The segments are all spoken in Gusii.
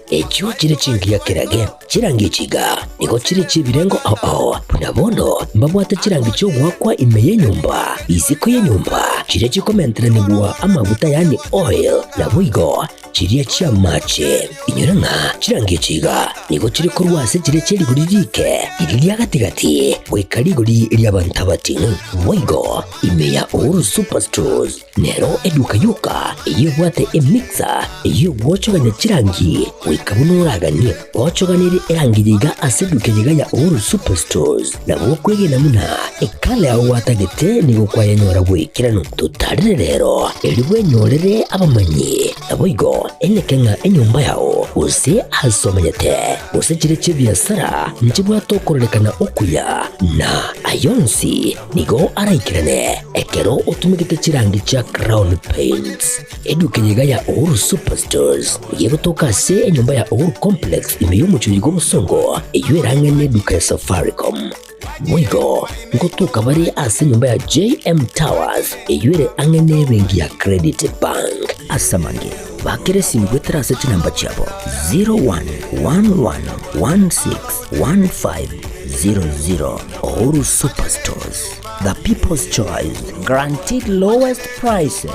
Echio chire chingiya kerage. Chirangi echi iga nigo chire chi'ebirengo ao ao, buna bono mbabwate chirangi chi'ogoakwa ime y'enyomba, isiko y'enyomba, chiria chikomenteranigwa amaguta yaani oil, naboigo chiria chi'amache. Inyora ng'a chirangi echi iga nigo chire korwa ase chiria chie rigori riike, riria ria gati-gati, goika rigori ri'abanto abating'u. Boigo ime ya Uhuru Superstores Nero eduka yoka eyio ebwate emixer eyio egwochogania chirangi goika buna oraganie. Gochoganerie erangi eye iga ase eduka eye iga ya Uhuru Superstores nabo okwegena buna ekala yao gwatagete nigo kwayenyora bw'ekeranu. Totarere rero erio bwenyorere abamanyi naboigo eneke ng'a enyomba yao gose ase omenyete gose chire chi'ebiasara nchibwate okororekana okuya na ayonsi Nigo araikerane ekero otumegete chirangi chia Crown Paints. Eduka eye iga ya Uhuru Superstores nigo egotoka ase enyomba ya Uhuru Complex ime y'omochie oyo bw'obosongo eyio erang'e neduka ya Safaricom. Boigo ngotoka bare ase enyomba ya JM Towers eyio ere ang'e nebenki ya Credit Bank. Ase amange, bakera esimi goetera ase chinamba chiabo 0111161500. Uhuru Superstores, the people's choice, guaranteed lowest prices.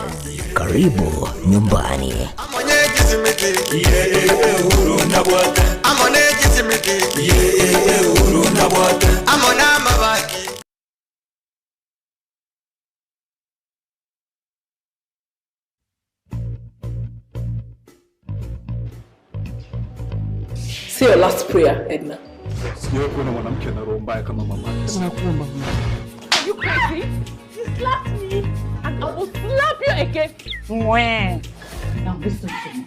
Karibu nyumbani. Say your last prayer, Edna. Sijawahi kuona mwanamke ana roho mbaya kama mama. Nakuomba mama. Are you crazy? You slapped me and I will slap you again. Mwah. Now listen to me.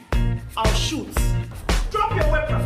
I'll shoot. Drop your weapon.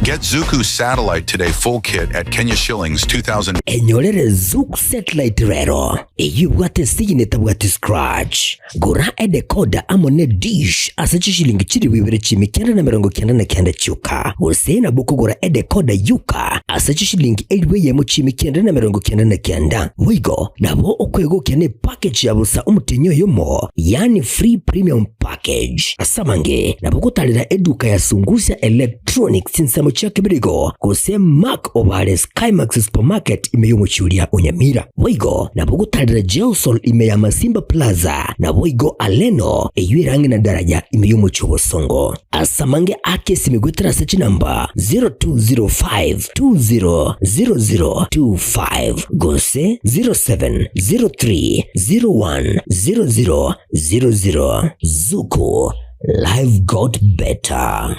Get Zuku Satellite Today full kit at Kenya shillings 2000. Enyorere Zuku Satellite rero, eyio ebwate esigini etabwati scratch. Gora edecoder amo ne dish ase chishilingi chilifu ibere chiimi kianda na emerongo kianda na kianda chioka, gose nabo okogora edecoder yoka ase chishilingi elifu eyemo chiimi kianda na emerongo kianda na kianda. Boigo nabo okwegokia ne package ya bosa omotienyi oyomo, yaani free premium package. Ase amange nabo ogotarera eduka ya Sungusia Electronics chinsemo chia Kebirigo gose Mark Obare Skymax Supermarket ime y'omochie oria o Nyamira. Boigo nabo ogotarera Gelsol ime ya Masimba Plaza naboigo Aleno eyio ere ang'e na daraja ime y'omochie o Bosongo. Ase amange ake esimi goetera ase chinamba 0205 200025 gose 0703 0100 00. Zuku, life got better.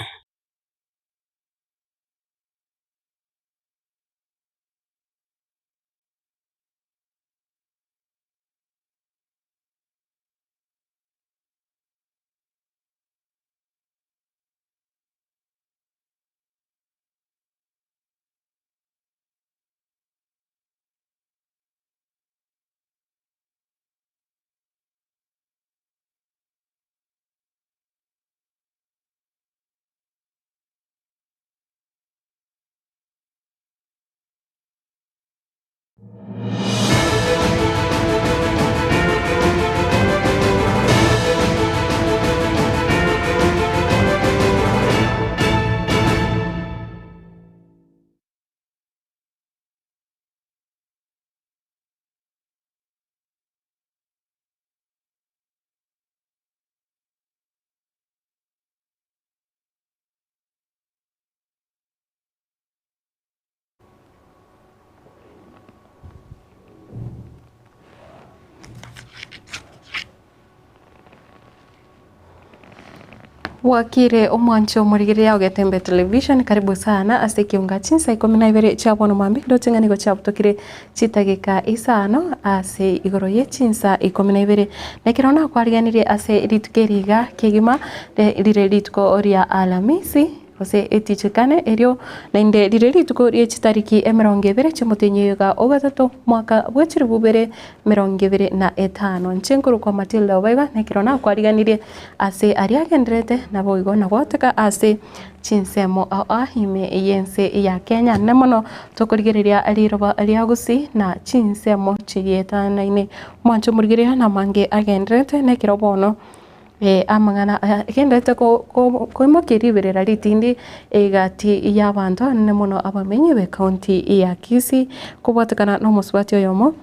Bwakire omwancho omorigereria o Getembe Television, karibu sana ase ekiunga chinsa ikomi na ibere chia bono mambia, ndoche ng'a nigo chiabutokire chidageka isano ase igoro ye chinsa ikomi na ibere. Na ekero nakwariganirie ase rituko eri iga kegima, rire rituko ria Alamisi. Gose etichekane, erio naende rire rituko rie chitariki emerongo ebere chi'omotienyi oyoga o gatato, mwaka bwe chilifu ibere emerongo ebere na etano. Inche nkorokwa Matilda Obaiga, na ekero nakwariganirie ase aria agendererete, naboigo nagoteka ase chinsemo ao ao ime y'ense ya Kenya. Nene mono tokorigereria riroba ria Gusii na chinsemo chigietanaine. Mwanche omorigereria namange agendererete, na ekero bono. Amang'ana aya egendererete koimokia riberera ritindi egati y'abanto anene mono abamenyi b'ecounty ya Kisii kobwatekana nomosubati oyomo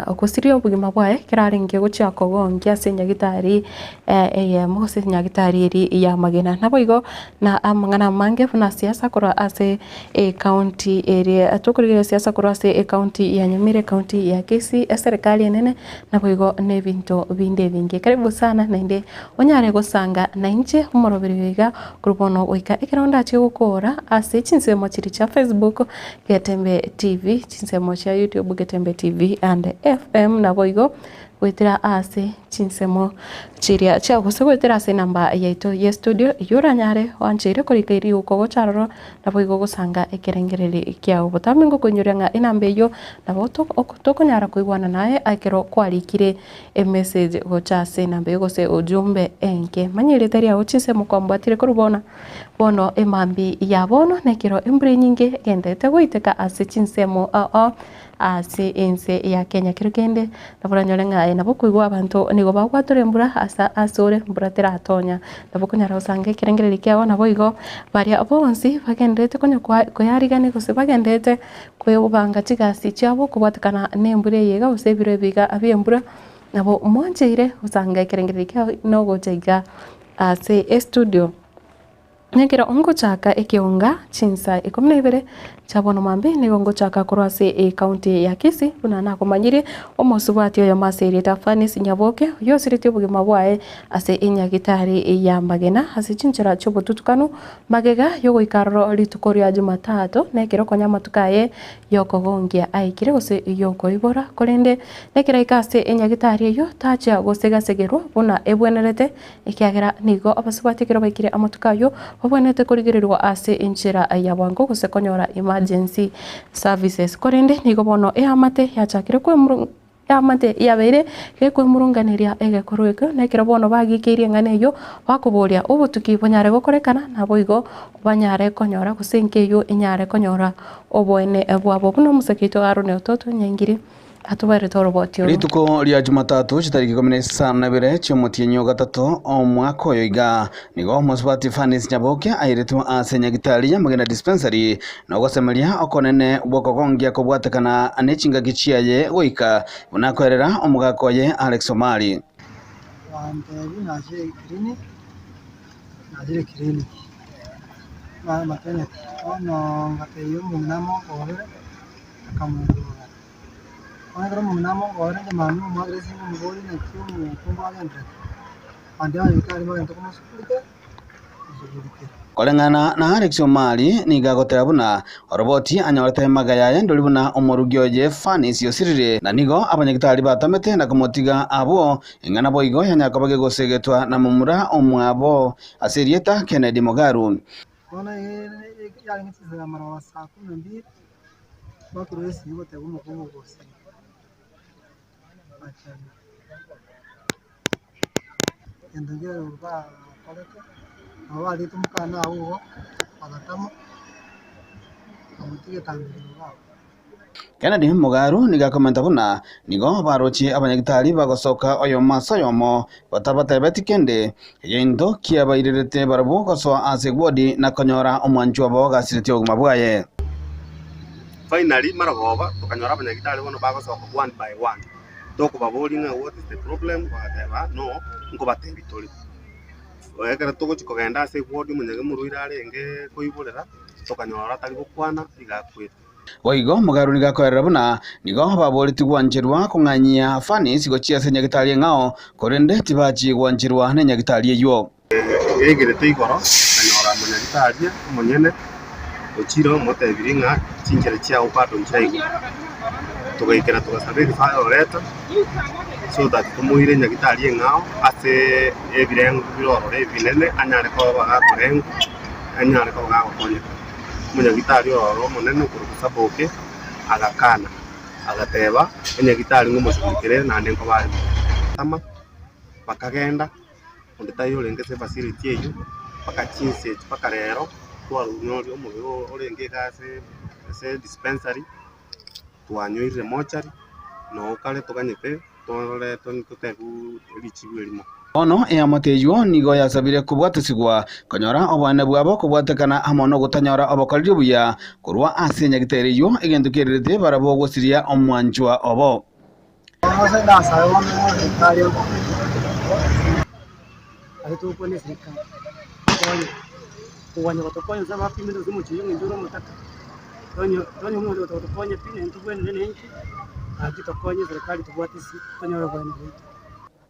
ogosiria obogima bwaye ekero arenge gochia kogonkia ase enyagitari eyemo gose enyagitari eria y'amagena. Naboigo na amang'ana amange buna siasa korwa ase ecounty eria tokorigereria siasa korwa ase ecounty ya Nyamira, ecounty ya Kisii, eserekari enene Naboigo nebinto binde ebinge. Karibu sana naende onyare gosanga nainche omoroberio iga korwa bono goika ekero ndache gokoora ase chinsemo chiria chia Facebook Getembe TV, chinsemo chia YouTube Getembe TV and FM naboigo goetera ase chinsemo chiria chia gose goetera ase enamba yaito ye studio eyio oranyare oancheire korika eriuko gocha aroro Naboigo gosanga ekerengererio kiao. Botambe ngokoinyoria ng'a enamba eyio nabo tokonyara koigwana naye ekero kwarikire emessage gocha ase enamba eyio gose ujumbe enke. Manya erieta riao chinsemo kwambwatire korwa bono bono emambia ya bono nekero embura enyinge egenderete goiteka ase chinsemo ao ao. Ase ense ya Kenya kero kende nabo oranyore ng'a aye nabo okoigwa abanto nigo bagwatora embura ase asore mbura teratonya. Nabo okonyara gosanga ekerengererio kiabo naboigo baria bonsi bagendererete konya koyarigania gose bagendererete kobanga chigasi chiabo kobwatekana na embura eye iga gose ebiro ebi iga bia embura, nabo mwancheire gosanga ekerengererio kiabo na ogocha iga ase estudio. Nekero ngochaka ekeonga chinsa ikomi na ibere chia bono mambia nigo ngochaka korwa ase ecounty ya Kisii buna nakomanyirie omosubati oyomo ase erieta Fanis Nyaboke oyio osiretie obogima bwaye ase enyagitari ya Magena ase chinchera chiobotutukanu magega yogoika aroro rituko ria Jumatatu nekero konya amatuko aye yokogongia aikire gose yokoibora korende nekero aika ase enyagitari eyio tachia gosegasegerwa buna ebwenerete Ekiagera nigo abasubati ekero baikire amatuko ayio babwenerete korigererigwa ase enchera ya bwango gose konyora emergency services. Korende nigo bono eamate yachakire kwemuru eamate yabeire gekwemurunganeria egekorwa ekio, na ekero bono bagikeirie eng'ana eyio bakoboria obotuki bonyare gokorekana naboigo banyare konyora gose enka eyio enyare konyora oboene bwabo. Buna omosake oito Aaron Ototo Nyaingiri. Atoberete oroboti oro. Rituko ria Jumatatu chitariki ikomi na isano na ibere chi'omotienyi o gatato omwaka oyo iga, nigo omosubati Fanis Nyaboke airetwe ase nyagitari ya Magena Dispensary nogosemeria okonene gw'okogongia kobwatekana nechingaki chiaye goika buna akoerera omogaka oye Alex Omari. Bantebia nachire clinic, nachire clinic, na maternity, bono ngatebia omong'ina amongorere, akamongorera. Bono ekero omong'ina amongorere inche mambia momwakera esimi moborie naki omokungu agenderete, abande abanyagitari bagenda komosugulikera, mosugulikera. Koreng'ana na Alex Omari nigo agoteba buna oroboti anyorete emaga yaye ndori buna omorugi oye Fanis osirire na nigo abanyagitari batamete na komotiga abwo ing'ana boigo yanya koba gegosegetwa na momura omwabo ase erieta Kennedy Mugaru. Bono yarenge chinsa ya marogoba saa kumi na mbili. Bakorwa esegi goteba omokungu gose bachana. Egento nkere bakorete, nabo bariete omokanda abwo igo, bagatama, bakamotiga etang'ani igo abwo. Kennedy Mugaru nigo akomenta buna nigo barochie abanyagitari bagosoka oyomo ase oyomo batabatebeti kende, egento kiabairerete barabwo gosoa ase egwodi na konyora omwanchwa obo gasiretie obogima bwaye. Finally marogoba tokanyora abanyagitari bono bagosoka one by one, tokobaboria ng'a what is the problem, bagateba no nkobatebia tore. Ekero togochia kogenda ase eward omonyene omorwaire arenge koiborera, tokanyora atari gokwana iga akwete. Boigo Mugaru nigo akoerera buna nigo baboretie gwancherwa kong'anyia Fanis gochia ase enyagitari eng'ao, korende tibachie gwancherwa nenyagitari eyio. Egerete igoro, akanyora omonyagitari omonyene ochire omotebirie ng'a chinchera chiao bado nchiraigwa. Togaikera togasaba ereferral letter so that tomoire nyagitari eng'ao ase ebirengo bire ororo ebinene anyare koba gakorengwa, anyare koba gagokonyeka. Omonyagitari ororo omonene okorokwa Saboke agakana, agateba enyagitari ng'omoshughulikere naende nkoba are buya. Bakagenda. Onde taiyo orenge ase efacility eyio, mpaka chinsa echi mpaka rero, twarunyoria omobere oo orenge iga ase ase dispensary, twanyoirire mochari, noo kare toganyete torore totebiwu richibu erimo. Bono eamate eyio nigo yasabire kobwatesigwa konyora oboene bwabo kobwatekana amo nogotanyora obokoreri obuya korwa ase enyagitari eyio, egento kererete barabwo gosiria omwanchwa obo.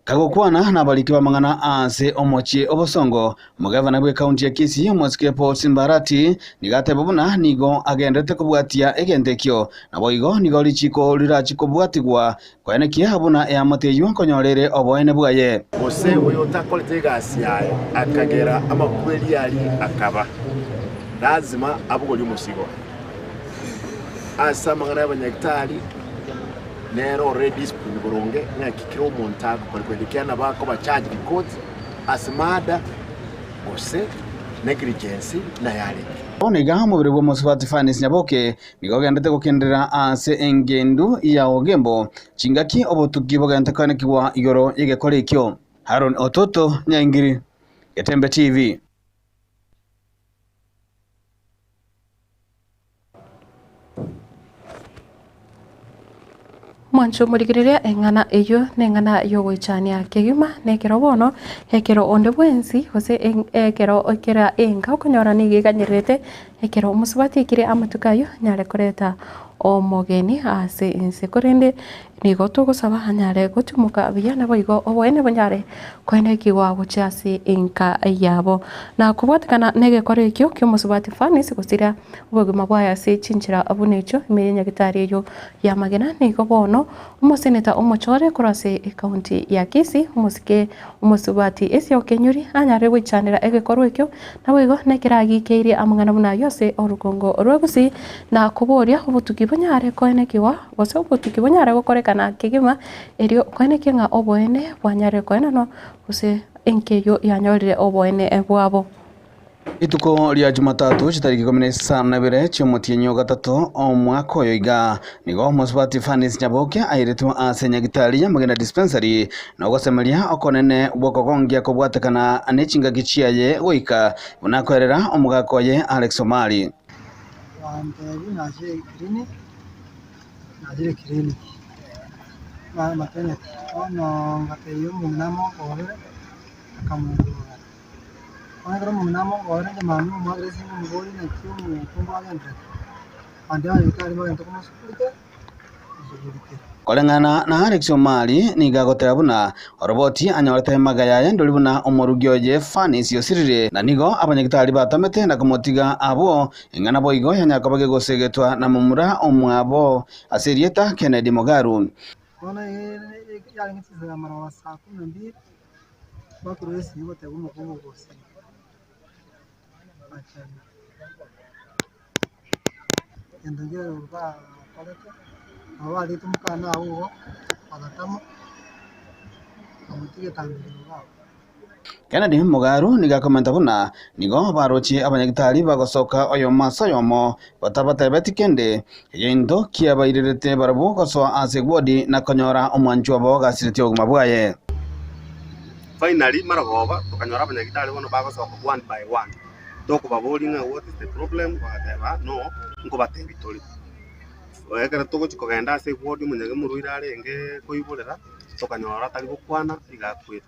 Kagokwana nabariki b'amang'ana ase omochie o Bosongo, omogavana bw'ekaunti ya Kisii, omosike Paul Simbarati, nigo ateba buna nigo agenderete kobwatia egento ekio, naboigo nigo richiko rirachi kobwatigwa koenekia buna eamate eyio nkonyora ere oboene bwaye. Gose oyotakorete egasi yaye akagera amakweri aria akaba, lazima abogorie omosigo. Ase amang'ana y'abanyagitari nere ore discipline boronge ng'aki kera omonto agokora korende ekiagera nabo akoba charged court ase murder gose negligence naye arenge. Bono iga omobere bw'omosubati Fanis Nyaboke nigo ogenderete gokenderera ase engendu ya Ogembo chingaki obotuki bogenderete koenekigwa igoro y'egekora ekio. Haron Ototo, Nyaingiri, Getembe TV. Mwanche omorigereria eng'ana eyio neng'ana y'ogoichania kegima, na ekero bono, ekero onde bwensi, gose ekero kera enka okonyora nigo eganyererete, ekero omosubati aikire amatuko ayio, anyare koreta omogeni ase ense. Korende Nigo togosaba anyare gotimoka buya, naboigo oboene bonyare koenekigwa gochia ase enka yabo. Na kobwatekana negekora ekio ki'omosubati Fanis gosiria obogima bwaye ase chinchera buna echio ime y'enyagitari eyio y'amagena, nigo bono omoseneta omochore korwa ase ekaunti ya Kisii, omosike omosubati Esau Kenyuri anyare goichanera egekorwa ekio, naboigo nekeragikeirie amang'ana buna ayio ase orugongo rwa Gusii na koboria obotuki bonyare koenekigwa. Gose obotuki bonyare gokorekana kegima, erio koenekie ng'a oboene bwanyarire koenanwa, gose enka eyio yanyorire oboene bwabo. Rituko ria Jumatatu chitariki ikomi na isano na ibere chi'omotienyi o gatato omwaka oyo iga, nigo omosubati Fanis Nyaboke airetwe ase nyagitari ya Magena Dispensary na ogosemeria okonene gw'okogongia kobwatekana ne chingaki chiaye goika buna akoerera omogaka oye Alex Omari. Nachire clinic na maternity bono ngatebia omong'ina amongorere akamongorera. Bono ekero omong'ina amongorere inche mambia omwakera esimi omoborie naki omokungu agenderete, abanto abanyagitari bagenda komosugulikia, mosugulikera. Koreng'ana na Alex Omari nigo agoteba buna oroboti anyorete emaga yaye ndori buna omorugi oye Fanis osirire na nigo abanyagitari batamete na komotiga abwo Eng'ana boigo yanyara koba gegosegetwa na momura omwabo ase erieta Kennedy Mugaru. Bono yarenge chinsa ya marogoba saa kumi na mbili, bakorwa esimi goteba omokungu ogosira. Bachana. Egento nkere bakorete, nabo barete omokanda agwo igo, bagatama, bakamotiga etang'ani igo abwo. Kennedy Mugaru nigo akomenta buna nigo barochie abanyagitari bagosoka oyomo ase oyomo batabatebeti kende, egento kiabairerete barabwo gosoa ase egwodi na konyora omwanchwa obo gasiretie obogima bwaye. Finally marogoba tokanyora abanyagitari bono bagosoka one by one, tokobaboria ng'a what is the problem, bagateba no nkobatebia tore. Ekero togochia kogenda ase egwodi omonyene omorwaire arenge koiborera, tokanyora atari gokwana iga akwete.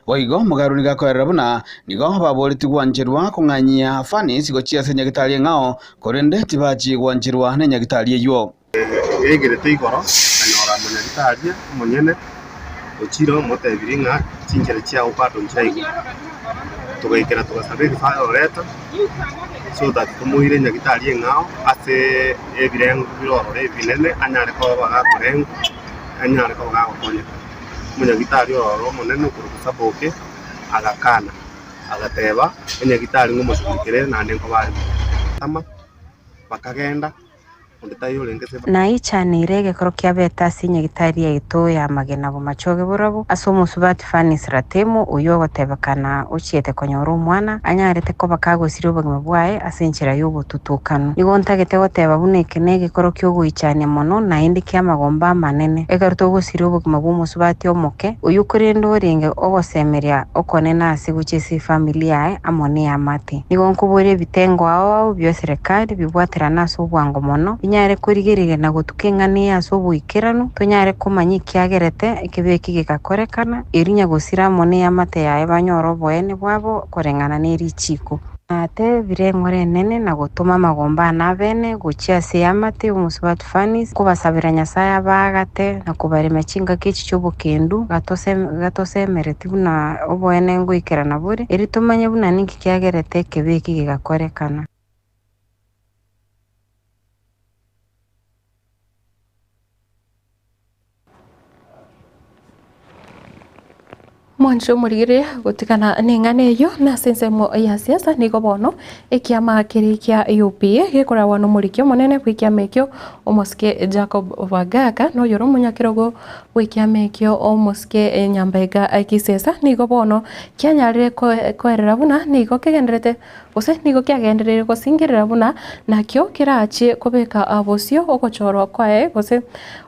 Boigo Mugaru nigo akoerera buna nigo baboretie gwancherwa kong'anyia Fanis gochia ase enyagitari eng'ao, korende tibachi gwancherwa nenyagitari eyio. Egerete igoro, akanyora omonyagitari omonyene ochire omotebirie ng'a chinchera chiao bado nchiraigwa. Togaikera togasaba ereferral letter so that tomoire enyagitari eng'ao ase ebirengo bire ororo ebinene anyare koba gakorengwa, anyare koba gagokonyeka. Omonyagitari ororo omonene okorokwa Sadoki agakana, agateba, Enyagitari ng'omosugulikere naende nkoba are buya. Tama, bakagenda. Onde taiyo orenge ase. Naichaneire egekoro kiabete ase enyagitari yaito y'amagena bomachoge borobwo, ase omosubati Fanis Ratemo, oyio ogotebekana ochiete konyora omwana, anyarete koba kagosiria obogima bwaye ase enchera y'obotutukanu. Nigo ntagete goteba buna eke negekoro ki'ogoichania mono naende ki'amagomba amanene, ekero togosiria obogima bw'omosubati omoke, oyio korende orenge ogosemeria okonene ase gochia ase efamiri yaye amo neamate. Nigo nkoboria ebitengo ao ao bi'eserekari bibwaterane ase obwango mono, binyare korigereria na gotuka eng'ana eye ase oboikeranu, tonyare komanya ekiagerete ekebe eki gegakorekana, erio nyagosira amo neamate yaye banyore oboene bwabo koreng'ana ne richiiko. Natebire eng'ora enene na gotoma amagomba ane abene gochia ase eamate y'omosubati Fanis, nkobasabera Nyasae abaagate na kobaremia chingaki echi chi'obokendu, gatosemereti buna oboene ngoikerana bore, erio tomanye buna ninki kiagerete ekebe eki gegakorekana. Mwanche omorigereria gotigana neng'ana eyio nase ensemo ya siasa nigo bono ekiama keria kia UPA gekoragwa nomoriki omonene bw'ekiama ekio omosike Jacob Wagaka na oyore omonyakerogo bw'ekiama ekio omosike Nyambega Kisesa nigo bono kianyarire koerera buna nigo kegendererete Gose nigo kiagendereire gosingerera buna nakio kerachie kobeka bosio ogochorwa kwaye gose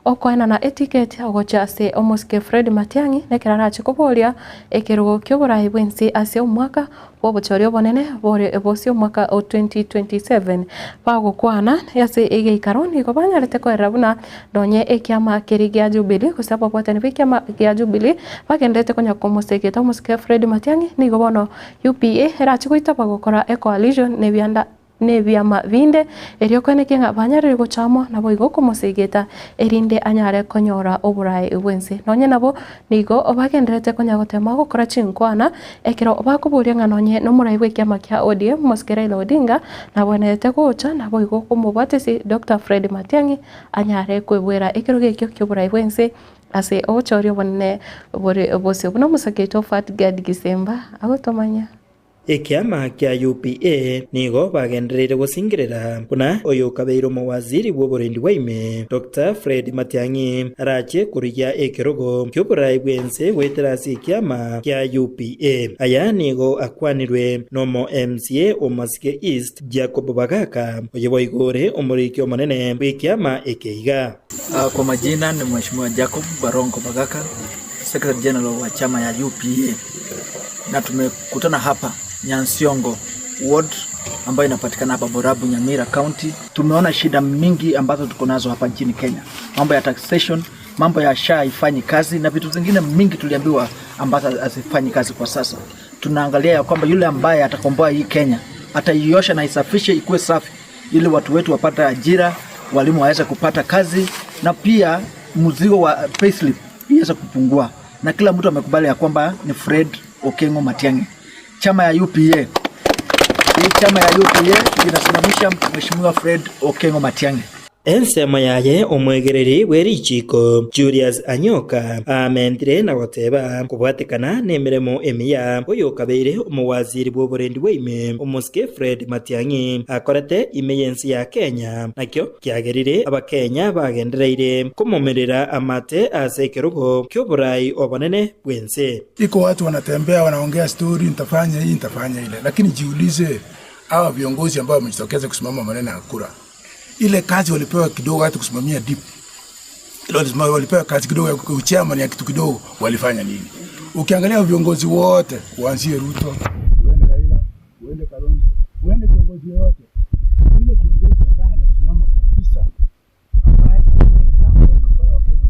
okoenana etiketi gochia ase omosike Fred Matiang'i nekero arache koboria ekerogo ki'oborai bw'ense ase omwaka bw'obochori obonene bore bosio omwaka o 2027. Bagokwana ase egeikaro nigo banyarete koerera buna nonye ekiama keria gia Jubilee gose ababwatani b'ekiama gia Jubilee bagendererete konya komosegeta omosike Fred Matiang'i nigo bono UPA erache goitaba gokora ecoalition nebianda nebiama binde, erio koenekia ng'a banyarire gocha amo naboigo komosegeta erinde anyare konyora oboraai bw'ense. Nonye nabo nigo bagendererete konya gotema gokora chinkwana ekero bakoboria ng'a nonye nomorai bw'ekiama kia ODM Mosike Raila Odinga nabwenerete gocha naboigo komobwatisi Doctor Fred Matiang'i anyare kweboera ekerogo ekio kioborai bw'ense Ase obochori obonene bore bosio buna omosake oito Fatgad Gisemba agotomanya. Ekiama kia UPA nigo bagendereire gosingerera buna oyokabeire omowaziri bw'oborendi bwa ime Doctor Fred Matiang'i arache korigia ekerogo ki'oborai bw'ense goetera ase ekiama kia UPA. Aya nigo akwanirwe nomo MCA o Masike East Jacob Bagaka oyo boigo ore omoriki omonene bw'ekiama eke iga. Kwa majina ni Mheshimiwa Jacob Barongo Bagaka, Secretary General wa chama ya UPA, na tumekutana hapa Nyansiongo Ward ambayo inapatikana hapa Borabu, Nyamira County. Tumeona shida mingi ambazo tuko nazo hapa nchini Kenya, mambo ya taxation, mambo ya SHA haifanyi kazi na vitu zingine mingi tuliambiwa ambazo hazifanyi kazi kwa sasa. Tunaangalia ya kwamba yule ambaye atakomboa hii Kenya ataiosha na isafishe ikuwe safi ili watu wetu wapate ajira, walimu waweze kupata kazi na pia mzigo wa payslip iweze kupungua, na kila mtu amekubali ya kwamba ni Fred Okengo Matiang'i. Chama ya UPA, hii chama ya UPA inasimamisha Mheshimiwa Fred Okengo Matiang'i. Ensemo yaye omwegereri bwe richiiko Julius Anyoka aamentire na goteba kobwatekana nemeremo emiya oyokabeire omowaziri bw'oborendi bwa ime omosike Fred Matiang'i akorete ime y'ense ya Kenya nakio kiagerire abakenya bagendereire komomerera amate ase ekerogo ki'oborai obonene bw'ense. Iko watu wanatembea wanaongea story, nitafanya hii nitafanya ile, lakini jiulize, hawa viongozi ambao wamejitokeza kusimama maneno ya kura, ile kazi walipewa kidogo, hata kusimamia deep ile walipewa kazi kidogo ya uchairman ya kitu kidogo, walifanya nini? Ukiangalia viongozi wote, uanzie Ruto, uende Raila, uende Kalonzo, uende kiongozi yoyote, yule kiongozi ambaye anasimama kabisa, ambaye anafanya jambo ambayo Wakenya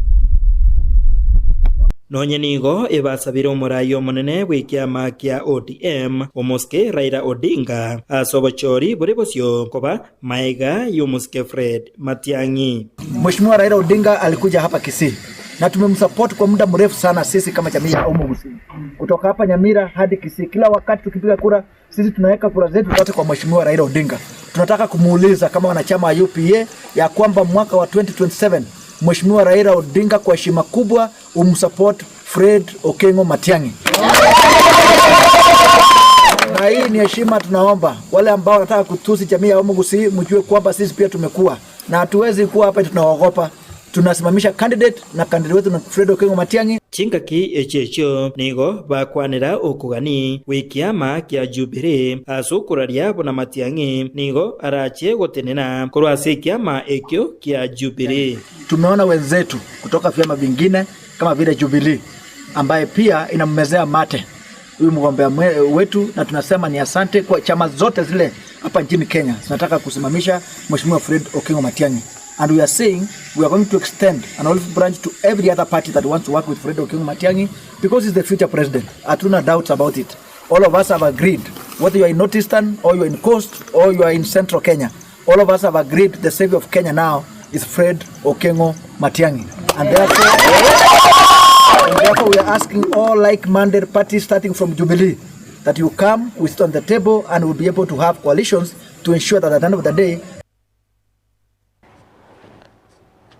Nonye nigo ebasabire omorai omonene bw'ekiama kia ODM omosike Raila Odinga ase obochori bore bosio koba maega y'omosike Fred Matiang'i. Mheshimiwa Raila Odinga alikuja hapa Kisii na tumemsupport kwa muda mrefu sana sisi kama jamii ya Omo Gusii. Kutoka hapa Nyamira hadi Kisii, kila wakati tukipiga kura sisi tunaweka kura zetu zote kwa Mheshimiwa Raila Odinga. Tunataka kumuuliza kama wanachama wa UPA ya kwamba mwaka wa 2027 Mheshimiwa Raila Odinga kwa heshima kubwa umsupport Fred Okengo Matiang'i. Na hii ni heshima tunaomba wale ambao wanataka kutusi jamii ya Omo Gusii, mjue kwamba sisi pia tumekuwa Na hatuwezi kuwa hapa tunaogopa. Tunasimamisha candidate na candidate wetu ni Fred Okengo Matiang'i. Chingaki echio echio nigo bakwanera okogani gwekiama kia Jubilee ase okoraria buna Matiang'i nigo arache gotenena korwa ase ekiama ekio kia Jubilee. Tumeona wenzetu kutoka vyama vingine kama vile Jubilee ambaye pia inammezea mate huyu mgombea wetu, na tunasema ni asante kwa chama zote zile hapa nchini Kenya zinataka kusimamisha Mheshimiwa Fred Okengo Matiang'i. And we are saying we are going to extend an olive branch to every other party that wants to work with Fred Okengo Matiang'i because he's the future president. Hatuna doubts about it. All of us have agreed, whether you are in Northeastern or you are in Coast or you are in Central Kenya, all of us have agreed the savior of Kenya now is Fred Okengo Matiang'i. And therefore we are asking all like-minded parties starting from Jubilee that you come, we sit on the table and we'll be able to have coalitions to ensure that at the end of the day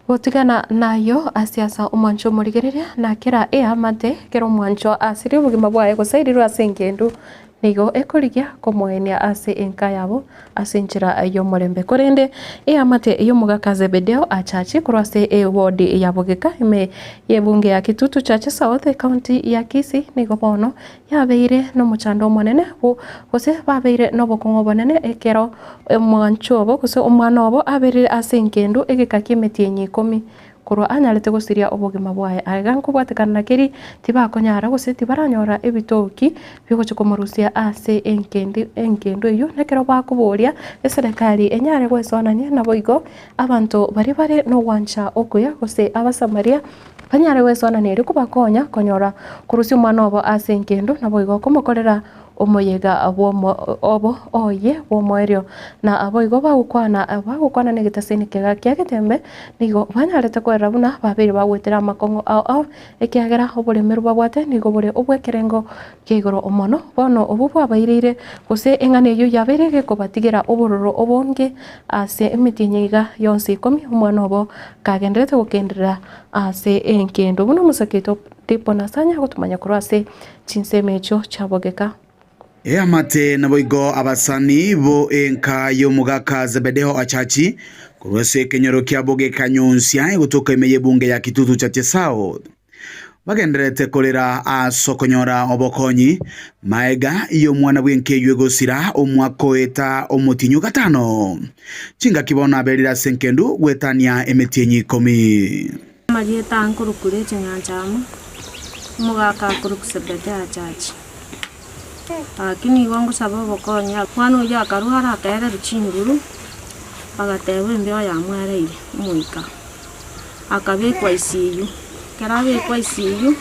Gotigana nayio ase asa omwancho omorigereria, na kera eamate kera omwancho asirie obogima bwaye gose airirwe ase engendu, nigo ekorigia komoenia ase enka yabo ase enchera y'omorembe. Korende eamate y'omogaka Zebedeo achache korwa ase eward ya Bogeka ime y'ebunge ya Kitutu Chache South ekaunti ya Kisii nigo bono yabeire nomochando omonene gose babeire nobokong'u obonene ekero omwancho obo gose omwana obo aberire ase engendu egeka ki'emetienyi ikomi korwa anyarete gosiria obogima bwaye. Aiga nkobwatekana na keri tibakonyara gose tibaranyora ebitoki bigochi komorusia ase enkendi engendu eywo nekero bakoboria eserekari enyare goesonania naboigo abanto baria bare nogwancha okuya gose abasamaria banyare goesonania erio kobakonya konyora korusia omwana obo ase engendu naboigo komokorera omoyega bwomo obo oye bw'omoerio. Na aboigo bagokwana bagokwana na egetaseni kega kia getembe nigo banyarete koerera buna babeire bagwetera amakong'o ao ao ekiagera oboremeru babwate nigo bore obwekerengo kia igoro omono bono obwo bwabaireire gose eng'ana eywo yabeire gekobatigera obororo obonge ase emetienyi iga yonsi ikomi omwana obo kagenderete gokenderera ase enkendo buna omosake oito Tipo Nasanya agotomanya korwa ase chinsemo echio chiabogeka. Eamate naboigo abasani bo enka y'omogaka Zebedeo Achachi korwa ase ekenyoro kiabo gekanyonsia egotoka ime y'ebunge ya Kitutu Chache South bagendererete korera ase okonyora obokonyi maega y'omwana bw'enka eyio egosira omwaka oeta omotienyi o gatano. Chingaki bono aberire ase enkendu goetania emetienyi ikomi. Amarieta aa nkorokwa Rachel Nyanchama, omogaka akorokwa Zebedea Achachi. Gaki nigo ngosaba obokonyi, omwana oyio akarwara akaererwa chinguru, bagateba embeo yamwereire omoika, akabekwa ICU. Ekero abekwa ICU,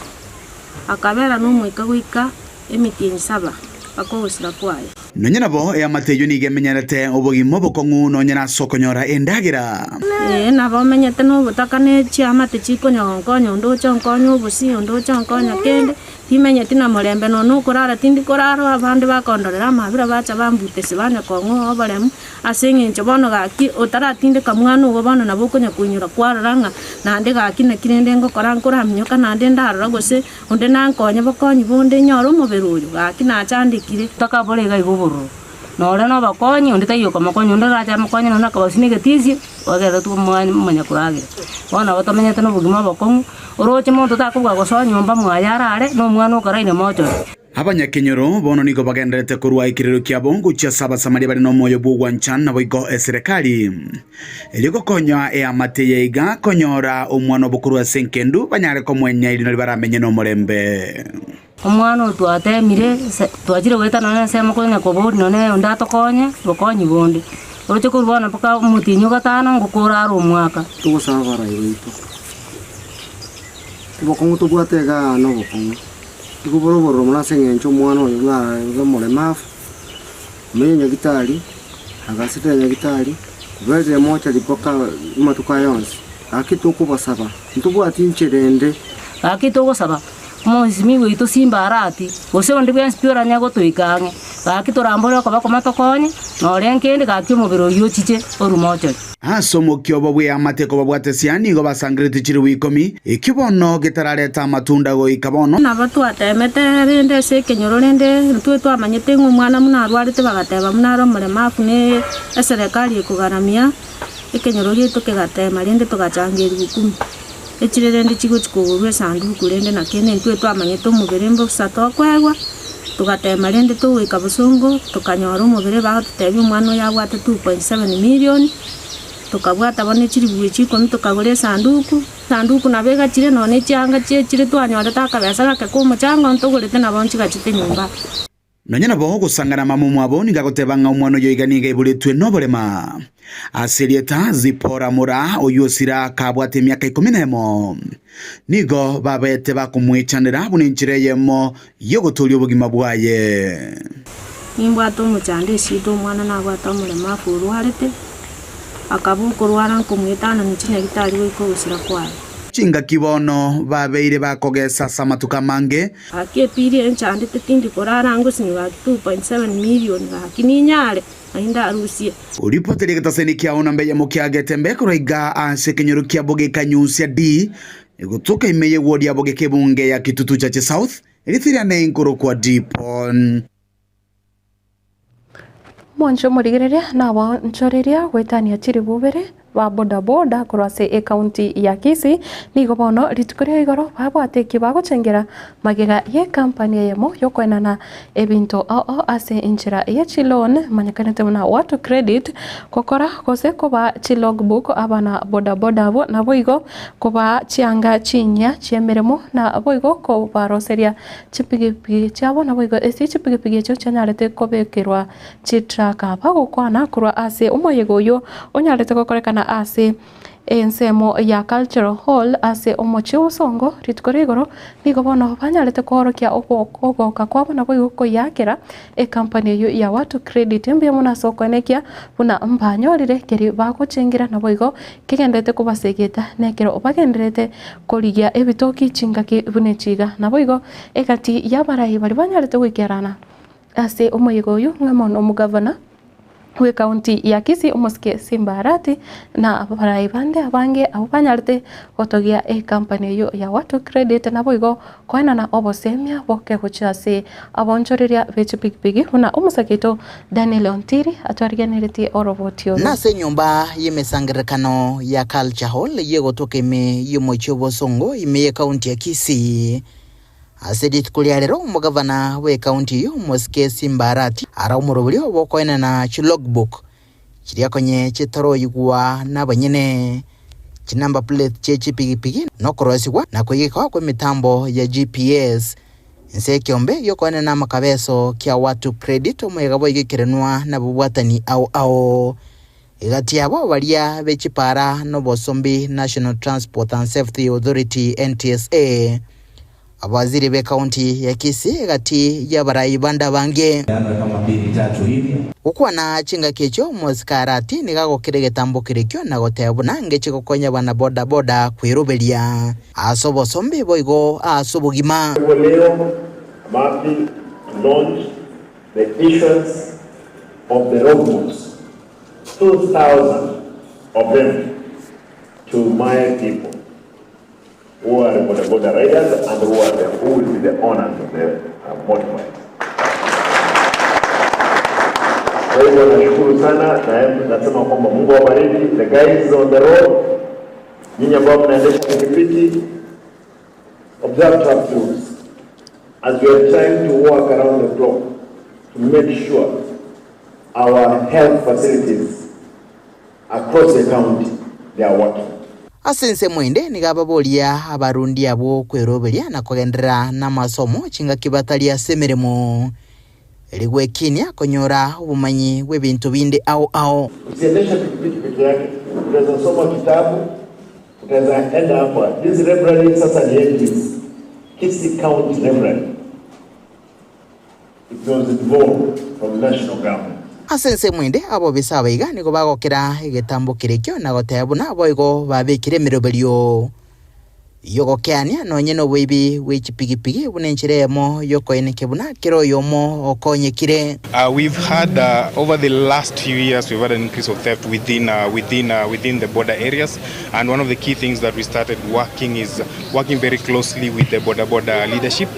akabera na omoika goika emetienyi saba mpaka ogosira kwaye. Nonya nabo, eamate eyio nigo emenyerete obogima obokong'u nonya nase okonyora endagera. Ee, nabo omenyete nobotaka ne chiamate chikonya gonkonya, onde oche onkonye obosie, onde oche onkonya kende, timenyeti na morembe nonya na okorara tindi korara, abande bakondorera amabera bacha bambutisia banya kong'oa oboremu, Ase engencho bono gaki otaratindeka mwana ogo bono nabo okonya koinyora kwarora ng'a naende gaki naki rende ngokora nkoraminyoka naende ndarora gose onde nankonye bokonyi bonde nyore omobere oyo gaki nachandekire. Tokabora iga iga obororo, nore nobokonyi, onde taiyo okomokonya, onde orache amokonye nonya nakabasio na egetisio, ogerete omanya koragera. Bono nabo tomenyete nobogima obokong'u, oroche monto takobua gosoa nyomba mwaye arare, na omwana okoraine mochore. Abanyakenyoro bono nigo bagendererete korua ekerero kiabo gochia ase Abasamaria bare nomoyo bw'ogwancha naboigo eserekari. Erio gokonya eamate eye iga konyora omwana obo korwa ase enkendu banyare komoenia erinde baramenye nomorembe. Omwana oyo twatemire se twachire goeta nonya ensemo konya koboria nonya onde atokonye obokonyi bonde, oroche korwa bono mpaka omotienyi o gatano ngokora are omwaka. Togosaba abarai baito, obokong'u tobwate igaa nobokong'u. Nigo bore obororo mono ase engencho omwana oyo buna arenge omoremafu, omenye nyagitari, agasete nyagitari, oberire mochari mpaka amatuko aya onsi. Gaki tokobasaba, ntobwati nchera ende. Gaki togosaba, omosimi oito Simba Arati, gose onde bwensi pi oranye gotoika ang'e, gaki torambore okoboko motokonye, nore nkende gaki omobere oyio ochiche orume ochore. Ase omokia obo bw'eamate kobabwatesia nigo basangereretie chilifu ikomi, ekio bono getarareta amatunda goika bono. Nabo twateemete rende ase ekenyoro rende intwe twamanyete ng'a omwana buna arwarete bagateba buna are omoremafu ne eserekari ekogaramia. Ekenyoro giaito kegatema rende togachanga eribu kumi. Echire rende chigochi kogorwa esanduku rende naki intwe twamanyete omobere mbosa tokoegwa, togatema rende togoika bosongo, tokanyora omobere bagototebia omwana oyo abwate 2.7 million, tokabwata bono echiribu echi ikomi tokagora esanduku, esanduku nabo egachire nonye echianga chiechire twanyorete akabesa gake ka omochango ntogorete nabo nchigachete nyomba. Nonya nabo ogosangana mama omwabo nigo agoteba ng'a omwana oyo iga nigo aiboretwe noborema. Ase erieta Zipora mora oyio osira akabwate emiaka ikomi nemo. Nigo babete bakomwechanera buna enchera eyemo y'ogotooria obogima bwaye. Nimbwate omochando esida omwana nabwate omoremafu orwarete, akaba okorwara nkomwetanania chinyagitari goika ogosira kwaye. Chingaki bono babeire bakogesa ase amatuko amange. Gaki epiri eye nchandete tindi korara ngosinywa gaki 2.7 million gaki ninyare nai ndarusie. Oripoteria egetaseni kiao namba eyemo kia Getembe korwa iga ase ekenyoro kia Bogeka Nyusia D, egotoka ime y'ewodi ya Bogeka ebunge ya Kitutu Chache South, eritiriane nkorokwa Dipon. Mwanche omorigereria na abaonchoreria goetania chiribu ibere ba boda boda korwa ase ecounty ya Kisii nigo bono rituko ria igoro babwate eki bagochengera magega ye company eyemo yokoenana ebinto ao ao ase enchera ye chiloan emanyekanete buna Watu Credit gokora gose kobaa chilogbook abana boda boda abwo naboigo kobaa chianga chinyia chiemeremo na boigo kobaroseria Chipigipigi chiabo naboigo ase chipigipigi echio chianyarete kobekerwa chitraka. Bagokwana korwa ase omoyega oyio onyarete gokorekana ase ensemo ya Cultural Hall ase omochie o Bosongo rituko ria igoro, nigo bono banyarete koorokia ogoka kwabo naboigo koyakera ekampani eyio ya Watu Credit mbuya mono ase okoenekia buna mbanyorire keria bagochengera naboigo kegenderete kobasegeta nekero bagendererete korigia ebitoki chingaki buna echi iga. Naboigo egati y'abarai baria banyarete goikerana ase omoyega oyio ng'a mono omogavana bw'ecounty ya Kisii omosike Simba Arati na abarai bande abange abwo banyarete gotogia ecompany eyio ya Watu Credit naboigo koenana obosemia boke gochia ase Abonchoreria be chipigipigi buna omosake oito Daniel Ontiri atwarigeneretie oroboti oro. Nase enyomba y'emesangererekano ya Culture Hall eyio egotoka ime y'omochie o Bosongo ime y'ekaunti ya Kisii. Ase rituko ria rero omogavana bw'ekaunti eyio Omosike Simba Arati ara omoroberio bw'okoenana chilogbook chiria konye chitoroigwa nabanyene chinumber plate chie chipigipigi nokorosigwa na koigekwa kw'emitambo ya GPS. Inse ekeombe gi'okoenena amakabeso kia Watu Credit omoyega boigo ekerenwa nabobwatani ao ao. Egati yabo baria be chipara nobosombi National Transport and Safety Authority, NTSA, abawaziri be county ya Kisii egati y'abarai bande abange. Gokwana chingaki echio omosike-Arati nigo agokira egetambo kerekio na goteba buna ngeche gokonya abana boda boda kweroberia. Ase obosombe boigo ase obogima. Kwa hivyo leo I'm happy to launch the issuance of the logbooks, 2,000 of them to my people who are boda boda riders and who are the, who will be the owners of the motorbikes. Kwa hivyo nashukuru sana na nasema kwamba Mungu awabariki the guys on the road, nyinyi ambao mnaendesha pikipiki, observe traffic rules as we are trying to work around the clock to make sure our health facilities across the county they are working. Ase ensemo ende nigo ababoria abarundi abwo kweroberia na kogenderera namasomo chingaki batari ase emeremo, eri gwekinia konyora obomanyi bw'ebinto binde ao ao. Usiendeshe pikipiki peke yake, utaweza soma kitabu, utaweza enda hapa. This library sasa ni yetu, Kisii County Library. It was devolved from national government. Ase ensemo ende abobisa abaiga nigo bagokera egetambo kerekio na goteba buna boigo babekire emeroberio y'ogokeania nonye noboibi bwe chipigipigi buna enchera eyemo y'okoenekia buna kera oyomo okonyekire. We've had over the last few years we've had an increase of theft within within within the border areas and one of the key things that we started working is working very closely with the boda boda leadership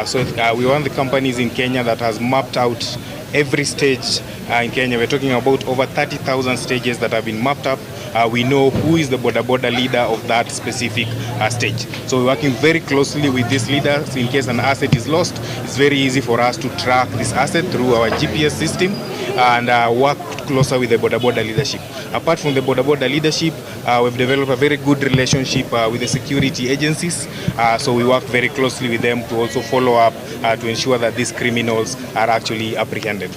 so we one of the companies in Kenya that has mapped out every stage in Kenya. We're talking about over 30,000 stages that have been mapped up we know who is the boda boda leader of that specific stage. So we're working very closely with these leaders in case an asset is lost. It's very easy for us to track this asset through our GPS system and work closer with the boda boda leadership. Apart from the boda boda leadership, we've developed a very good relationship with the security agencies. So we work very closely with them to also follow up to ensure that these criminals are actually apprehended.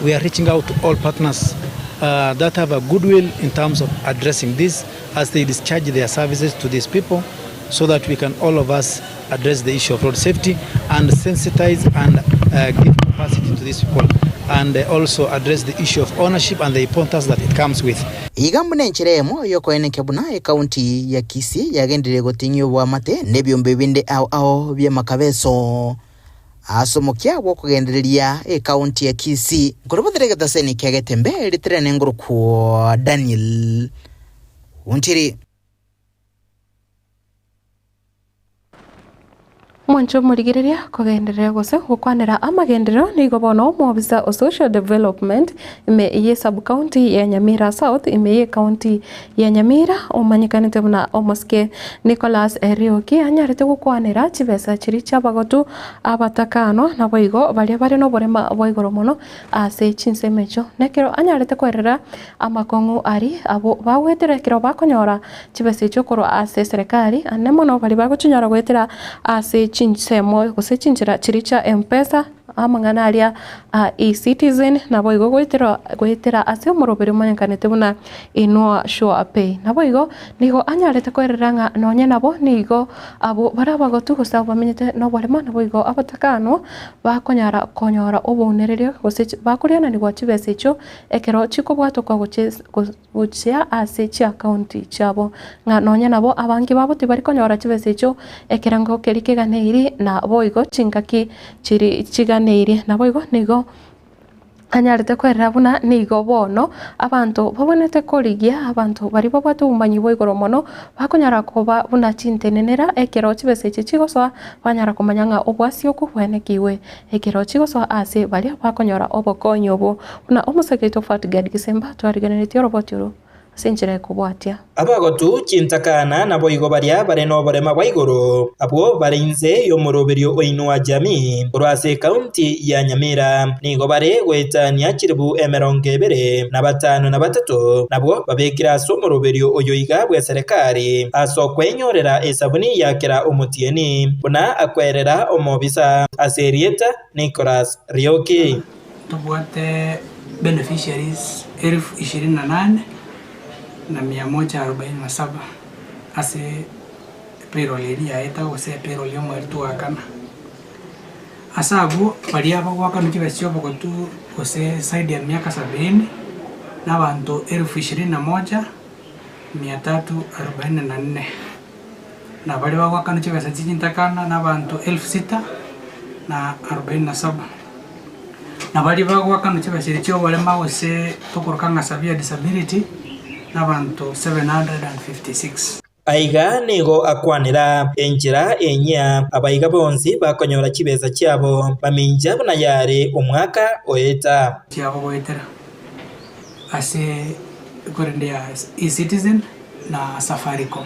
We are reaching out to all partners that have a goodwill in terms of addressing this as they discharge their services to these people so that we can all of us address the issue of road safety and sensitize and uh, give capacity to these people and also address the issue of ownership and the importance that it comes with. Iga buna enchera eyemo y'okoenekia buna ekaunti ya Kisii yagenderire goting'ia oboamate na ebiombe binde ao ao bi'amakabeso ase omokia bw'okogendereria ekaunti ya Kisii. Nkorobotera egetaseni kia Getembe ritere nengorokwo Daniel Ontiri. Mwanche omorigereria kogenderera gose gokwanera amagenderero nigo bono omwobisa o Social Development ime ye sub county ya Nyamira South ime ye county ya Nyamira omanyekanete buna omosike Nicholas Erioki anyarete gokwanera chibesa chiria chiabagotu abatakano naboigo baria bare noborema bwa igoro mono ase chinsemo echio nekero anyarete kwerera amakong'u aria abwo bagwetera ekero bakonyora chibesa echio korwa ase eserekari ande mono baria bagochinyora goetera ase chinsemo gose chinchera chiria chia Mpesa amang'ana aria a eCitizen naboigo goetera goetera ase omoroberi omanyekanete buna Inua Sure Pay. Naboigo nigo anyarete koerera ng'a nonye nabo nigo abwo bare abagotu gose abwo bamenyete noboremo naboigo abatakanwa bakonyara konyora obounereria gose bakoriananigwa chibesa echio ekero chikobwatokwa gochia ase chiakaunti chiabo. Ng'a nonya nabo abange babo tibari konyora chibesa echio ekerengo keria keganeiri na boigo chingaki chiri chiganeirie. Naboigo nigo anyarete kwerera buna nigo bono abanto babwenerete korigia abanto baria babwate obomanyi bwa igoro mono bakonyara koba buna chintenenera ekero chibesa echi chigosoa banyara komanya ng'a obwasi okwo bwaenekigwe ekero chigosoa ase baria bakonyora obokonyi obwo. Buna omosake oito Fatgad Gisemba twarigereretie oroboti oro ase enchera ekobwatia. Abagotu chintakana naboigo baria bare noborema bwa igoro, abwo bare inse y'omoroberio oino wa Jamii korwa ase ekaunti ya Nyamira, nigo bare goetania chilifu 25, nabwo babekire ase omoroberio oyo iga bw'eserekari ase okwenyorera esabuni ya kera omotienyi, buna akwerera omobisa ase erieta Nicholas Rioki. Tobwate beneficiaries elfu ishirini na nane na mia moja arobaini na saba ase epayroll eria yaeta gose epayroll ya omweri twakana. Ase abwo baria bagoakanwa chibesa chia obogotu gose zaidi ya miaka sabini na abanto elfu ishirini na moja mia tatu arobaini na nne. Na baria bagoakanwa chibesa chintakana na abanto elfu sita na arobaini na saba. Na baria bagoakanwa chibesa echi chi'oborema gose tokoroka ng'a severe disability nabanto 756. Aiga nigo akwanera enchera enyia abaiga bonsi bakonyora chibesa chiabo, mamincha buna yare omwaka oeta. Chiabo goetera ase korende ya eCitizen na Safaricom.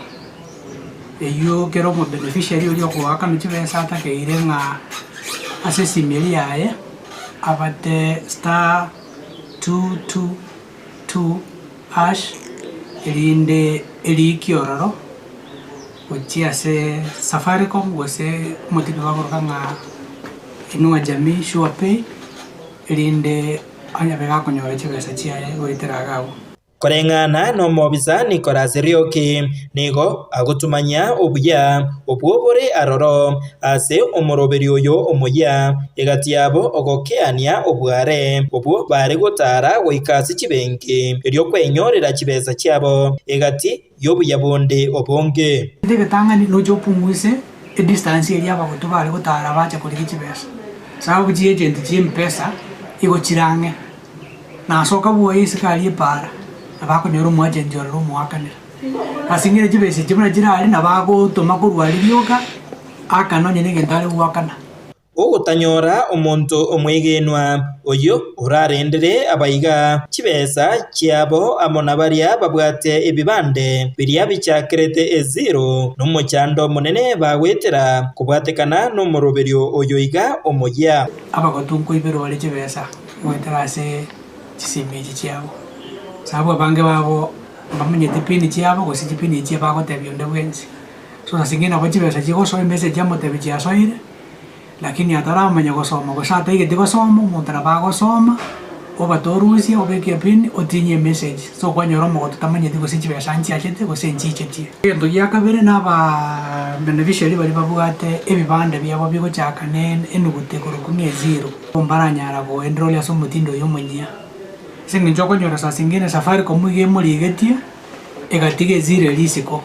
Eyio kera omobeneficiary oria okoakanwa chibesa atakeire ng'a ase esimi eria yaye abate star two two two hash erinde eriiki ororo gochia ase Safaricom gose omotindo bakoroka ng'a Inua Jamii Sure Pay erinde onye gakonyora chibesa chiaye goetera iga abwo. Koreng'ana nomobisa Nicholas Rioki nigo agotumanyia obuya obwo bore aroro ase omoroberio oyo omoyia, egati yabo ogokeania obware obwo bare gotara goika ase chibenki erio kwenyorera chibesa chiabo egati y'obuya bonde obonge. Rende egetang'ani noche opunguse edistance eria abagotu bare gotara bacha korigia chibesa, sababu chiagent chia mpesa igo chire ang'e. Nasoka bwoye isiko aria epaara, nabo akonyora omoagenti ororo omoakanera. Ase eng'encho chibesa echi buna chire aria nabo agotoma korwa aria rioka, akane onye na egento are goakana. Ogotanyora omonto omwegenwa, oyio orarendere abaiga chibesa chiabo amo na baria babwate ebibande biria bichakerete eziro, nomochando omonene bagoetera kobwatekana nomoroberio oyo iga omoyia. Abagotu nkoiberwa bare chibesa goetera ase chisimi echi chiabo, sababu abange babo mbamanyeti pin chiabo gose chipin echi bagotebia onde bwensi. So ase eng'encho nabo chibesa chigosoa emessage yamotebia chiasoire. Lakini ataramanya gosoma gose ataigeti gosoma, omonto nabo agosoma, obatorusie obeke epin otinyie emessage, so kwanyora omogotu tamanyeti gose chibesa nchiachete gose nchichetie. Egento gia kabere na abaa beneficiary baria babwate ebibande biabo bigochaka ne enuguta ekorokwa ng'a ezero, mbaranyara go enroll ase omotindo oyo omonyia. Ase eng'encho okonyora saa zingine safaricom iga emorigetie, egatiga ezero eria isiko,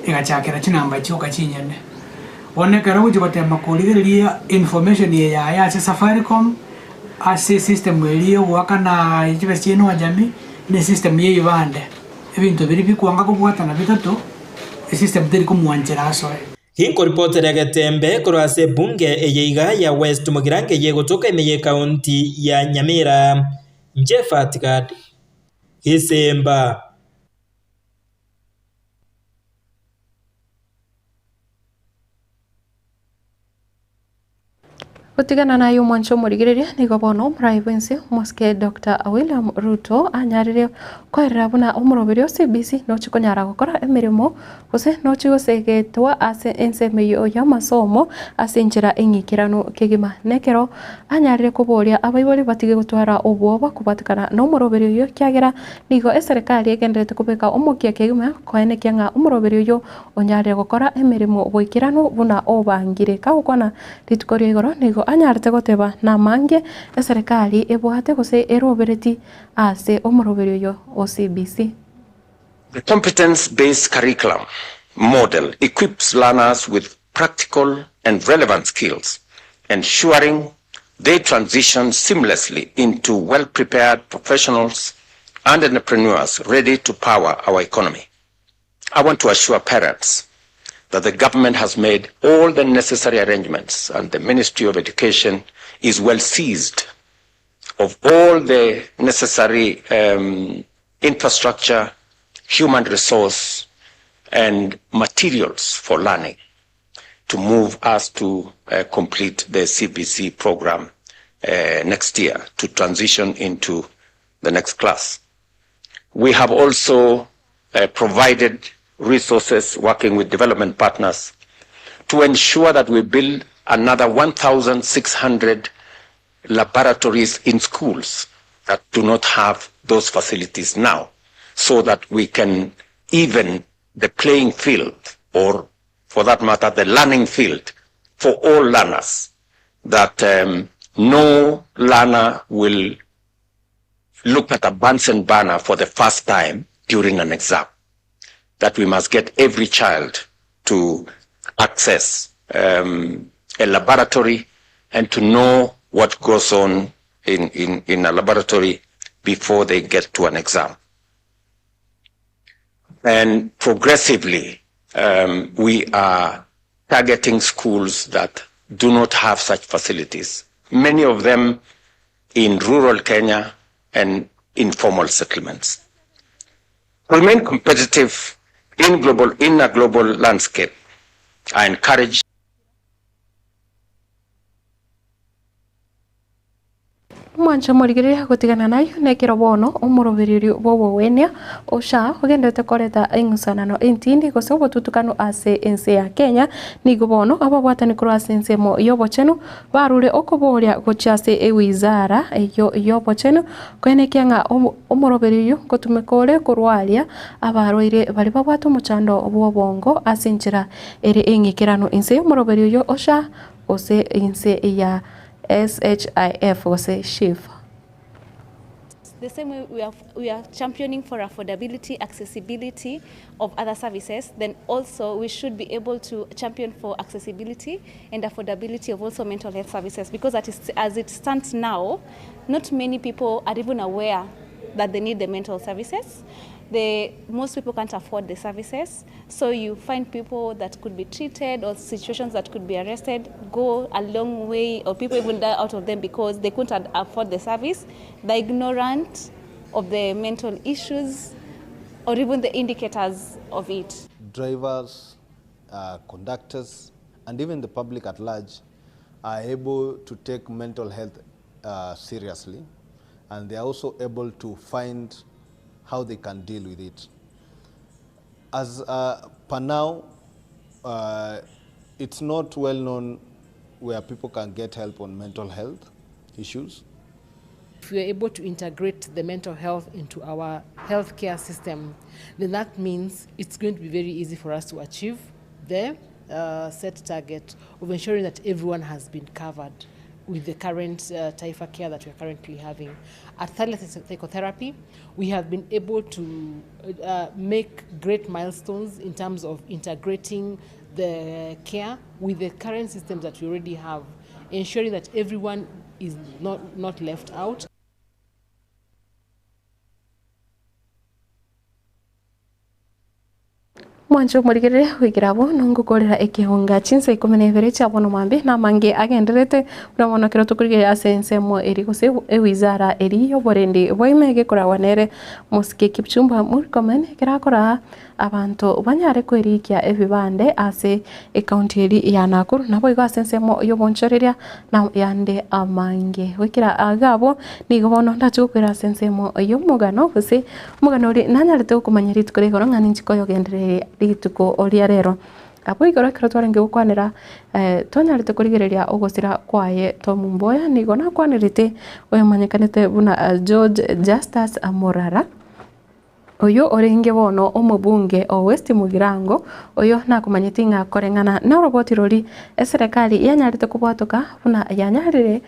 egachakera chinamba chioka chinyene. Bono ekero ogochia gotema korigereria information eye yaye ase Safaricom, ase esystem eria yogoakana chibesa chia Inua Jamii, na esystem ya ebibande, ebinto biria bikwanga kobwatana bitato, esystem teri komwanchera asoe. Ginkoripotera egetembe korwa ase ebunge eye iga ya West Mugirango eye egotoka ime y'ekaunti ya Nyamira, Jephat Gad, Gesemba. Gotigana naye omwanche omorigereria nigo bono omorai bwense omosike Dr William Ruto anyarire koerera buna omoroberi o CBC nochi konyara gokora emeremo gose nochi gosegetwa ase ensemo eyio y'amasomo ase enchera eng'ikeranu kegima. Nekero anyarire koboria abaibori batige gotwara obwoba kobwatekana nomoroberi oyio ekiagera nigo eserekari egendererete kobeka omokia kegima koenekia ng'a omoroberi oyio Onyarire gokora emeremo boikeranu buna obangire. Kagokwana rituko ria igoro nigo anyarete goteba namange eserekari ebwate gose erobereti ase omoroberi oyo o CBC. The competence-based curriculum model equips learners with practical and relevant skills, ensuring they transition seamlessly into well-prepared professionals and entrepreneurs ready to power our economy. I want to assure parents that the government has made all the necessary arrangements and the Ministry of Education is well seized of all the necessary um, infrastructure, human resource, and materials for learning to move us to uh, complete the CBC program uh, next year to transition into the next class. We have also uh, provided resources working with development partners to ensure that we build another 1,600 laboratories in schools that do not have those facilities now, so that we can even the playing field, or for that matter, the learning field for all learners, that um, no learner will look at a Bunsen burner for the first time during an exam. That we must get every child to access um, a laboratory and to know what goes on in, in, in a laboratory before they get to an exam. And progressively, um, we are targeting schools that do not have such facilities. Many of them in rural Kenya and informal settlements. To remain competitive in global in a global landscape, I encourage Omwancho omorigereria gotigana nayio nekero bono omorobererio bw'obogwenia o SHA ogenderete koreta eng'usanano entindi gose obotutukanu ase ense ya Kenya nigo bono ababwatani korwa ase ensemo y'obochenu barure okoboria gochia ase ewizara eyio y'obochenu koenekia ng'a omoroberio oyio ngotumeka ore korwaria abarwaire baria babwate omochando bw'obongo ase enchera ere eng'ikeranu inse y'omoroberio oyio o SHA gose inse ya SHIF gose SHIF. The same way we are, we are championing for affordability, accessibility of other services, then also we should be able to champion for accessibility and affordability of also mental health services because as it stands now, not many people are even aware that they need the mental services. The, most people can't afford the services, so you find people that could be treated or situations that could be arrested go a long way, or people even die out of them because they couldn't afford the service. They're ignorant of the mental issues or even the indicators of it. Drivers, uh, conductors, and even the public at large are able to take mental health uh, seriously, and they are also able to find how they can deal with it. As uh, per now, uh, it's not well known where people can get help on mental health issues. If we are able to integrate the mental health into our healthcare system, then that means it's going to be very easy for us to achieve the uh, set target of ensuring that everyone has been covered with the current uh, Taifa care that we are currently having. At Thalia Psychotherapy, we have been able to uh, make great milestones in terms of integrating the care with the current systems that we already have, ensuring that everyone is not, not left out. Mwancho omorigerere goikera abwo nongokorera ekehonga chinsa ikomi na ibere chia bono mwambe na amange agenderete buna bono ekero tokorigereria ase ensemo eri gose ewizara eri ya oborendi bwa ime egekoragwa nere Mosike Kipchumba Murkomen ekero akoraa abanto banyare koerikia ebibande ase ecounty eri ya Nakuru naboigo ase ensemo ya obonchoreria na yande amange. Goikera iga abwo nigo bono ndache gokwera ase ensemo ya omogano gose omogano oria nanyarete gokomanya rituko ria igoro ng'a ninchi koyogendereria rituko ria rero. Abwo igoro ekero twarenge gokwanera twanyarete korigereria ogosira kwaye Tom Mboya nigo nakwanerete oyomanyekanete buna George Justus Morara. Oyo orenge bono omobunge o West Mugirango, oyo nakomanyeti ng'a koreng'ana noroboti rori eserekari yanyarete kobwatoka buna yanyarire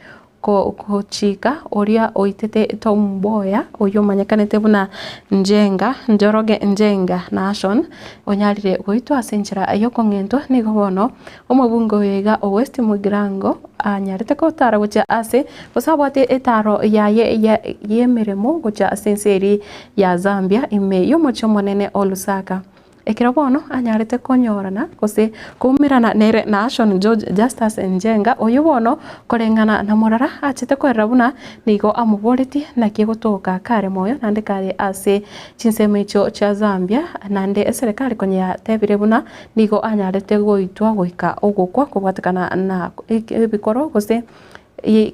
gochika oria oitete Tom Mboya oyio omanyekanete buna Njenga, Njoroge Njenga Nashon, onyarire goitwa ase enchera yokong'entwa nigo bono omobunge oyo iga o West Mugirango anyarete gotara gochia ase gose abwate etaro yaye y'emeremo gochia ase ense eria ya Zambia ime y'omochie omonene o Lusaka. Ekero bono anyarete konyorana gose koumerana nere Nahashon George Justus Njenga, oyio bono koreng'ana na morara achete koerera buna nigo amoboretie naki egotoka kare moyo naende kare ase chinsemo echio chia Zambia naende eserekari konya yatebire buna nigo anyarete goitwa goika ogokwa kobwatekana na ebikoro gose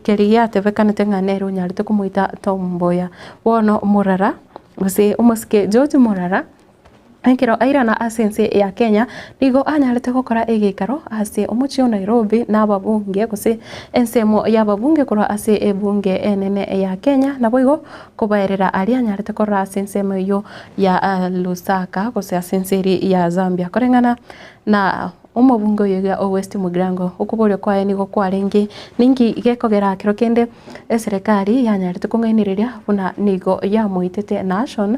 keria giatebekanete ng'a nere onyarete komoita Tom Mboya. Bono morara gose omosike George Morara Ekero airana ase ense ya Kenya, nigo anyarete gokora egeikaro ase omochie o Nairobi na ababunge gose ensemo y'ababunge korwa ase ebunge enene ya Kenya, naboigo kobaerera aria anyarete korora ase ensemo eyio ya Lusaka gose ase ense eria ya Zambia. Koreng'ana na omobunge oyo iga o West Mugirango, okoboria kwaye nigo kwarenge ninki gekogera kero kende eserekari yanyarete kong'ainereria buna nigo yamoitete Nahashon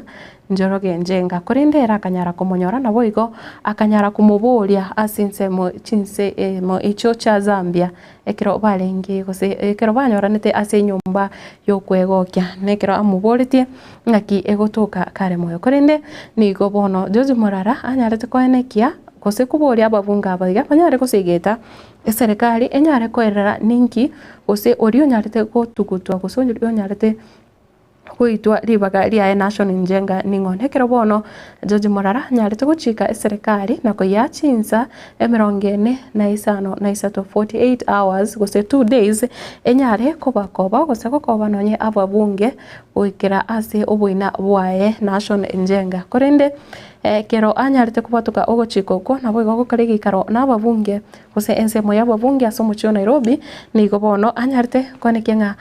Njoroge Njenga, korende ere akanyara komonyora, naboigo akanyara komoboria ase ensemo chinsemo echio chia Zambia, ekero barenge gose ekero banyoranete ase enyomba y'okwegokia, na ekero amoboretie ng'aki egotoka kare moyo. Korende nigo bono George Morara anyarete koenekia gose koboria ababunge aba iga banyare gosegeta eserekari enyare koerera ninki gose oria onyarete gotugutwa gose oria onyarete Goitwa ribaga riaye Nashon Njenga ning'o? Nekero bono George Morara anyarete gochika eserekari na koyia chinsa emerongo ene na isano na isato, 48 hours, gose 2 days enyare kobakoba gose gokoba nonye ababunge goikera ase oboina bwaye Nashon Njenga. Korende ekero anyarete kobwatoka ogochika okwo naboigo gokora egeikaro nababunge Gose ensemo y'ababunge ase omochie o Nairobi nigo bono anyarete koenekia ng'a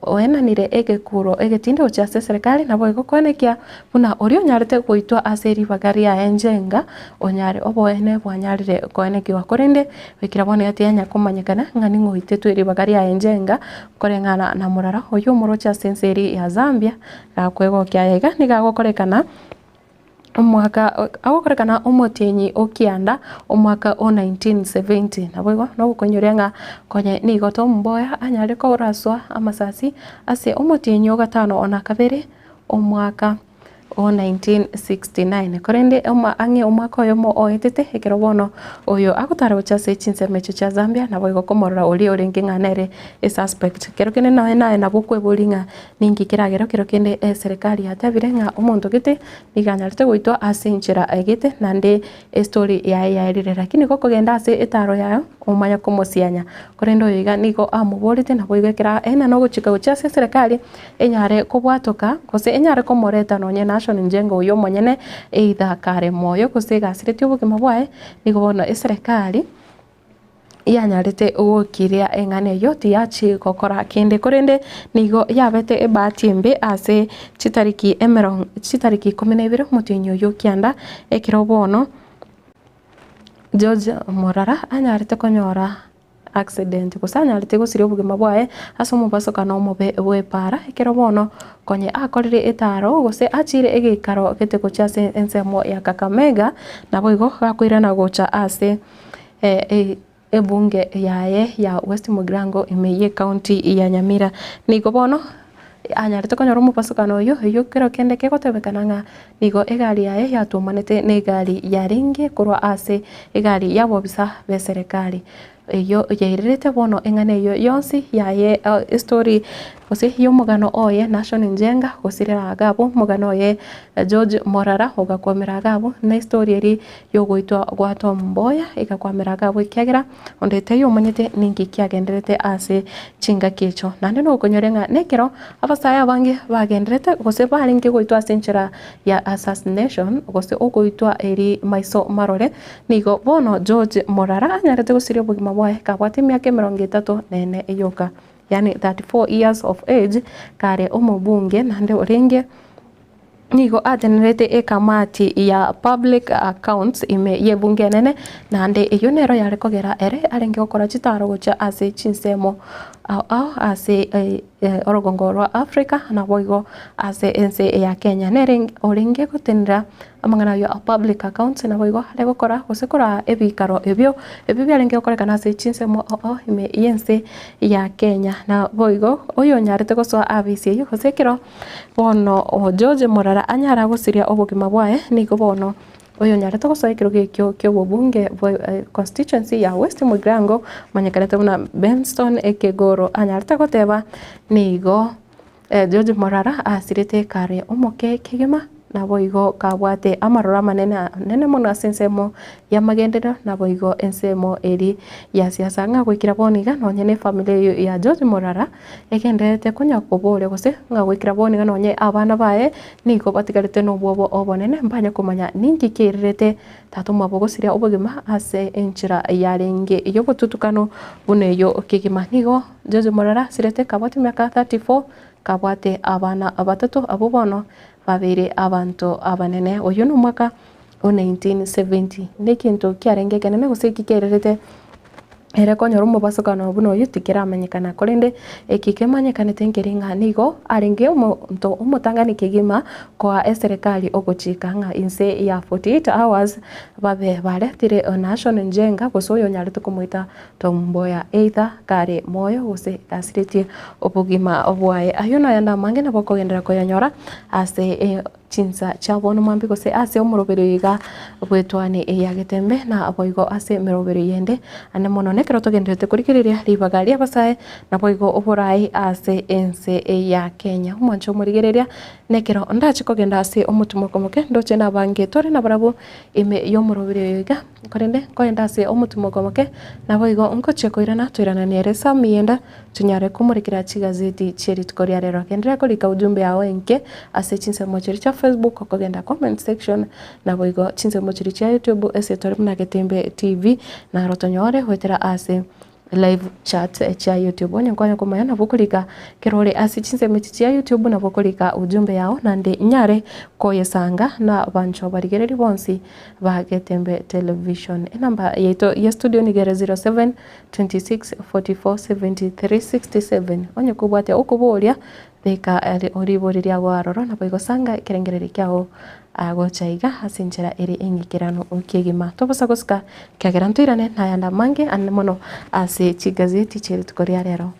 oenanire egekuro egetindi gochia ase eserekari naboigo koenekia buna oria onyarete goitwa ase ribaga riaye Njenga onyare oboene bwanyarire koenekiwa korende goikera bono iga tiyanya komanyekana ng'a ning'o oitetwe ribaga riaye Njenga koreng'ana na morara oyio omoroche ase ense eria ya Zambia gakwegokia aya iga nigo agokorekana. Omwaka agokorekana omotienyi o kianda omwaka o 1970. Naboigo nogokoinyoria ng'a konye nigo Tom Mboya anyare koraswa amasasi ase omotienyi o gatano na kabere omwaka O 1969. Korende ang'e omwaka oyomo oetete, ekero bono oyo agotara gochia ase chinsemo echio chia Zambia, naboigo komorora oria orenge ng'a nere esuspect. Kero kende nonya naye nabo okweboria ng'a ninki keragere kero kende eserekari yatebire ng'a omonto gete nigo anyarete goitwa ase enchera egete naende estory yaye yaerire. Lakini gokogenda ase etaro yaye omanye komosianya. Korende oyo iga nigo amoborete naboigo ekero aenana ogochika gochia ase eserekari Enyare kobwatoka, gose enyare komoreta nonye Nashoni Njenga oyio omonyene either kare moyo gose egasiretie obogima bwaye, nigo bono eserekari yanyarete gokiria eng'ana eyio tiyachi gokora kende korende nigo yabete ebahati embe ase chitariki emerongo chitariki ikomi na ibere omotienyi oyio o kianda ekero bono George Morara anyarete konyora accident, gose anyarete gosiria obogima bwaye ase omobasokano omobe bw'epaara, ekero bono konye akorire etaaro gose achiire egeikaro gete gochia ase ensemo ya Kakamega, naboigo gakoirana gocha ase ebunge yaye ya West Mugirango ime y'ecounty ya Nyamira. Nigo bono anyarete konyora omobasokano oyio, oyio kero kende kegotebekana ng'a nigo egari yaye yatuomanete na egari yarenge korwa ase egari y'abobisa b'eserekari. Eyio yairerete bono eng'ana eyio yonsi yaye estory gose y'omogano oye Nashon Njenga gosirera iga abwo omogano oye George Morara ogakwamera iga abwo na estory eria y'ogoitwa gwa Tom Mboya egakwamera iga abwo ekiagera Onde taiyo omanyete ninki kiagenderete ase chingaki echio. Naende nokonyore ng'a nekero abasae abange bagenderete gose barenge goitwa ase enchera ya assassination gose ogoitwa eri maiso marore, nigo bono George Morara anyarete gosiria obogima bwaye kabwate emiaka emerongo etato na ene yoka, yaani 34 years of age, kare omobunge naende orenge. Nigo atenerete ekamati ya Public Accounts ime y'ebunge enene, naende eyio nero yare kogera ere arenge gokora chitaro gochia ase chinsemo ao ao ase orogongo rwa Africa naboigo ase ense ya Kenya. Nere orenge gotenera amang'ana ayio a Public Accounts naboigo are gokora gose koraa ebikaro ebio, ebio biarenge gokorekana ase chinsemo ao ao ime y'ense ya Kenya. Naboigo oyonyarete gosoa afisi eyio gose ekero. Bono George Morara anyara gosiria obogima bwaye, nigo bono oyonyarete gosoa ekerogo ekio ki'obobunge bwa constituency ya West Mugirango omanyekanete buna Benson Ekegoro anyarete goteba nigo George Morara asirete kare omoke kegima naboigo kabwate amaroro amanene anene mono ase ensemo y'amagenderero naboigo ensemo eri ya siasa ng'a goikera bono iga nonye ne efamiri eyio ya George Morara Egendererete konya koboria gose ng'a goikera bono iga nonye abana baye nigo batigarete nobwoba obonene, mbanye komanya ninki kiairerete tata omwabo gosiria obogima ase enchera yarenge y'obotutukanu buna eyio kegima. Nigo George Morara asirete kabwate emiaka 34, kabwate abana batato abwo bono babeire abanto abanene. Oyio nomwaka o 1970. Nekinto kiarenge ekenene gose eki kiairerete Ere konyora omobasokano buna oyio tikeramenyekana, korende eki kemanyekanete nkeri ng'a nigo arenge omonto omotang'ani kegima koa eserekari ogochika ng'a inse ya 48 hours babe baretire Nashon Njenga gose oyonyarete komoita Tom Mboya either kare moyo gose asiretie obogima bwaye. Ayio nayande amange nabo okogenderera koyanyora ase chinsa chia bono mambia gose ase omoroberio iga bw'etwani ya Getembe, na boigo ase emeroberio yende ande mono. Nekero togendererete korigereria ribaga ri'abasae, naboigo oboraai ase ense ya Kenya. Omwancho omorigereria, nekero ndache kogenda ase omotimoko omoke, ndoche nabange tore nabarabwo ime y'omoroberio oyo iga. Korende nkoenda ase omotimoko omoke, naboigo ngochia koirana toirananie ere Samiyenda, tonyare komorekera chigazeti chie rituko ria rero. Genderera korika ujumbe yao enke ase chinsemo chiria chia Facebook okogenda comment section, naboigo chinsemo chiria chia YouTube ase tore buna Getembe TV, naro tonyore goetera ase live chat chia YouTube. Onye nkwanya komanya nabo okorika kero ore ase chinsemo echi chia YouTube nabo okorika ujumbe yao naende nyare koyesanga na abanchwa barigereria bonsi ba Getembe Television. Enamba yaito ya studio nigo ere 07 26 44 73 67. Onye kobwate okoboria beka ribori riago aroro naboigo sanga ekerengererio kiago gocha iga ase enchera ere eng'ikeranu kegima. Tobosa gosika ekiagera ntoirane nayande amange ande mono ase chigazeti chie rituko ria rero.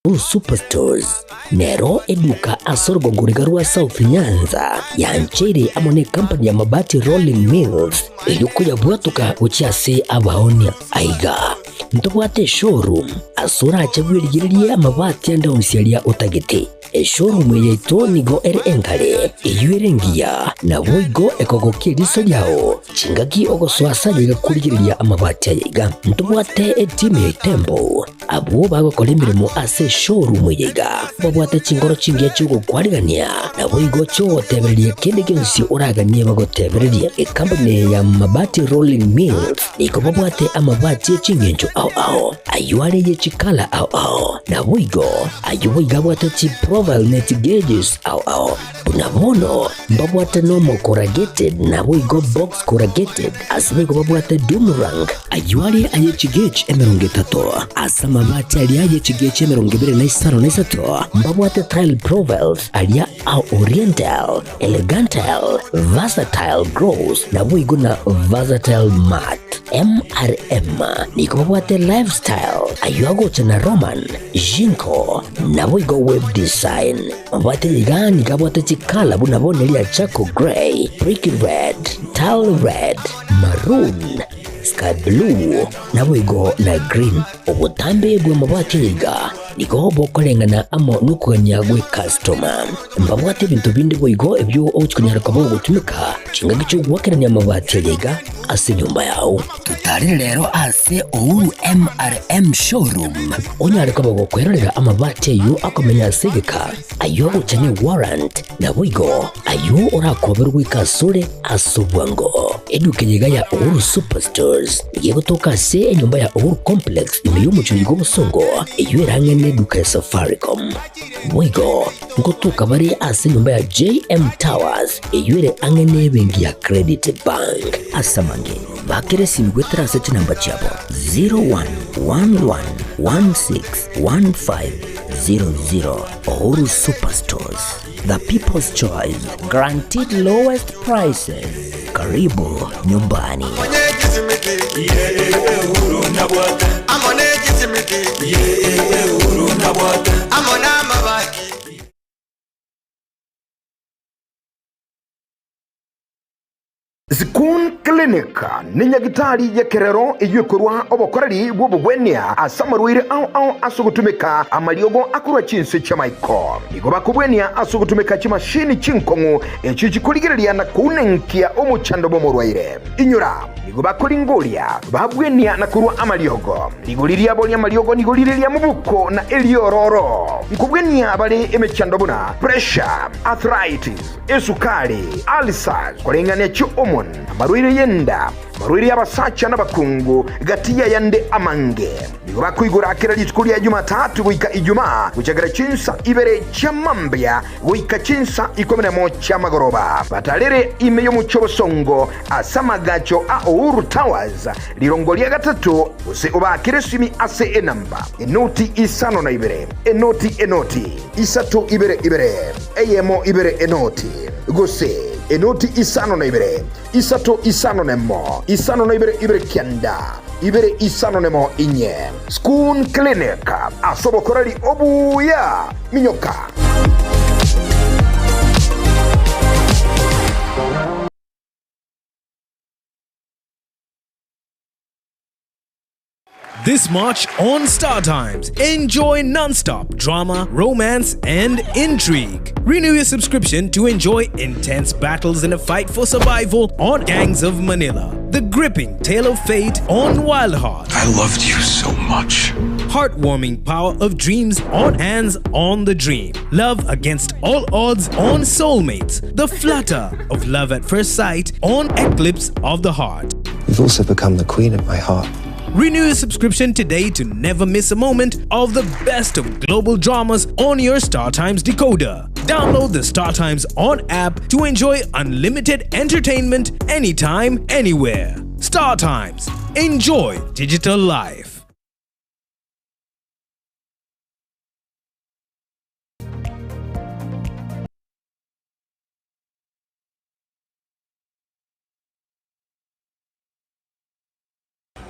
Uhuru Superstores nero eduka ase orogongo riga rwa South Nyanza yancheire amo ne company ya Mabati Rolling Mills eyio koyabwatoka gochia ase abaonia. Aiga ntobwate eshowroom ase orache bwerigererie amabati ande onsi aria otagete. Eshowroom eye yaito nigo ere engare, eyio ere engiya, naboigo ekogokia eriso riao chingaki ogosoa ase ayaiga korigereria amabati ayaiga. Ntobwate etimu ya Itembo Abwo bagokora emeremo ase eshowroom eye iga babwate chinkoro chingiya chi'ogokwarigania, naboigo chi'ogotebereria kende gionsi oraganie bagotebererie. Ekampuni eye ya Mabati Rolling Mills nigo babwate amabati e chingencho ao ao, ayio are ye chikala ao ao, naboigo ayio boigo abwate chiprofile ne chigeges ao ao. Buna bono mbabwate normal corrugated naboigo box corrugated, ase boigo babwate doom rank, ayio are aye chigauge 30, ase amabati aria aye chigauge 23 mbabwate tile profiles aria a oriental, elegantal, versatile gloss naboigo na versatile matte. MRM nigo babwate lifestyle, ayio agocha na Roman, Jinko, naboigo web design. Mabwate iga nigo abwate chikala buna bono eria charcoal grey, brick red, tile red, maroon, sky blue, naboigo na green. Obotambe bw'amabati aya iga nigo bokoreng'ana amo nokogania gw'ekastoma. Mbabwate ebinto binde boigo ebio ogochia konyara koba ogotumeka chingaki chi'ogoakerania amabati aya iga ase enyomba yao. Totarere rero ase Uhuru MRM Showroom onyare koba gokwerorera amabati ayio akomenya ase egeka, ayio agocha ne warrant, naboigo ayio orakoberwe goika asore ase obwango. Eduka eye iga ya Uhuru Superstores nigo egotoka ase enyomba ya Uhuru Complex ime y'omochie oyo bw'obosongo eyio erang'e neduka ya Safaricom. Boigo ngotoka bare ase enyomba ya JM Towers eyio ere ang'e nebenki ya Credit Bank. Ase amange, bakera esimi goetera ase chinamba chiabo 0111161500. Uhuru Superstores, the people's choice, guaranteed lowest prices. Karibu nyumbani. Zikun Clinic ne nyagitari y'ekerero eyio ekorua obokoreri bw'obogwenia ase amarwaire ao ao ase ogotumeka amariogo akorwa chinse chi'amaiko. Nigo bakobwenia ase ogotumeka chimashini chinkong'u echio chikorigereria na kounenkia omochando bw'omorwaire. Inyora, nigo bakoringoria, babwenia na korua amariogo. Rigori riabo ri'amariogo nigo rire ria mobuko na eriororo. Nkobwenia bare emechando buna pressure, arthritis, esukari, ulcers, koreng'ania chi'hormone, amarwaire y'enda, amarwaire y'abasacha n'abakungu, gati y'ayande amange. Nigo bakoigora kera rituko ria Jumatatu goika Ijumaa, gochakera chinsa ibere chia mambia goika chinsa ikomi nemo chi'amagoroba. Batarere ime y'omochie obosongo ase amagacho a Uhuru Towers, rirongo ria gatato, gose obaakere esimi ase enamba, enoti isano na ibere, enoti enoti, isato ibere ibere, eyemo ibere enoti, gose enoti isano na ibere, isato isano nemo, isano na ibere ibere kianda, ibere isano nemo inye. Schoon Clinic, ase obokoreri obuya. Minyoka! This March on Star Times, enjoy non-stop drama, romance, and intrigue. Renew your subscription to enjoy intense battles in a fight for survival on Gangs of Manila, the gripping tale of fate on Wild Heart. I loved you so much. Heartwarming power of dreams on Hands on the Dream. Love against all odds on Soulmates. The flutter of love at first sight on Eclipse of the Heart. You've also become the queen of my heart. Renew your subscription today to never miss a moment of the best of global dramas on your Star Times decoder. Download the Star Times On app to enjoy unlimited entertainment anytime, anywhere. Star Times. Enjoy digital life.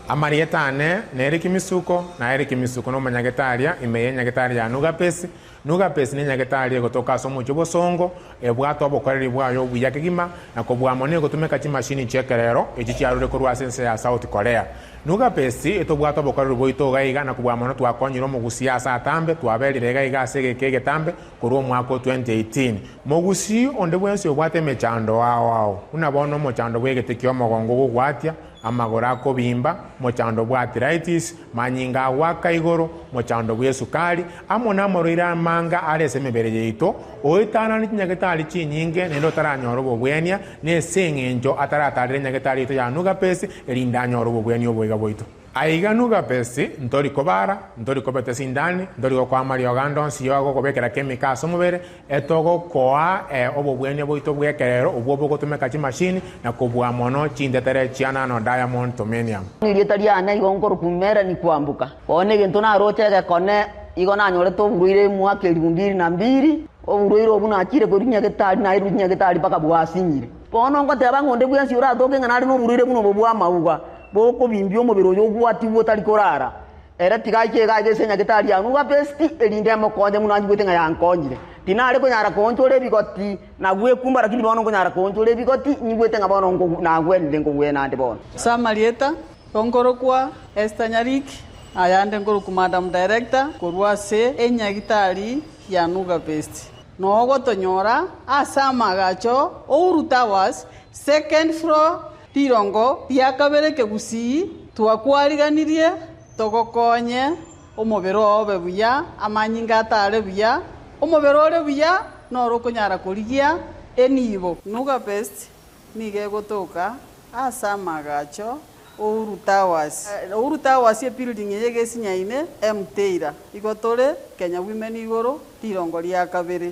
Amarieta ane nere Kimisuko, na ere Kimisuko nomonyagetaria ime y'enyagetaria ya Nugapesi. Nugapesi nenyagetaria egotoka ase omochie obosongo, ebwate obokoreri bwaye obuya kegima, na kobua mono egotumeka chimashini chi'ekerero echi chiarure korwa ase ense ya South Korea. Nugapesi etobwate obokoreri bwaito iga iga na kobua mono twakonyire omogusii ase atambe, twaberire iga iga ase egeka egetambe korwa omwaka o 2018. Mogusii onde bwensi obwate emechando ao ao, buna bono omochando bw'egete ki'omogongo ogogwatia, amagoro akobimba, mochando bw'arthritis, manyinga agoaka igoro, mochando bw'esukari, amo namorwaire amanga are ase emebere yaito, oetanane chinyagetari chinyinge naende otaranyora obobwenia, nese eng'encho ataratarera enyagetari yaito ya Nugapesi, erinde anyore obobwenia oboiga bwaito. Aiga Nugapesi, ntori kobara, ntori kobeta esindani, ntori gokoa amariogo ande onsi y'ogokobekera kemika ase omobere, Etogokoa obobwenia bwaito bw'ekerero obwo bogotumeka chimashini na kobua mono chintetere chia nano diamond tomenium. Erieta riane igo nkorokwa Melanie Kwamboka. Bono egento naroche egekone igo nanyorete oborwaire mwaka elifu mbili na mbili, oborwaire obwo nachire korwa nyagetari nairwe nyagetari mpaka bwasinyire. Bono ngoteba ng'a onde bwensi oratoke ng'a nare noborwaire buna obo bw'amauga, bokobimbia omobere oyo ogwatigwe otari korara, Ere tiga aike iga aiga ase enyagetari ya Nugapesti, erinde emokonye buna anjigwete ng'a yankonyire. Tinare konyara koonchora ebigoti na gwekumba, lakini bono nkonyara koonchora ebigoti, nyigwete ng'a bono nagwenire nkogwena ande bono. Ase amarieta, nkorokwa Esther Nyariki, ayande nkorokwa Madam Director korwa ase enyagitari ya Nugapesti. Noo ogotonyora ase amaagacho Uhuru Towers, second floor, Rirongo ria kabere kegusii twakwariganirie togokonye omobere oo obe buya, amanyinga atare buya, omobere ore buya noro okonyara korigia enibo. Nuga Best nigo egotoka ase amagacho Uhuru Towers. Uhuru Towers ebuilding eye egesinyaine Mteira. Igo tore Kenya Women igoro rirongo ria kabere.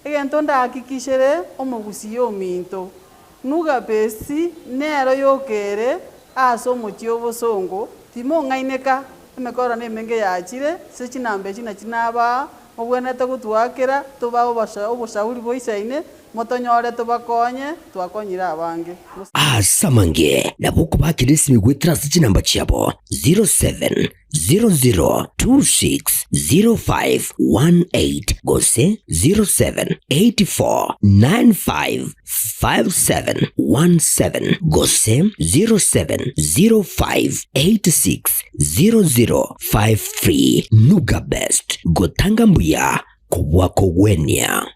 Egento ndahakikishere omogusii ominto Nugapesi nero yoka ere ase omochie obosongo, timong'aineka, emekoro nemenge yachire, ase chinamba echi nachi nabaa, mobwenerete gotwakera, tobae oboshauri boisaine, motonyore tobakonye, twakonyire abange. Ase amange nabo okobakera esimi goetera ase chinamba chiabo 07 00260518 gose 0784955717 gose 0705860053. Nuga Best, gotanga mbuya kobua kogwenia.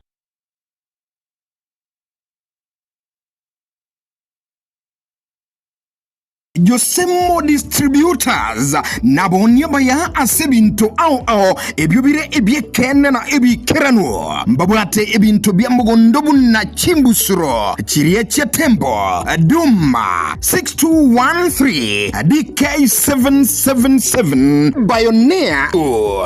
Josemo Distributors nabaonia baya ase ebinto ao ao ebio bire ebi'ekeene na ebiikeranu. Mbabwate ebinto bia mogondo buna chimbusuro chiria chia Tembo, Duma 6213, DK777, Bioneer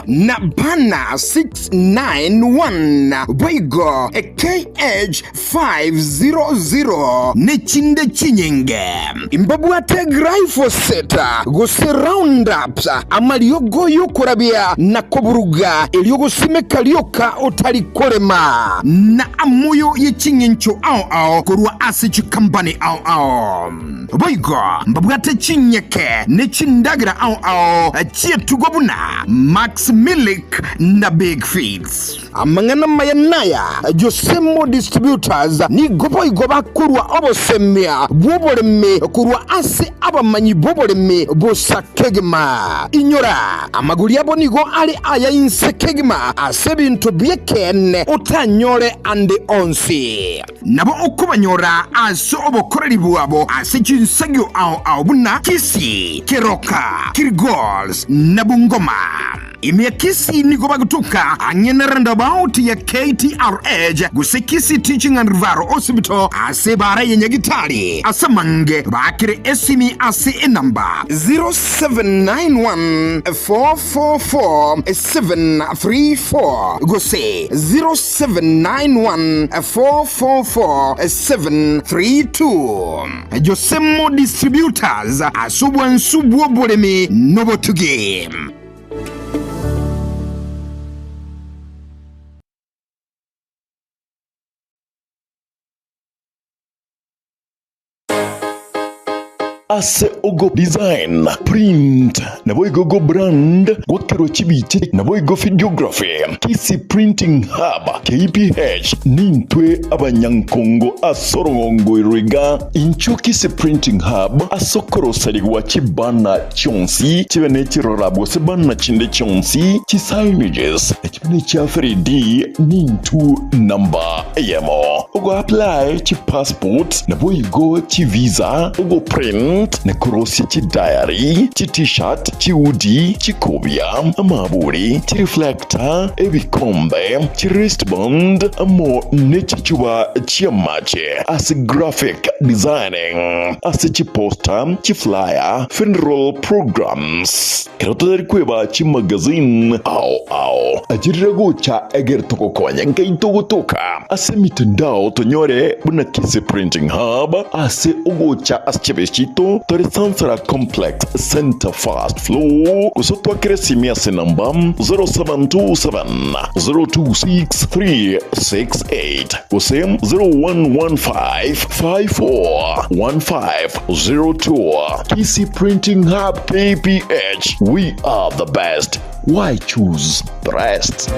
na Bana 691, boigo KH 500 ne chinde chinyinge. Mbabwate glyphosate gose Roundup, amariogo y'okorabia na koburuga erio gosimeka rioka otari korema, na amoyo ye ching'encho ao ao korwa ase chikampani ao ao. Boigo mbabwate chinyeke ne chindagera ao ao chi'etugo buna Max Milk na Big Feeds. Amang'ana amaya naya, Josemo Distributors nigo boigo bakorua obosemia bw'oboremi korwa ase abamanyi b'oboremi bosa kegima. Inyora, amagori abo nigo are aya inse kegima ase ebinto bi'ekeene otanyore ande onsi. Nabo okobanyora ase obokoreri bwabo ase chinsagio ao ao buna Kisii, Keroka, Kilgoris na Bungoma. Ime ya Kisii nigo bagotoka ang'e na roundabout ya KTRH gose Kisii Teaching and Referral Hospital ase ebara ya Nyagitari. Ase amange baakere esimi ase enamba 0791 444 734 gose 0791 444 732. Josemo Distributors ase obwansu bw'oboremi nobotugi. Ase ogo design, print, naboigo go brand, gwakerwa chibicha naboigo videography. Kisii Printing Hub, KPH, nintwe abanyankongo ase orogongo ero iga. Inchuo Kisii Printing Hub ase okoroserigwa chibanner chionsi, chibe ne chirora gose banner chinde chionsi, chi signages, chibe ne chia 3D, nintwe namba eyemo. Ogo apply chi passport naboigo chi visa, ogo print na korosia chi diary, chi t-shirt, chi hoodie, chikobia, amaburi, chi reflector, ebikombe, chi wristband, amo ne chichuba chi'amache ase graphic designing, ase chi poster, chi flyer, funeral programs. Ekero totari kweba chimagazine ao ao, achirire gocha egere togokonye nkaito gotoka ase emitandao tonyore buna Kisii Printing Hub ase ogocha ase chiabesi chiaito tore Sansara Complex Center First Floor gose otwakere esimi ase enamba 0727 026 368 gose 0115 54 1502. Kisii Printing Hub KPH, we are the best, why choose the rest?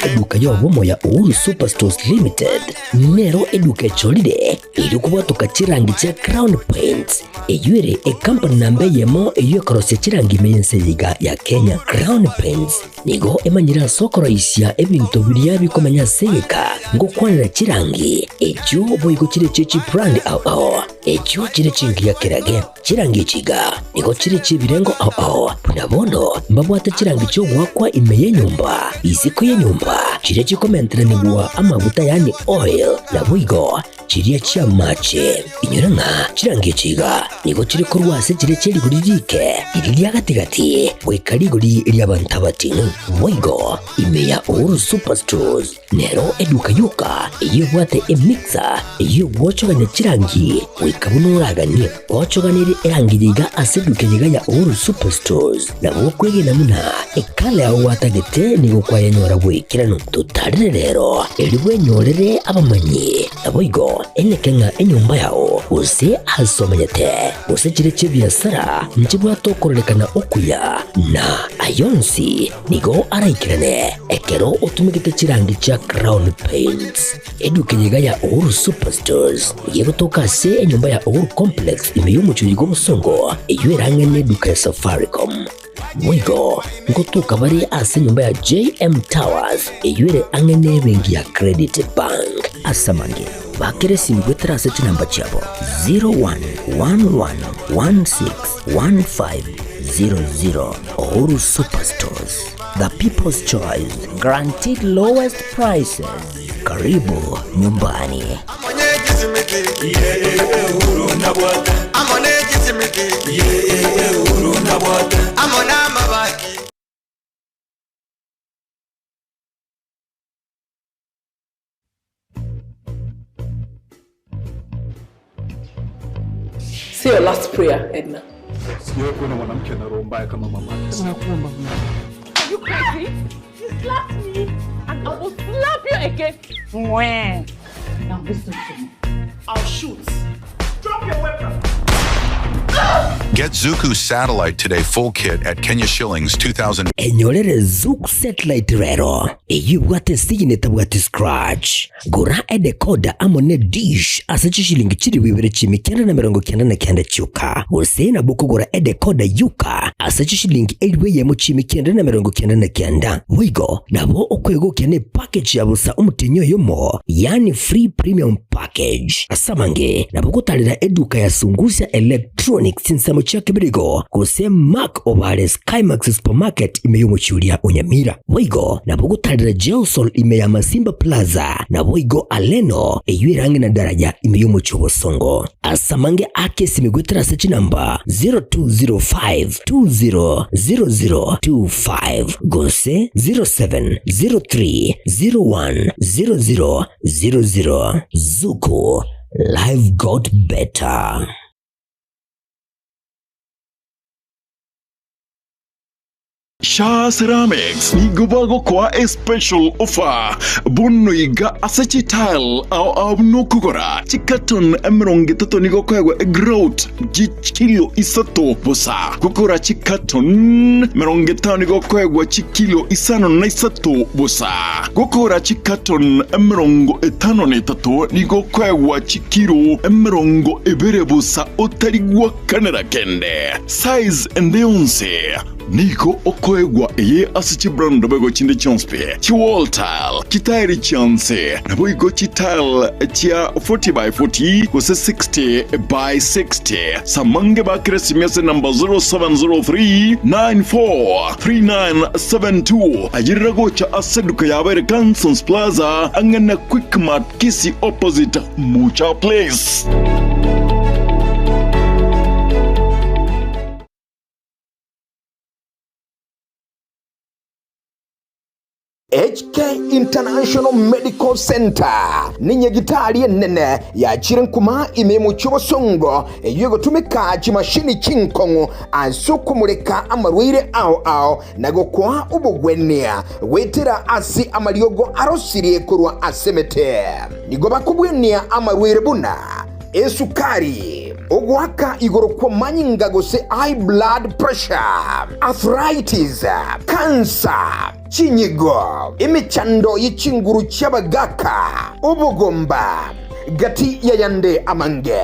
Eduka y'obomo ya Uhuru Superstores Limited nero eduka echorire erio kobwatoka chirangi chia Crown Paints eyio ere ekampani namba eyemo eyio ekorosia chirangi ime y'ense eye iga ya Kenya. Crown Paints nigo emanyire ase okoroisia ebinto biria bikomenya ase egeka ngokwanera chirangi echio boigo chire chie chibrand ao ao echio chire chingiya kerage. Chirangi echi iga nigo chire chi'ebirengo ao ao, buna bono mbabwate chirangi chi'ogoakwa ime y'enyomba, isiko y'enyomba, chiria chikomenteranigwa amaguta yaani oil, naboigo chiria chi'amache. Inyora ng'a chirangi echi iga nigo chire korwa ase chiria chie rigori riike, riria ria gati-gati, goika rigori ri'abanto abating'u. Boigo ime ya Uhuru Superstores Nero eduka yoka eyio ebwate emixer eyio egwochogania chirangi goika buna oraganie. Gochoganerie erangi yiga ase eduka eyio ya Uhuru Superstores nabo okwegena buna ekala yao gwatagete nigo kwayenyora bw'ekeranu. Totarere rero erio bwenyorere abamanyi naboigo eneke ng'a enyomba yao gose ase omenyete gose chire chi'ebiasara nchibwate okororekana okuya na ayonsi Nigo araikerane ekero otumegete chirangi chia Crown Paints. Eduka eye iga ya Uhuru Superstores nigo egotoka ase enyomba ya Uhuru Complex ime y'omochie bw'obosongo eyio ere ang'e n'eduka ya Safaricom. Boigo ngotoka bare ase enyomba ya JM Towers eyio ere ang'e n'ebenki ya Credit Bank. Ase amange, bakera esimi goetera ase chinamba chiabo 0111161500. Uhuru Superstores, the people's choice, guaranteed lowest prices. Karibu nyumbani. Say your last prayer, Edna. Sijawahi kuona mwanamke ana roho mbaya kama mama. Nakuomba Mungu. Are you crazy? You slapped me and I will slap you again. Mwah. Now listen to me. I'll shoot. Drop your weapon. Get Zuku Satellite Today full kit at Kenya shillings 2000. Enyorere Zuku Satellite rero eyio ebwate esigini etabwati scratch. Gora edecoder amo ne dish ase chishilingi chilifu ibere chiimi kianda na emerongo kianda na kianda chioka, gose nabo okogora edecoder yoka ase chishilingi elifu eyemo chiimi kianda na emerongo kianda na kianda. Boigo nabo okwegokia ne package ya bosa omotienyi oyomo, yaani free premium package. Ase amange nabo ogotarera eduka ya Sungusia Electronics chinsemo chia Kebirigo gose Mark Obare Skymax Supermarket ime y'omochie oria o Nyamira. Boigo nabo ogotarera Gelsol ime ya Masimba Plaza naboigo Aleno eyio ere ang'e na daraja ime y'omochie o Bosongo. Ase amange ake esimi goetera ase chinamba 0205200025 gose 0703010000. Zuku, life got better. Shaa Ceramics nigo bagokoa a special offer bono iga ase chitile ao ao buna okogora chicarton 30 nigo okoegwa egrout chikilo isato bosa. Gokora chicarton 50 nigo okoegwa chikilo 53 bosa. Gokora chicarton 53 nigo okoegwa chikilo 20 bosa otari gwakanera kende. Size ende yonsi. Nigo okoegwa eye ase chibrand boigo chinde chionsi pi, chiwall tile, chitairi chionsi, naboigo chitile chia 40 by 40 gose 60 by 60. Samange bakere esimi ase enamba 0703 94 3972. Ayerera gocha ase eduka yabo ere Cansons Plaza ang'e na Quickmart Kisii opposite Mucha Place. HK International Medical Centre nenyagitari enene yachire nkuma ime y'omochie obosongo eyio egotumeka chimashini chinkong'u ase okomoreka amarwaire ao ao na gokoa obogwenia goetera ase amariogo arosirie korwa ase emete. Nigo bakobwenia amarwaire buna esukari, ogoaka igoro kw'amanyinga gose high blood pressure, arthritis, cancer, chinyigo, emechando ye chinguru chi'abagaaka, obogomba, gati y'ayande amange.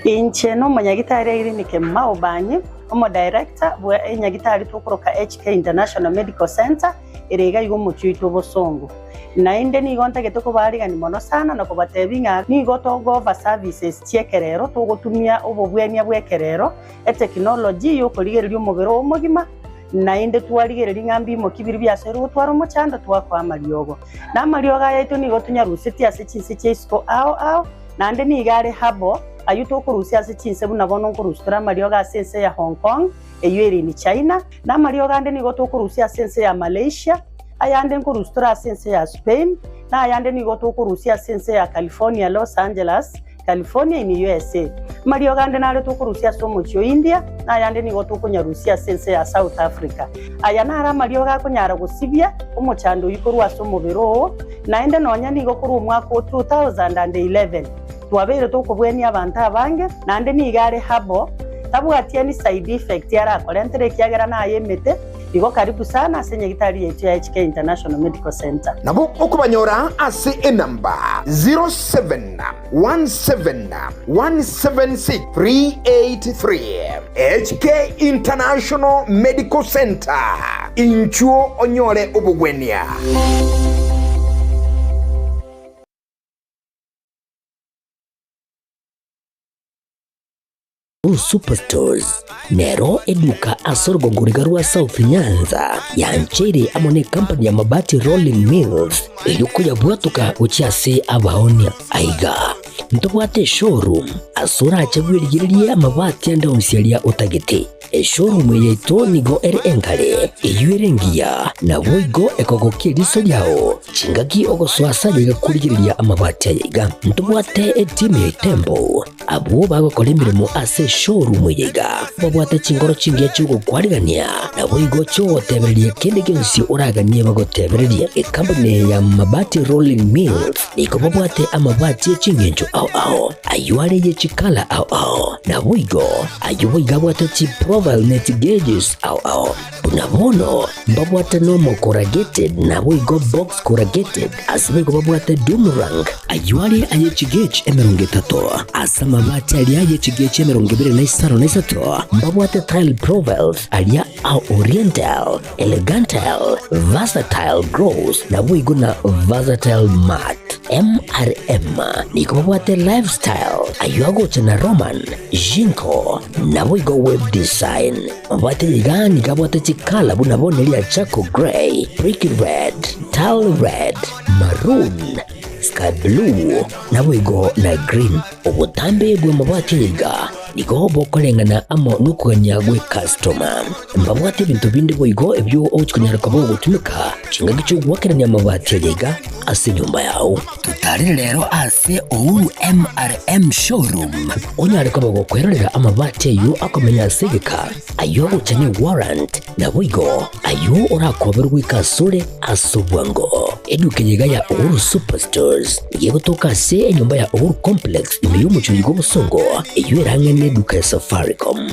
Inche nomonyagitari Irene Kemuma Obanyi, omodirector bwe enyagitari tokoroka HK International Medical Centre ere iga iga omochie oito obosongo. Naende nigo ntagete kobaarigania mono sana na kobatebia ng'a nigo togofa services chi'ekerero, togotumia obobwenia bw'ekerero, etekinoloji y'okorigereria omobere oo omogima, naende twarigereria ng'a mbimoki biria biasoire gotwara omochando twakoa amariogo. Na amariogo aya aito nigo tonyarusetie ase chinse chia isiko ao ao, naende nigo are herbal, ayio tokorusia ase chinse buna bono nkorusia tore amariogo ase ense ya Hong Kong, eyio ere in China, na amariogo ande nigo tokorusia ase ense ya Malaysia, ayande nkorusia tore ase ense ya Spain, na ayande nigo tokorusia ase ense ya California, Los Angeles, California in USA. Amariogo ande nare tokorusia ase omochie o India, na ayande nigo tokonyarusia ase ense ya South Africa. Aya naro amariogo akonyara gosibia omochando oyio korwa ase omobere oo, naende nonya nigo korwa omwaka o 2011 twabeire tokobwenia abanto abange, naende nigo are herbal, tabwati any side effect arakorentere ekiagera naye emete. Igo karibu sana ase nyagitari yaito ya HK International Medical Centre. Nabo okobanyora ase enamba 0717176383. HK International Medical Centre, inchuo onyore obogwenia. Superstores nero eduka ase orogongo riga rwa South Nyanza yancheire amo ne company ya Mabati Rolling Mills erio koyabwatoka gochia ase abaonia. Aiga ntobwate eshowroom ase orache bwerigererie amabati ande onsi aria otagete. Eshowroom eye yaito nigo ere engare, eyio ere engiya, naboigo ekogokia eriso riao chingaki ogosoa ase ayaiga korigereria amabati ayaiga. Ntobwate etimu ya Itembo Abwo bagokora emeremo ase eshowroom eye iga babwate chingoro chingiya chi'ogokwarigania, naboigo chi'ogotebereria kende gionsi oraganie bagotebererie. Ekampuni eye ya Mabati Rolling Mills nigo babwate amabati e ching'encho ao ao, ayio are ye chikala ao ao, naboigo ayio boigo abwate chiprofile ne chigeges ao ao. Buna bono mbabwate nomo corrugated naboigo box corrugated, ase boigo babwate doom rank, ayio are aye chigauge 30, ase amabati aria aye chigauge 25, mbabwate tile profiles aria a oriental, elegantal, versatile gloss naboigo na versatile matte. MRM nigo babwate lifestyle, ayio agocha na Roman, Jinko, naboigo web design. Mabwate iga nigo abwate chikala buna bono eria charcoal grey, brick red, tile red, maroon, sky blue, naboigo na green. Obotambe bw'amabati aya iga nigo bokoreng'ana amo nokogania gw'ekastoma. Mbabwate ebinto binde boigo ebio ogochi konyara koba ogotumeka chingaki chi'ogoakerania amabati aya iga ase enyomba yao. Totarire rero ase Uhuru MRM Showroom onyare koba gokwerorera amabati ayio akomenya ase egeka, ayio agocha ne warrant, naboigo ayio orakoberwe goika asore ase obwango. Eduka eye iga ya Uhuru Superstores nigo egotoka ase enyomba ya Uhuru Complex ime y'omochie oyo bw'Obosongo, eyio ere ang'e neduka ya Safaricom.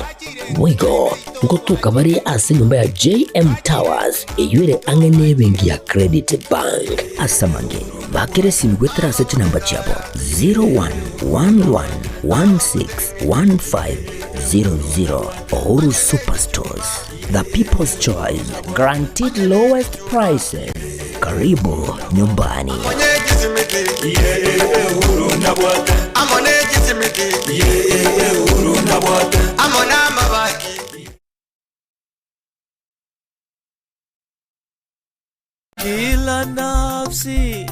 Boigo ngotoka bare ase enyomba ya JM Towers eyio ere ang'e nebenki ya Credit Bank. Ase amange, bakera esimi goetera ase chinamba chiabo 0111161500. Uhuru Superstores, the people's choice, guaranteed lowest prices. Karibu nyumbani. Kila nafsi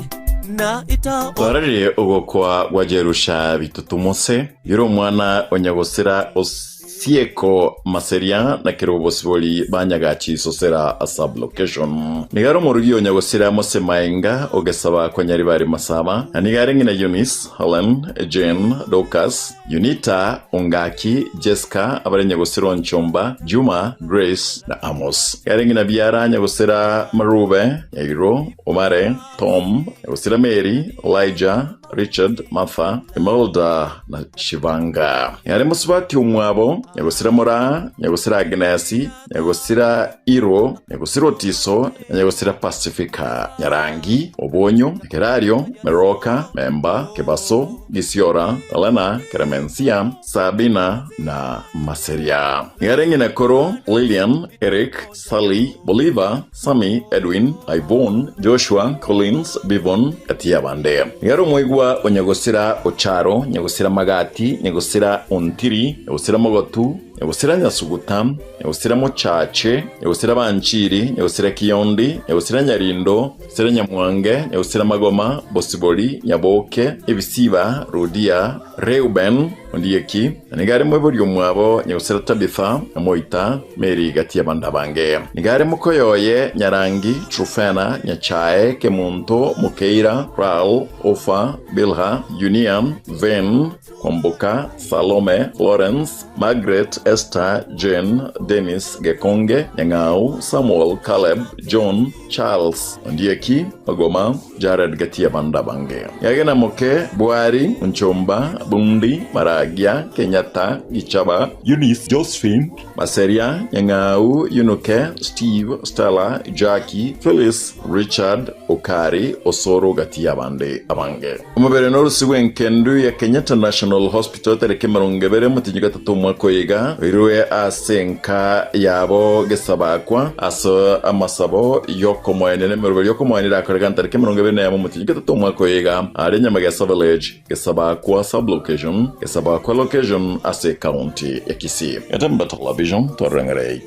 na ita Twararirie ogokwa gwa Jerusha bitutumose, yore omwana o nyagosira Osieko Maseria na kera obosibori ba Nyagachi Sosera sub-location. Nigo are omorugi o nyagosira Mose Maenga ogesaba kwa Nyaribari Masaba, na nigo are ng'ina Eunice, Helen, Jane, Dorcas, Unita, Ongaki, Jesca, abare nyagosira Onchomba, Juma, Grace na Amos. Nigo are ng'ina biara nyagosira Marube, Nyairo, Omare, Tom, nyagosira Mary, Elijah, Richard, Martha, Imelda na Shivanga. Yare mosubati omwabo, nyagosira Moraa, nyagosira Agnesi, nyagosira Iro, nyagosira Otiso, na nyagosira Pacifica, Nyarangi, Obonyo, Kerario, Meroka, Memba, Kebaso, Gisiora, Elena, Keremensia, Sabina na Maseria. Yare ng'ina koro, Lilian, Eric, Sally, Bolivar, Sammy, Edwin, Ivone, Joshua, Collins, Bivon, gati y'abande. Nigo are omoigwa o nyagosira Ocharo, nyagosira Magati, nyagosira Ontiri, nyagosira Mogotu, nyagosira Nyasuguta, nyagosira Mochache, nyagosira Banchiri, nyagosira Kiyondi, nyagosira Nyarindo, nyagosira Nyamwange, nyagosira Magoma, Bosibori, Nyaboke, Ebisiba, Rudia, Reuben, Ondieki, na nigo are moibori omwabo nyagosira Tabitha, na Moita, Mary gati y'abande abange. Nigo are mokoyoye Nyarangi, Trufena, Nyachae, Kemunto, Mokeira, Raul, Ofa, Bilha, Junia, Ven, Kwamboka, Salome, Florence, Margaret, Esther, Jane, Dennis, Gekonge, Nyang'au, Samuel, Caleb, John, Charles, Ondieki, Ogoma, Jared gati y'abande abange. Yagena Moke, Bwari, Nchomba, Bundi, Maragia, Kenyatta, Gichaba, Eunice, Josephine, Maseria, Nyang'au, Yunuke, Steve, Stella, Jackie, Phyllis, Richard, Okari, Osoro gati y'abande abange. Omobere norusigwe enkendu ya Kenyatta National Hospital tariki emerongo ebere omotienyi gatato omwaka oyo iga, oirwe ase enka yabo gesabakwa ase amasabo y'okomoenia na emeroberi y'okomoenia erakorekane tariki 21 omotienyi gatato omwaka oyo iga aria Nyamagesa Village, Gesabakwa Sub-location, Gesabakwa Location ase Ecounty ya Kisii. Getembe Television, Twarengerei.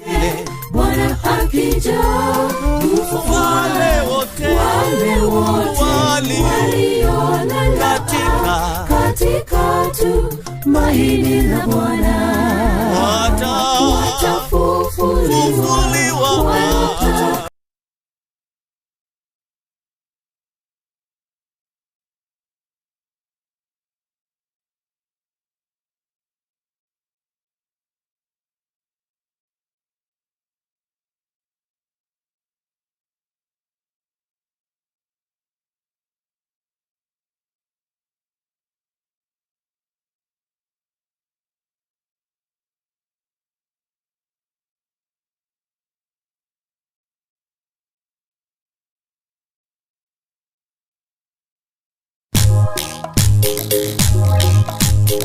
Bwana akija wale wote wale wote waliolala katika tumaini la Bwana watafufuliwa wata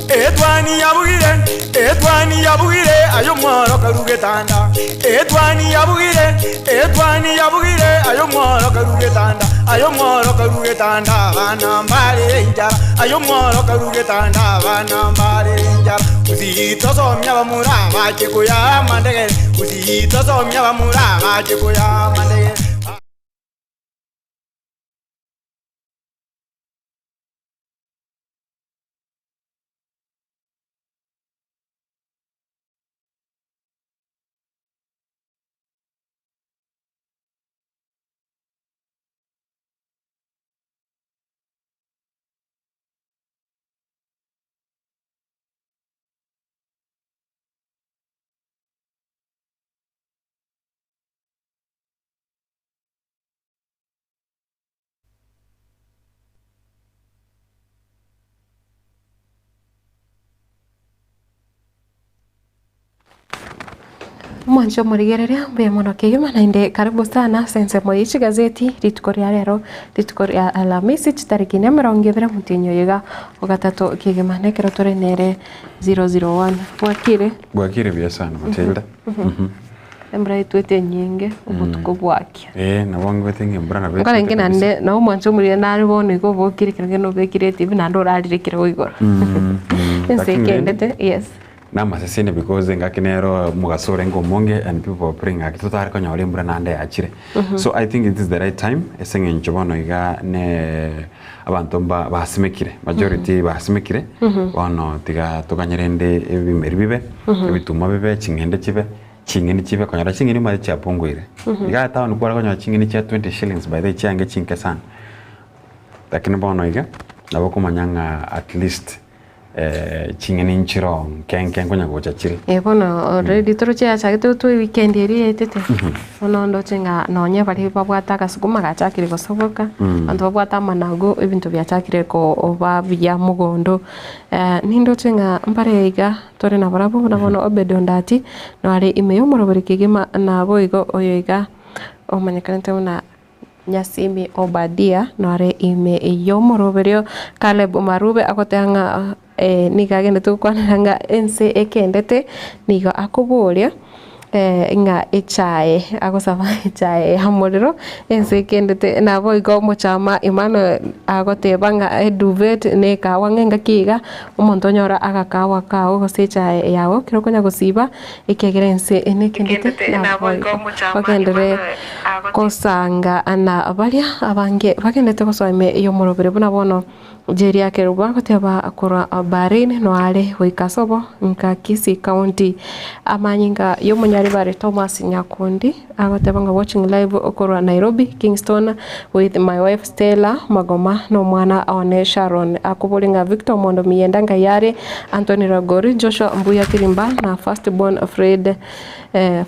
Etwani yabugire, etwani yabugire, ayo mworo karugetanda. Etwani yabugire, etwani yabugire, ayo mworo karugetanda. Ayo mworo karugetanda, bana mbare injara. Ayo mworo karugetanda, bana mbare injara. Usitosomya bamura bache kuya mandegere. Usitosomya bamura bache kuya mandegere. Omwanche omorigereria, mbuya mono kegima naende karibu sana ase ensemo ye chigazeti rituko ria rero, rituko ria Alhamisi chitariki na emerongo ebere omotienyi oyo iga ogatato kegima na ekero tore nere 001. Bwakire? Bwakire buya sana Matilda. Embura etwete enyinge obotuko bwakia. Eh, nabo ngwete ng'a embura nabo Nkore etwete inki kabisa. naende nabo omwancho omorire nare bono igo obokire ekero kende obekire etibi naende orarire ekero igoro. Ense Lakini rende, ekendete, yes. Namaseseni because engaki nero omogaso orenge omonge and people were praying gaki totare konyora embura naende yachire. So I think it is the right time ase eng'encho bono iga ne abanto mba basimekire majority basimekire bono tiga toganye rende ebimeri bibe, ebituma bibe, ching'ende chibe, ching'eni chibe konyora ching'eni omanyete chiapunguire. Igaa town kware konyora ching'eni chia 20 shillings by the way chiange chinke sana. Lakini bono iga nabo okomanya ng'a at least Ching'eni nchiroo nke nke nkonya gocha chire. Eh, bono already toroche yachagete gotwa eweekend eria yaetete, bono ndoche ng'a nonye baria babwate agasukuma gachakire gosoboka, abanto babwate amanagu ebinto biachakire koba buya mogondo. Nindoche ng'a mbare iga tore nabarabwo buna bono Obed Ondati, nare ime ya omorobori kegima naboigo oyo iga omanyekanete buna. Nyasimi Obadia nore ime y'omoroberio Caleb Marube agoteba ng'a nigo agendete gokwanera ng'a ense ekendete nigo akoboria ng'a echae agosaba echae ya morero ense ekendete naboigo omochama Emmanuel agoteba ng'a eduvet na ekawa ng'a engaki iga omonto onyore agakawa kago gose echae yago ekero okonya gosiba ekiagera ense nekendete naboigo bagenderere Gosanga na baria abange bagenderete gosoa ime y'omorobere buna bono Jeria Kerubo agoteba korwa Bahrain noare goika sobo nka Kisii County. Amanyinga y'omonyaribari Thomas Nyakundi agoteba ng'a watching live korwa Nairobi Kingston with my wife Stella Magoma na omwana one Sharon. Akoboria ng'a Victor Omondo Miyenda ngai are, Anthony Ragori, Joshua Mbuya Tirimba na first born Fred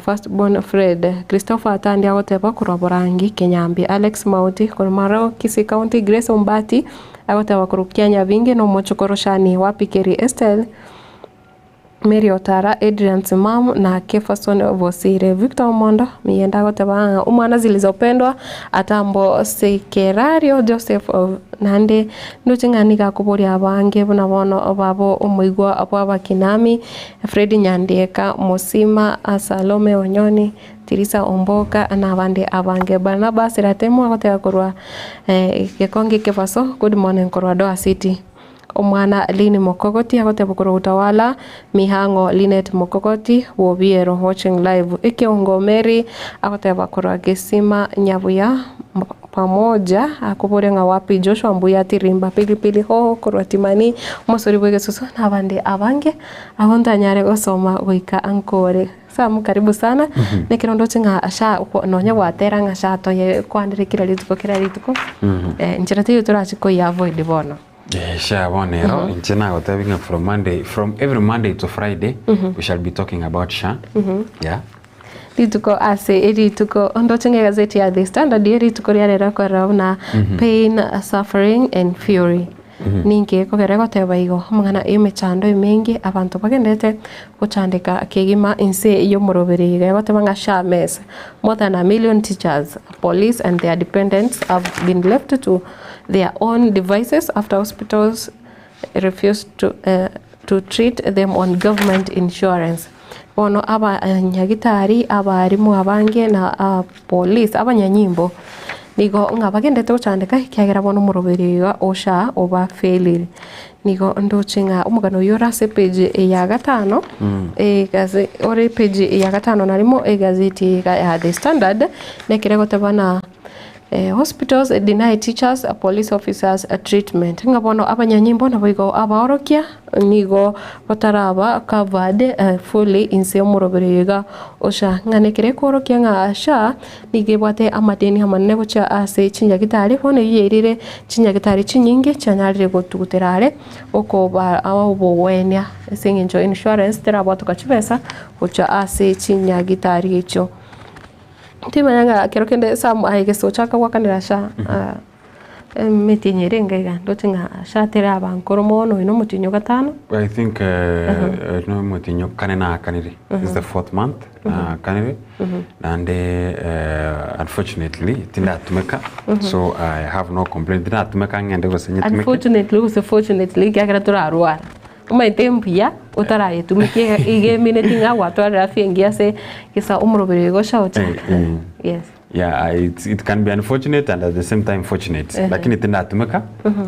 First born Fred, Christopher Atandi agoteba korwa Borangi, Kenyambi, Alex Mauti korwa Maroo, Kisii County, Grace Ombati agoteba korwa Kianyabingi na omochokoro Shani Wapikeri Estelle, Mary Otara, Adrian Simam na Kefason Bosire. Victor Omondo Miyenda agoteba ng'a omwana zilizopendwa Atambo Sekerario Joseph naende ndoche ng'a nigo akoboria abange buna bono babo omoigwa bw'abakinami Fred Nyandieka, Mosima, Salome Onyoni, Tirisa Omboka, na abande abange. Barnabas Ratemo agoteba korwa Gekonge Kebaso, good morning korwa Doha City. Omwana Lynn Mokogoti agoteba korwa Utawala, Mihang'o Linet Mokogoti, Bobiero watching live. Ekeongo Mary agoteba korwa Gesima Nyabuya Pamoja akoboria ng'a wapi Joshua mbuya tirimba pilipili hoho korwa Timani omosori bw'egesusu na abande abange abwo ntanyare gosoma goika ankore. Sam karibu sana nekero ndoche ng'a sha nonye gwatera ng'a sha toye kwanire kera rituko kera rituko nchera teiyo torache koyia avoid bono. Sha bono ero inche nagotebi ng'a from Monday from every Monday to Friday we shall be talking about sha yeah. Rituko ase rituko ndoche ng'a egazeti ya The Standard ye rituko ria rero ekorera buna pain, suffering and fury. Ninki ekogera egoteba igo? Amang'ana y'emechando emenge abanto bagenderete gochandeka kegima inse y'omoroberi iga egoteba ng'a Shames, more than a million teachers, police and their dependents have been left to their own devices after hospitals refused to, to treat them on government insurance. Bono abanyagitari, abarimu abange na police, abanyanyimbo nigo ng'a bagenderete gochandeka ekiagera bono omoroberi iga osha obafailire. Nigo ndoche ng'a omogano oyio ore ase epage ya gatano, egaze ore epage ya gatano na rimo egazeti iga ya The Standard, nekere egoteba ng'a Hospitals deny teachers, police officers treatment. Ng'a bono abanyanyimbo naboigo abaorokia nigo bataraba covered fully inse y'omoroberi oyo iga o SHA. Ng'a nekere ekworokia ng'a SHA nigo ebwate amadeni amanene gochia ase chinyagitari bono eyio yairire chinyagitari chinyinge chianyarire gotugutera are okoba obogwenia ase eng'encho insurance terabwatoka chibesa gochia ase chinyagitari echio. Timanya ng'a kero kende Sam aye gese ochaka gwakanera sha ah, Emetienyi ere enga iga, ndoche ng'a SHA teraba nkoro mono, oyo na omotienyi o gatano. I think eh, no omotienyi o kane naakanire, this is the fourth month naakanire, naende eh, unfortunately tindatumeka, so I have no complaint, tindatumeka ng'ende gose nyetumeke. Unfortunately gose fortunately ekiagera torarwara, omanyete mbuya otarayetumekia iga emineti ng'a gwatwarire afya engiya ase gesa omoroberi oyo gocha gochaka, yes. Yeah, it's, it can be unfortunate and at the same time fortunate. Ehe. Lakini tindatumeka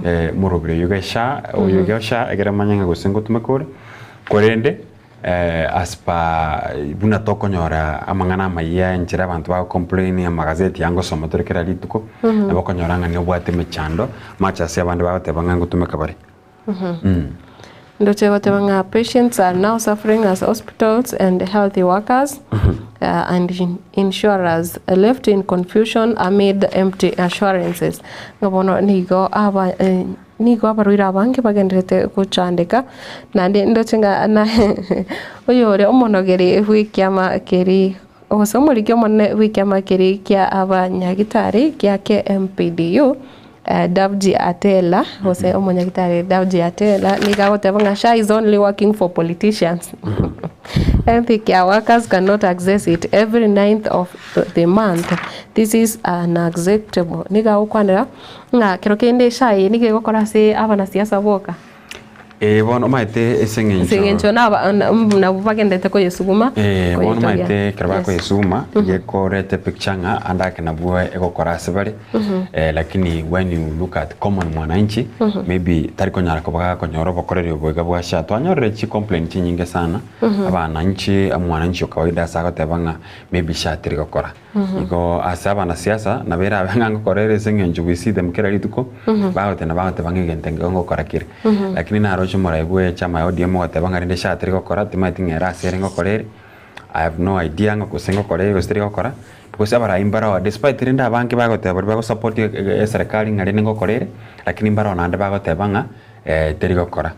eh, morobiri oyo gesha oyo gesha egere manye ng'a gose ngotumeka ore korende eh, as per buna tokonyora amang'ana amayia enchera abanto bago complain amagazeti aya ngosoma tore kera rituko nabo okonyora ng'a niobwate emechando much ase abande bagoteba ng'a ngotumeka bare. Ndoche goteba ng'a patients are now suffering as hospitals and health workers and insurers left in confusion amid empty assurances. Ng'a bono nigo aba nigo abarwaire abange bagendererete gochandeka naende ndoche ng'a na oyore omonogeri bw'ekiama keria gose omoriki omonene bw'ekiama keria kia abanyagitari kia KMPDU Davji Atela, gose omonyagitari Davji Atela nigo agoteba ng'a SHA is only working for politicians. Health care workers cannot access it every ninth of the month. This is unacceptable. Nigo agokwanera ng'a kero kende SHA eye nigo egokora ase abanasiasa boka. Ee bono omanyete ase eng'encho. Ase eng'encho naba nabwo bagendete koyesuguma. Ee bono koyetogia. omanyete ekero Yes. bakoyesuguma gekoreta epicture ng'a ande ake nabwo egokora ase bare lakini when you look at common mwananchi maybe tari konyara koba gakonyora obokoreri obo iga bwa SHA. Twanyorire chicomplain chinyinge sana abananchi omwananchi o kawaida ase agoteba ng'a maybe SHA teri gokora. Igo ase abanasiasa nabo erabe ng'a ngokora ere ase eng'encho we see them kera rituko, bagotenda bagoteba ng'a egento eke ngokora kere. Lakini naroche omorai bwe echama ya ODM ogoteba ng'a rende SHA teri gokora, timanyeti ng'a ere ase ere ngokora ere, I have no idea ng'a gose ngokora ere gose teri gokora, because abarai mbaroo despite rende abange bagoteba baria bagosupport eserekari ng'a rende ngokora ere, lakini mbaroo naende bagoteba ng'a teri gokora.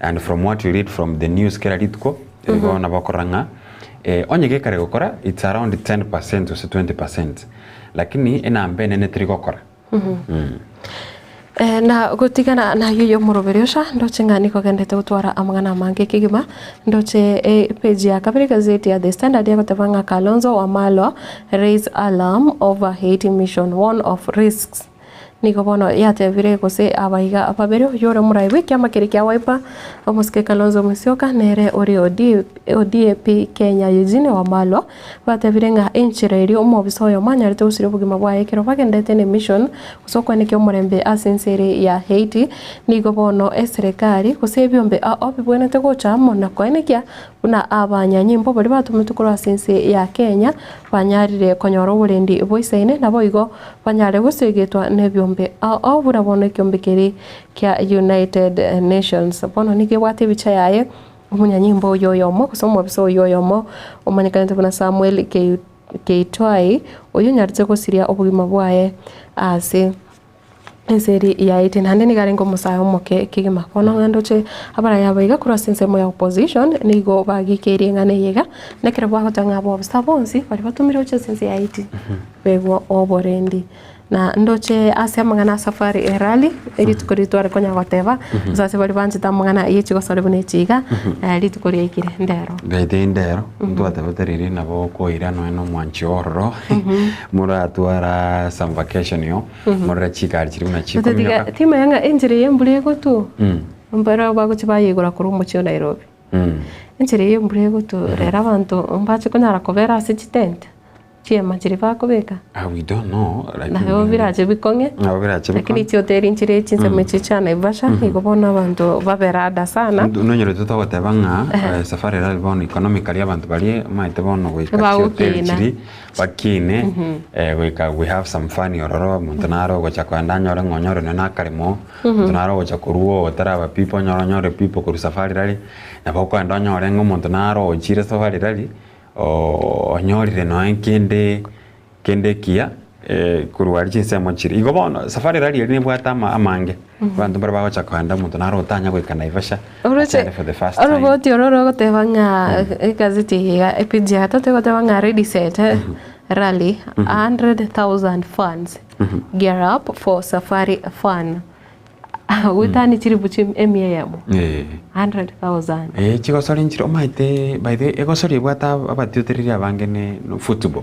And from what you read from the news kera rituko, igo nabo okorora ng'a onye gekare gokora it's around 10% gose 20%, lakini enamba enene teri gokora. Na gotigana nayio y'omoroberi ocha, ndoche ng'a nigo ogendete gotwara amang'ana amange kegima, ndoche epage ya kabere egazeti ya The Standard egoteba ng'a Kalonzo Wamalwa raise alarm over Haiti mission, warn of risks. Nigo bono yatebire gose abaiga babere, oyore omorai bw'ekiama keria kia Wiper, omosike Kalonzo Musyoka, nere ore o DAP Kenya Eugene Wamalwa, batebire ng'a enchera eria omobisa oyomo anyarete gosiria obogima bwaye ekero bagenderete ne mission gose okwenekia omorembe ase ense ere ya Haiti, nigo bono eserekari gose ebiombe ao bibwenerete gocha amo na koenekia Buna abanyanyimbo baria batometwe korwa ase ense ya Kenya banyarire konyora oborendi boisaine, naboigo banyare gosegetwa nebiombe ao ao buna bono ekiombe keria kia United Nations. Bono nigo ebwate ebicha yaye omonyanyimbo oyio oyomo gose omobisa oyio oyomo omanyekanete buna Samuel Keitwai oyio onyarete gosiria obogima bwaye ase. Ense eria yaetie, naende nigo arenge omosae omoke kegima. Bono ng'a ndoche abarai aba iga korwa ase ensemo ya opposition nigo bagikeirie eng'ana eye iga, na ekero bagoteba ng'a abobisa bonsi baria batomire gochia ase ense ya Haiti begwe oborendi. Na ndoche ase amang'ana a safari e rally, rituko riria tware konya goteba, gose ase baria banchete amang'ana ye chigosori buna echi iga, rituko riaikire ndero. Gaete ndero, ntwatebete riria nabo okoira nonya na omwanchi ororo, moratwara some vacation yo. Morore chigari chiria buna Otatiga chikominyoka. timanya ng'a enchera eye embura egotwa, mbaro bagochia bayeigora korwa omochie o Nairobi. Enchera eye embura egotwa, rero abanto mbache konyara kobera ase chitent, chiema chiria bakobeka. Ah, we don't know, lakini Nabo birache bikong'e, Nabo birache lakini bikong'e. chihoteli nchire chinsemo echi chia Naivasha, igo bono abanto babera ada sana. Nonyorete togoteba ng'a safari rally bono economically abanto baria omanyete bono goika chihoteli Bagokina. chiria Bakine, goika we have some fun ororo, omonto nare ogocha kogenda anyore ng'a onyore nonya na akaremo, omonto nare ogocha korwa oo otaraba people onyore onyore people korwa safari rally, nabo okogenda onyore ng'a omonto nare ochire safari rally, onyorire nonya kende kende ekiya korwa aria chinsemo chiria. Igo bono safari rally eria nebwate ama amange, abanto mbare bagocha kogenda omonto nare otanya goika Naivasha, Oroche achande for the first time. oroboti oro rogoteba ng'a egazeti eye iga epage ya gatato egoteba ng'a ready set. Rally 100,000 fans gear up for safari fun. Goetania chiribu chi emia eyemo. Eh. 100,000. Eh, chigosori nchire omanyete by the way egosori ebwate abatiotereri abange ne football.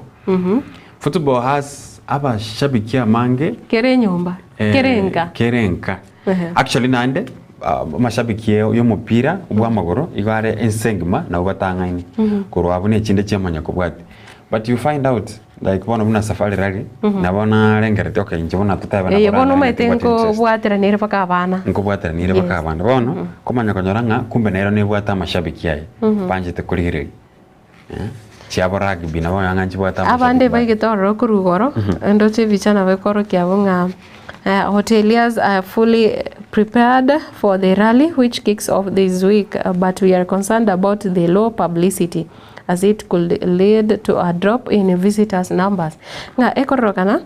Football has abashabiki amange Kere enyomba, eh, kere enka. kere enka. Ehe. Actually naende amashabiki y'omopira bw'amagoro igo are ense engima nabo batang'aini korwa abwo na echinde chiamanya kobwatia. But you find out like bono buna Safari Rally nabo narengeretie okay inche bono totebe Eye nabo bono rang'aini omanyete tibwati interest. nkobwateranire mpaka abana. Nkobwateranire mpaka abana. Bono komanya konyora ng'a kumbe nero nebwate amashabiki aye banchete korigereria. Chiabo rugby nabo ng'a nchibwate Abande amashabiki baye. baigete ororo korwa igoro, ndoche ebicha nabo ekorokia abwo ng'a hoteliers are fully prepared for the rally which kicks off this week but we are concerned about the low publicity as it could lead to a drop in visitors numbers. Ng'a ekororokana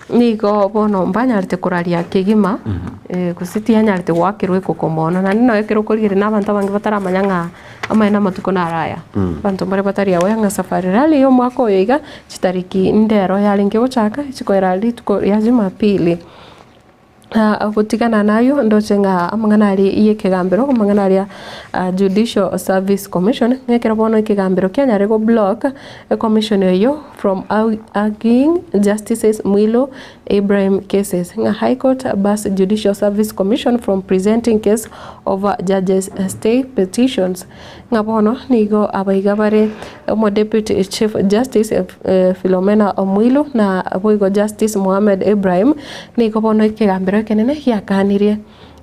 nigo bono mbanyarete koraria kegima gose tiyanyarete goakerwa ekoko mono. Naende nonya ekero okorigereria na abanto abange bataramanya ng'a amaene amatuko naro aya. Abanto mbare batari aware ng'a safari rally ya omwaka oyo iga chitariki ndero yarenge gochaka chikoera rituko ria jumapili. Gotigana nayio ndoche ng'a amang'ana aria y'ekegambero, amang'ana aria Judicial Service Commission, ng'a ekero bono ekegambero kianyare go block ecommission eyio from arguing Justices Mwilu Ibrahim cases, ng'a High Court bars Judicial Service Commission from presenting case over judges stay petitions. Ng'a bono nigo abaiga bare omo Deputy Chief Justice Philomena Mwilu na boigo Justice Mohamed Ibrahim nigo bono ekegambero ekenene giakanirie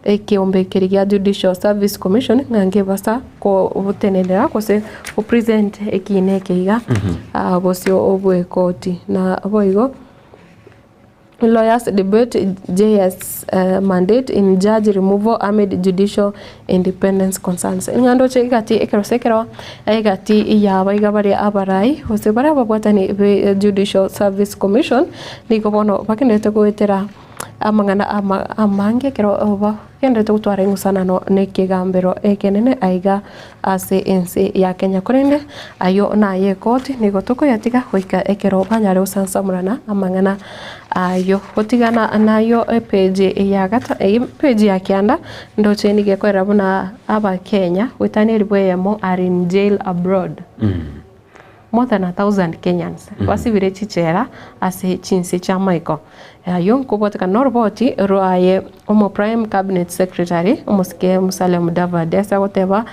ekeombe keria gia Judicial Service Commission ng'a ngebasa kotenenera gose go present ekiina eke iga bosio bw'ekoti na boigo. Lawyers debate JS mandate in judge removal amid judicial independence concerns. Ng'a ndoche egati ekeroso ekero egati y'abaiga baria abarai gose baria ababwatani be Judicial Service Commission nigo bono bagendererete goetera amang'ana ama amange ekero bagendererete gotwara eng'usanano na ekegambero ekenene aiga ase ense ya Kenya. Korende ayio naye ekoti nigo tokoyatiga goika ekero banyare gosansamorana amang'ana ayio. Gotigana nayio epage ya gata epage ya kianda ndoche nigo ekorera buna abakenya goetania elifu eyemo are in jail abroad. More than a thousand Kenyans basibire chichela ase chinse chi'amaiko. Ayio nkobwatekana noroboti rwaye omo Prime Cabinet Secretary omosike Musalia Mudavadi ase agoteba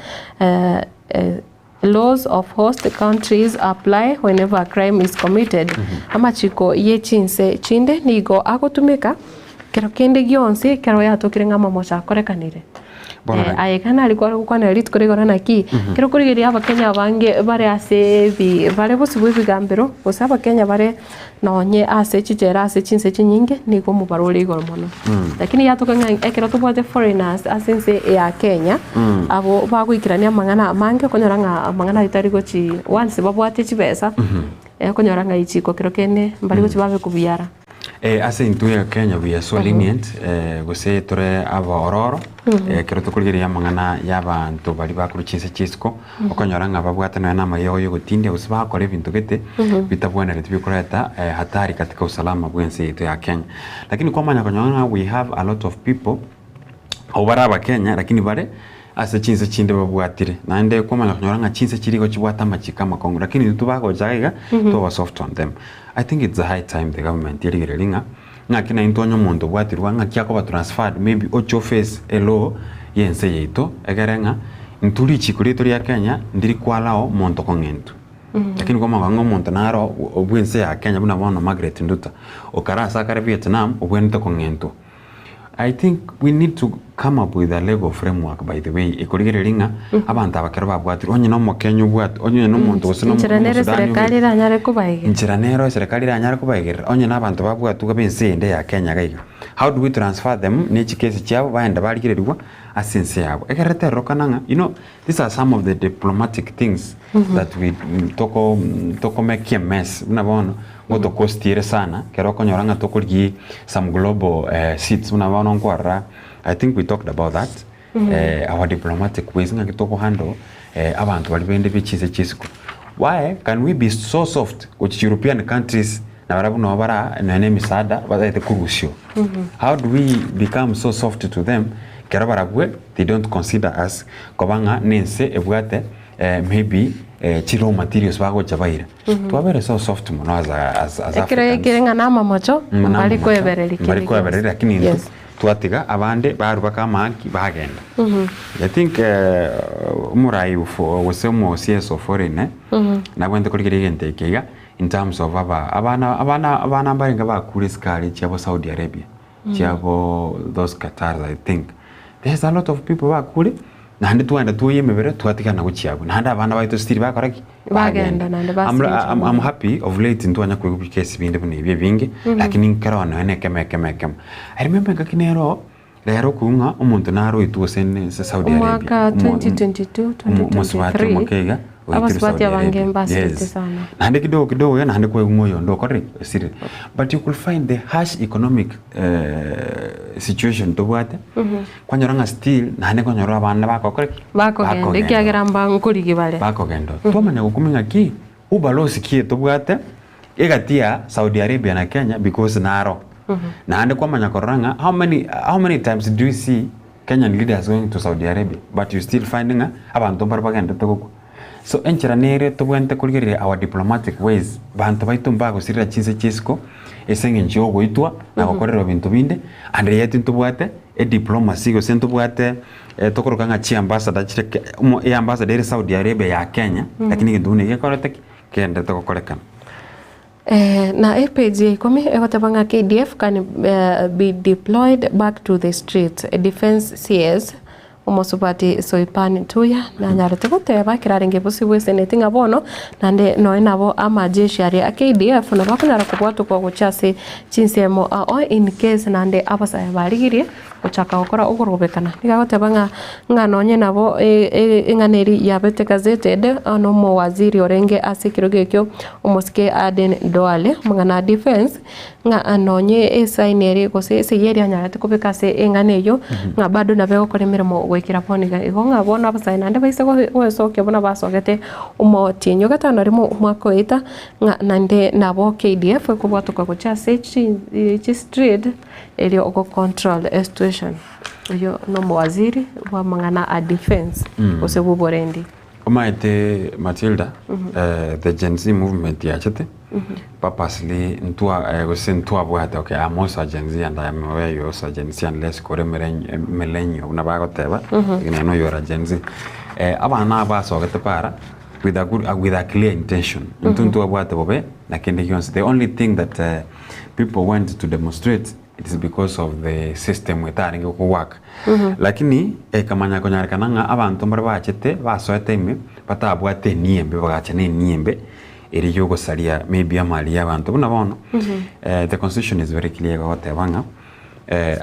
Laws of host countries apply whenever a crime is committed. Amachiko ye chinse chinde nigo agotumeka kero kende gionsi ekero yatokire ng'a amamocho akorekanire. Bono Eh, gaki. aye ekero nari kware gokwanera rituko rigoro naki, ekero okorigereria abakenya abange bare ase ebi bare bosio bwa ebigambero, gose abakenya bare nonye ase chichera ase chinse chinyinge, nigo omobaro ore igoro mono. Lakini yatoka ng'a ekero tobwate foreigners ase ense ya Kenya, abwo bagoikerania amang'ana amange okonyora ng'a amang'ana ayio tari gochi once babwate chibesa, okonyora ng'a echiko kero kende mbari gochi babe kobiara. Eh, ase intwe ya Kenya we are so lenient eh, gose tore abaororo eh, ekero tokorigereria amang'ana y'abanto baria bakorwa chinse chia isiko, okonyora ng'a babwate nonya na amayiogo ya ogotindia gose bagokora ebinto gete bitabwenereti bikoreta eh, hatari katika usalama bwa ense yaito ya Kenya. Lakini kwamanya konyora ng'a we have a lot of people abwo bare abakenya lakini bare ase chinse chinde babwatire. Naende kwamanya konyora ng'a chinse chiria igo chibwate amachiko amakong'u lakini intwe bagocha iga iga twaba soft on them. I think it's a high time the government erigererie ng'a ng'aki naintwe onye omonto obwatirwe ng'aki akoba transferred maybe oche oface a law ya ense yaito egere ng'a intwe richiko riaito ria Kenya ndiri ko allow monto kong'entwa. Lakini kwamanya ng'a omonto naro bwa ense ya Kenya buna bono Margaret Nduta okare ase akare Vietnam obwenerete kong'entwa. I think we need to come up with a legal framework by the way ekorigereria ng'a abanto aba ekero babwatirwe onye na omokenya obwate onye na omonto gose na Enchera nere omosudani eserekari obe eranyare kobaegerera. enchera nero eserekari eranyare kobaegerera onye na abanto babwatwe iga ense ende ya Kenya iga iga how do we transfer them ne chikesi chiabo baende barigereriwa ase ense yabo ekero terorokana ng'a you know these are some of the diplomatic things that we toko tokomekia mess buna bono Ngotokostiere sana ekero okonyora ng'a tokorigia some global seats buna bono nkwarora I think we talked about that our diplomatic ways ng'aki tokohandle abanto baria bende be chinse chia isiko. Why can we be so soft gochia European countries na barabwo nabo bara nonya na emisaada batagete korusio. How do we become so soft to them ekero barabwo they don't consider us koba ng'a na ense ebwate maybe chi raw materials bagocha baira. Twabere so soft mono as as as Ekero Africans. ekere ng'a namamocho, Mm, mbari namamocho, koebereria mbari kende gionsi. koebereria lakini intwe Yes. twatiga abande barwa baka amaaki bagenda. I think omorai of gose omo CS of foreign nabwenerete korigereria egento eke iga in terms of aba abana abana abana mbarenge bakure esikari chiabo Saudi Arabia, chiabo those Qatar I think. There's a lot of people bakure naende twagenda twoyia emebere twatigana gochia abwo naende abana baito still bakora ki? Bagenda naende I'm, basiria I'm, I'm happy of late ntwanya koigwa bikesi binde buna ebi ebinge lakini nkero nonya na ekemo ekemo ekemo. I remember engaki nero rero okogwa ng'a omonto naroetwe gose ne Saudi Arabia Omwaka 2022, omosubati 2023 omoke iga oitirwe abasubati Saudi abange Arabia. mbasirete Yes. sana. Naende kidogo kidogo iga naende kwaigwa ng'a oyonde okorire ki? Osirire. But you could find the harsh economic situation tobwate, kwanyora ng'a still naende kwanyora abana bagokora ki? Bakogenda ekiagera mba nkorigia bare. Bakogenda. Twamanya gokumia ng'aki, ubalosi ki tobwate egati ya Saudi Arabia na Kenya because naro. Naende kwamanya korora ng'a how many, how many times do you see Kenyan leaders going to Saudi Arabia but you still find ng'a abanto mbare bagendete gokwa. So enchera nere tobwenerete korigereria our diplomatic ways, banto baito mbagosirera chinse chia isiko ase eng'encho ya ogoitwa na gokorerwa ebinto binde, and yet ntobwate ediplomacy gose ntobwate tokoroka ng'a chiambassador chire ke omo eambassador ere Saudi Arabia ya Kenya, lakini egento buna eke gekorete ki? Kegenderete gokorekana. Na epage ya ikomi egoteba ng'a KDF can be deployed back to the streets, Defence CS Omosubati Soipan Tuya nanyarete goteba ekero arenge bosio bw'eseneti ng'a bono naende nonya nabo amajeshi aria a KDF nabo akonyara kobwatokwa gochia ase chinsemo ao in case naende abasae barigirie gochaka gokora okorobekana. Nigo agoteba ng'a ng'a nonye nabo eng'ana eria yabete gazetted na omowaziri orenge ase ekerogo ekio omosike Aden Duale amang'ana a defence ng'a nonye esign eria gose esegi eria anyarete kobeka ase eng'ana eyio ng'a bado nabo egokora emeremo goikera bono iga. Igo ng'a bono abasae naende baise goesokia buna basogete omotienyi o gatano rimo omwaka oeta ng'a naende nabo KDF ekobwatoka gochia ase chistreet Erio ogo control a situation. Oyio nomowaziri bw'amang'ana a defence gose bw'oborendi. Omaete Matilda, the Gen Z movement yachete purposely ntwa gose ntwabwate okay I'm also a Gen Z and I am aware you're also a Gen Z unless kore millennial buna bagoteba lakini I know you are a Gen Z. Abana aba basogete para with a good with a clear intention intwe ntwabwate bobe na kende gionsi the only thing that people went to demonstrate it is because of the system etarenge go work lakini ekamanya konyarekana ng'a abanto mbare bachete basoete ime batabwate enia embe bagacha na enia embe eria ya ogosaria maybe amari ya abanto buna bono the constitution is very clear egoteba ng'a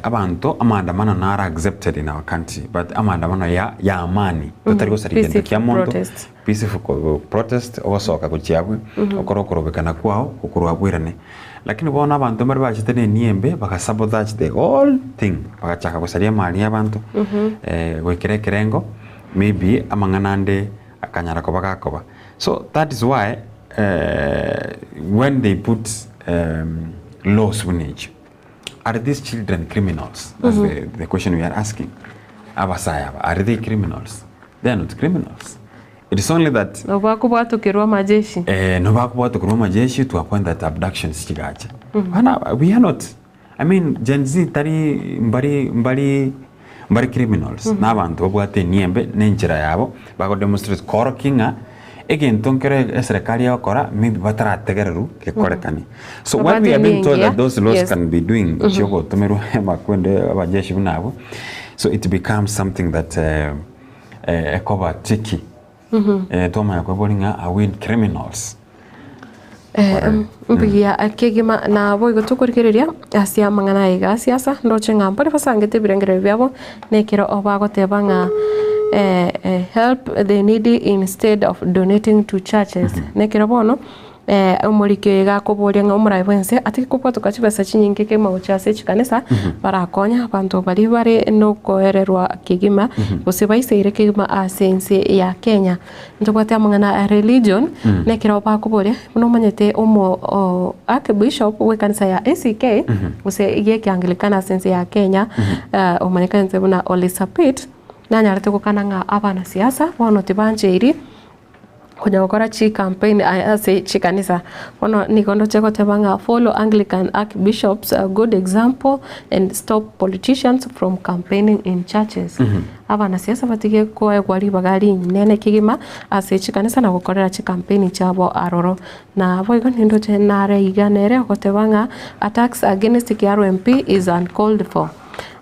abanto amaandamano naro accepted in our country but amaandamano ya ya amani totari gosaria gento Peaceful kia monto protest. Peaceful protest ogosoka gochia abwo okore okorobekana kwao okorwa abwo oirane. Lakini bono abanto mbare bachete ne enia embe baga sabotage the whole thing bagachaka gosaria amari ya abanto goikera ekerengo maybe amang'ana ande akanyara koba gakoba. So that is why when they put laws buna echio are these children criminals? That's the, the question we are asking. Abasae aba are they criminals? They are not criminals. It is only that Nabo bakobwatokerwa amajeshi. Eh, nabo bakobwatokerwa amajeshi to a point that abductions chigacha. Bana, we are not, I mean, Gen Z tari mbari mbari mbari criminals. Na abanto babwate enia embe na enchera yabo bagodemonstrate koorokia ng'a egento nkere eserekari egokora maybe batarategererwa gekorekane. So what we Babwate are being enia told engiya, that those laws yes. can be doing chiogotomerwa amakwende abajeshi buna abwo, so it becomes something that eh, ekoba tricky. Twamanya kweboria ng'a are we criminals? Mbuya kegima naboigo tokorigereria ase amang'ana aya iga siasa ndoche ng'a mbare basangete ebirengererio biabo na ekero bagoteba ng'a help the needy instead of donating to churches. Na ekero bono. Eh, omoriki oyo iga akoboria ng'a omoraai bw'ense atige kobwatoka chibesa chinyinge kegima gochia ase chikanisa, barakonye abanto baria bare nokoererwa kegima, gose baisaire kegima ase ense ya Kenya. Ntobwate amang'ana a religion, na ekero bakoboria, buna omanyete omo o archbishop bw'ekanisa ya ACK, gose egekianglikana ase ense ya Kenya, omanyekanete buna Ole Sapit, nanyarete gokana ng'a abanasiasa bono tibancheiri. Konya gokora chicampaign ase chikanisa. Bono nigo ndoche goteba ng'a follow Anglican Archbishop's good example and stop politicians from campaigning in churches. Abanasiasa batige koegwa ribaga rinene kegima ase chikanisa na gokorera chicampaign chiabo aroro. Na boigo nindoche nare iga nere ogoteba ng'a attacks against Kiaru MP is uncalled for.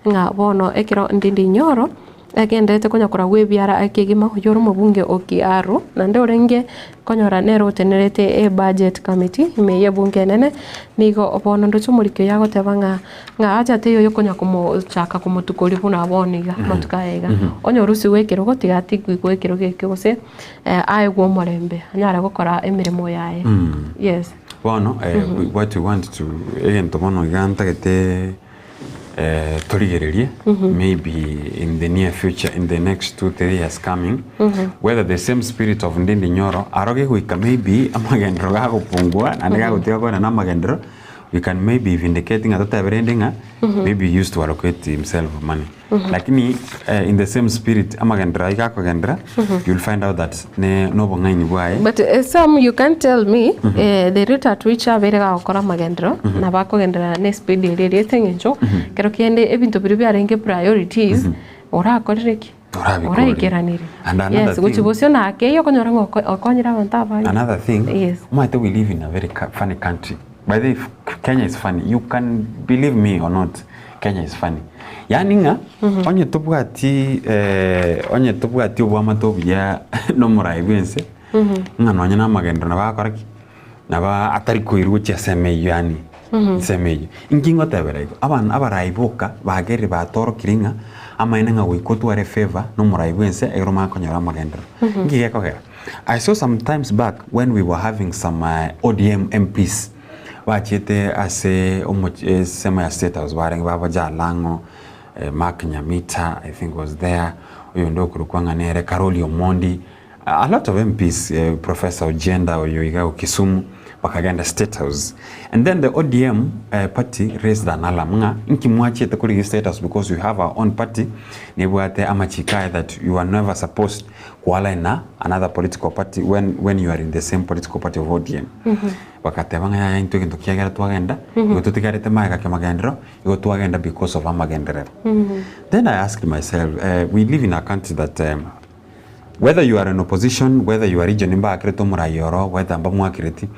Ng'a bono ekero Ndindi Nyoro Agenderete konya koragwa ebiara kegima oyio ore omobunge o Kiaru, naende orenge konyora nere otenerete ebudget committee ime y'ebunge enene, nigo bono ndoche omoriki oyo agoteba ng'a ng'a acha teiyo oyokonya komochaka komotukoria buna bono iga amatuko aya iga. Onye orusigwe ekerogo tiga atigwe ekerogo ekio gose aegwe omorembe anyare gokora emeremo yaye, yes. Bono what we want to egento bono iga ntagete. Torigererie maybe in the near future in the next 2-3 years coming whether the same spirit of Ndindi Nyoro aroge goika maybe amagenderero gagopungua naende gagotiga koenda na amagenderero we can maybe vindicate ng'a totebe rende ng'a maybe he used to allocate himself money lakini in the same spirit amagenderero ayio gakogenderera you will find out that ne nobong'aini bwaye. But Sam you can't tell me the rate at which abeire gagokora amagenderero nabo akogenderera ne speed eria eria ase eng'encho ekero kende ebinto biria biarenge priorities orakorire ki? Orabikore. Oraikeranirie. And another Yes, gochia thing- bosio na ake okonyora ng'a oko- okonyire abanto abange. Another thing, Yes. omanyete we live in a very ca- funny country. By the way, Kenya is funny. You can believe me or not, Kenya is funny. Yaani ng'a onye tobwati eh, onye tobwati oboamate obuya nomorai bwense, ng'a nonye na amagenderero nabo agokora ki? Nabo atari koirwa gochia ase eme eyio yaani ensemo eyio. Inki ngotebera igo? Abana abarai boka bagerire batorokirie ng'a amaene ng'a goika otware efavour nomorai bwense ekero omanye konyora amagenderero. Nki gekogera? I saw some times back when we were having some ODM MPs bachiete ase omochie ensemo ya state house barenge baba Jalang'o, Mark Nyamita I think was there, oyonde okorokwa ng'a nere Caroli Omondi, a lot of MPs, Professor Ojienda oyo iga o Kisumu, bakagenda state house. And then the ODM party raised an alarm ng'a inki mwachiete korigia state house because we have our own party nebwate amachiko aye that you are never supposed Koalign na another political party when when you are in the same political party of ODM. Bagateba ng'a yaya intwe egento kiagera twagenda, igo totigarete magega kiamagenderero, igo twagenda because of amagenderero. Then I asked myself, eh, we live in a country that um, whether you are in opposition, whether you are region mbakerete omorai oro, whether mbamwakereti,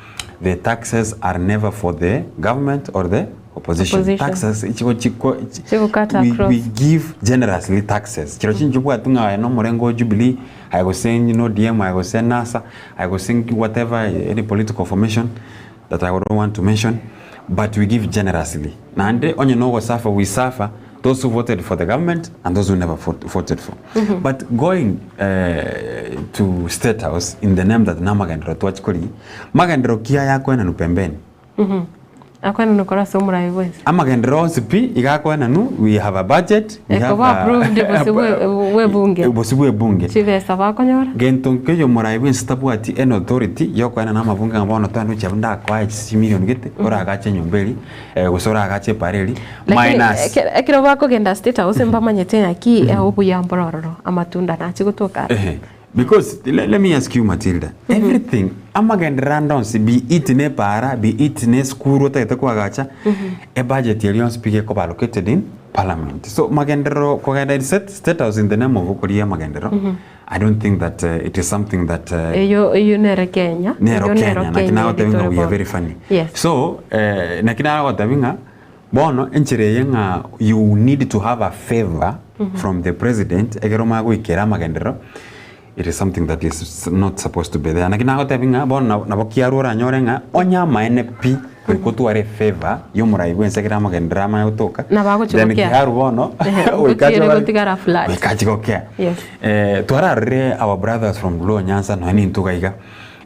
the taxes are never for the government or the opposition. Opposition. Taxes chigo chiko Chigokata we, across. we give generously taxes. Chiro chinche obwate ng'a aye nomorengo o Jubilee, aye gose no ODM, aye gose NASA, aye gose whatever any political formation that I don't want to mention, but we give generously. Naende onye nogosafa we suffer those who voted for the government and those who never voted for. But going eh, to state house in the name that namagenderero twachikorigia, magenderero ki aya akoenanwa pembeni? Akoenanwa korwa ase omorai bwensi. Amagenderero onsi pi iga akoenanwa, we have a budget, we have Ekoba a approved bosio bwe bw'ebunge. bosio bw'ebunge. Chibesa bakonyora. Gento nkeiyo omorai bwensi tabwati any authority yokoenana amabunge ng'a bono twende gochia abwo ndakoe chimilion gete oragache enyomba eria gose oragache epara eria Lakini minus. ekero bakogenda state house mbamanyete ng'aki obuya mboro ororo amatunda nachi gotoka aroro. Ehe. Because le, let me ask you Matilda, everything amagenderero ande onsi be it ne epara, be it ne esukuru otagete koagacha, ebudget eria yonsi pi gekoba allocated in parliament. So magenderero kogenda in state, state house in the name of okorigia amagenderero, I don't think that uh, it is something that uh, Eyio eyio nere Kenya. nero Eyio Kenya, naki nagotebi ng'a eri we are tore very bono. funny. Yes. So eh, naki nagotebi ng'a bono enchera eye ng'a you need to have a favor from the president ekero omanye goikera amagenderero it is something that is not supposed to be there. Naki nagotebi ng'a bono nabo nabo kiarwa oranyore ng'a onye amaene pi goika otware efavour ya omorai bwense ekero amagenderero amanye gotoka Nabo agochi then gokea. kiarwa bono Ehe, goika ache gotiere gokora ki? gotigara flat. Goika ache gokea. Yes. Twararorire our brothers from Luo Nyanza nonya nintwe iga iga.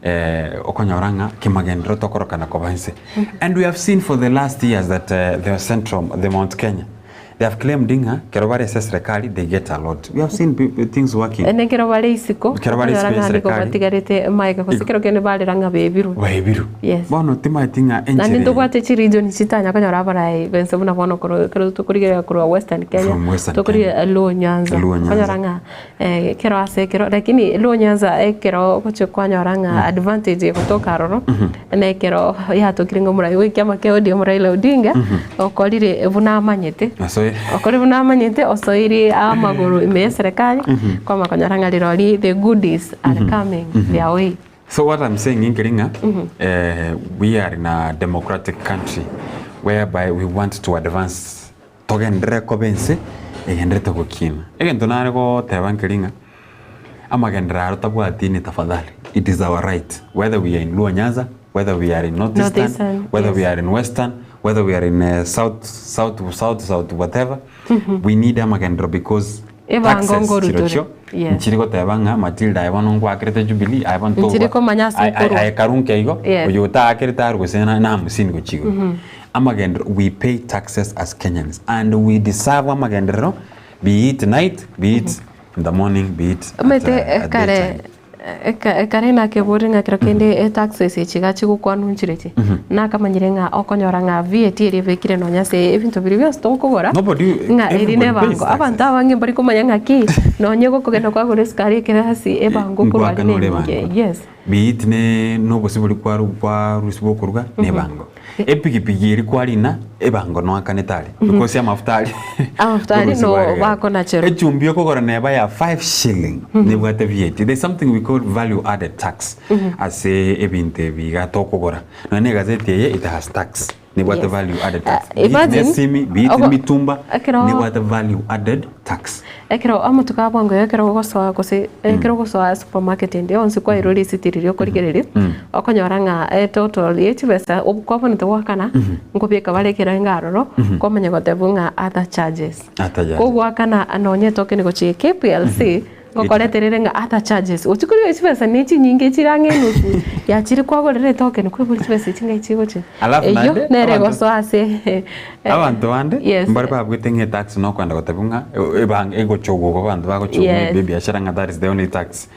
Eh, okonyora ng'a kemagenderero tokorokana koba inse. And we have seen for the last years that eh, the central, the Mount Kenya, they have claimed ng'a kero bare ase eserekari they get a lot. We have seen pe- things working. Ene ekero bare isiko, Ekero bare okonyora isiko ya ng'a nigo eserekari. batigarete maega gose ekero kende barera ng'a bebirwe. Baebirwe. Yes. Bono timaeti ng'a Naende enchera eye. ntobwate chiregion chitanya konyora abarai bense buna bono korwa ekero tokorigereria korwa Western Kenya, From Western tokorigereria Luo Nyanza, Luo Nyanza. okonyora ng'a Ekero ase ekero lakini Luo Nyanza ekero ogochia kwanyora ng'a advantage egotoka aroro, na ekero yatokire ng'a omorai bwa ekiama kia ODM Raila Odinga, okorire buna amanyete, Osoire. okorire buna amanyete osoirie amagoro ime ya eserekari, kwama konyora ng'a rirorio the goodies are coming their way. So what I'm saying nkeri ng'a eh, we are in a democratic country whereby we want to advance Togenderere koba ense egendererete gokina. Egento nare goteba nkeri ng'a amagenderero aro tabwati ni tafadhali, it is our right whether we are in Luo Nyanza, whether we are in North Eastern, Northeastern, whether we yes. are in Western, whether we are in eh, South, South, South, South, whatever, we need amagenderero because Ebango taxes ngorutore. chirochio Yes. nchiri goteba ng'a Matilda aye bono ngwakerete Jubilee aye bono Nchiri togwa- komanya ase aye- aye- okorwa. aye karunke igo Yes. oyo otaakerete arwe gose na hamsini gochia igoro. Amagenderero, we pay taxes as Kenyans and we deserve amagenderero be it night, be it in the morning, be it at, Omanyete at ekare daytime. eka- ekare nakebori ng'a kero kende etaxes echi iga chigokwanwa nchire echi, nakamanyire ng'a okonyora ng'a VAT eria ebekire nonya ase ebinto biria bionsi tokogora, Nobody, ng'a eri everybody na pays ebango. taxes. Abanto abange mbari komanya ng'aki, nonye gokogenda kwagora esukari ekerasi ebango okorwa Nkoakana aria ore nenyinge, ebango. yes. Be it ne nobosie boria kwaru kwarusia bokoruga na ebango. Epigipigi eria kwarina ebango noakanete aria because amafuta aria Amafuta aria orusia no kwarigereria. bakonacherwa. Echumbi okogora neba ya 5 shilling nebwate VAT. There's something we call value added tax ase ebinto ebi iga tokogora. Nonya na egazeti eye it has tax. Nebwate Yes. value added tax. Ah, Be it imagine, nesimi, be it ogo- mitumba, ekero- nebwate value added tax. Ekero amatuko a bwango iga ekero ogosoa gose ekero ogosoa supermarket ende yonsi kwairwe risiti riria okorigereria, okonyora ng'a etotal ye chibesa kwabonete goakana, nkobieka bare ekerengo aroro, kwamanya gotebwa ng'a other charges. Other charges. Kogoakana nonye etoken gochia KPLC, Ngokoreterere ng'a other charges, gochia korigia chibesa ne chinyinge chire ang'e enusu ya chiria kwagorera etoken kwebori chibesa echi ng'ai chigochia. Alafu Eyio naende, nere abanto- egosoa ase Abanto bande Yes. mbare babwete ng'a etax nokwenda gotebwa ng'a ebang egochogwa abanto bagochogwa Yes. maybe ebiashara ng'a that is the only tax.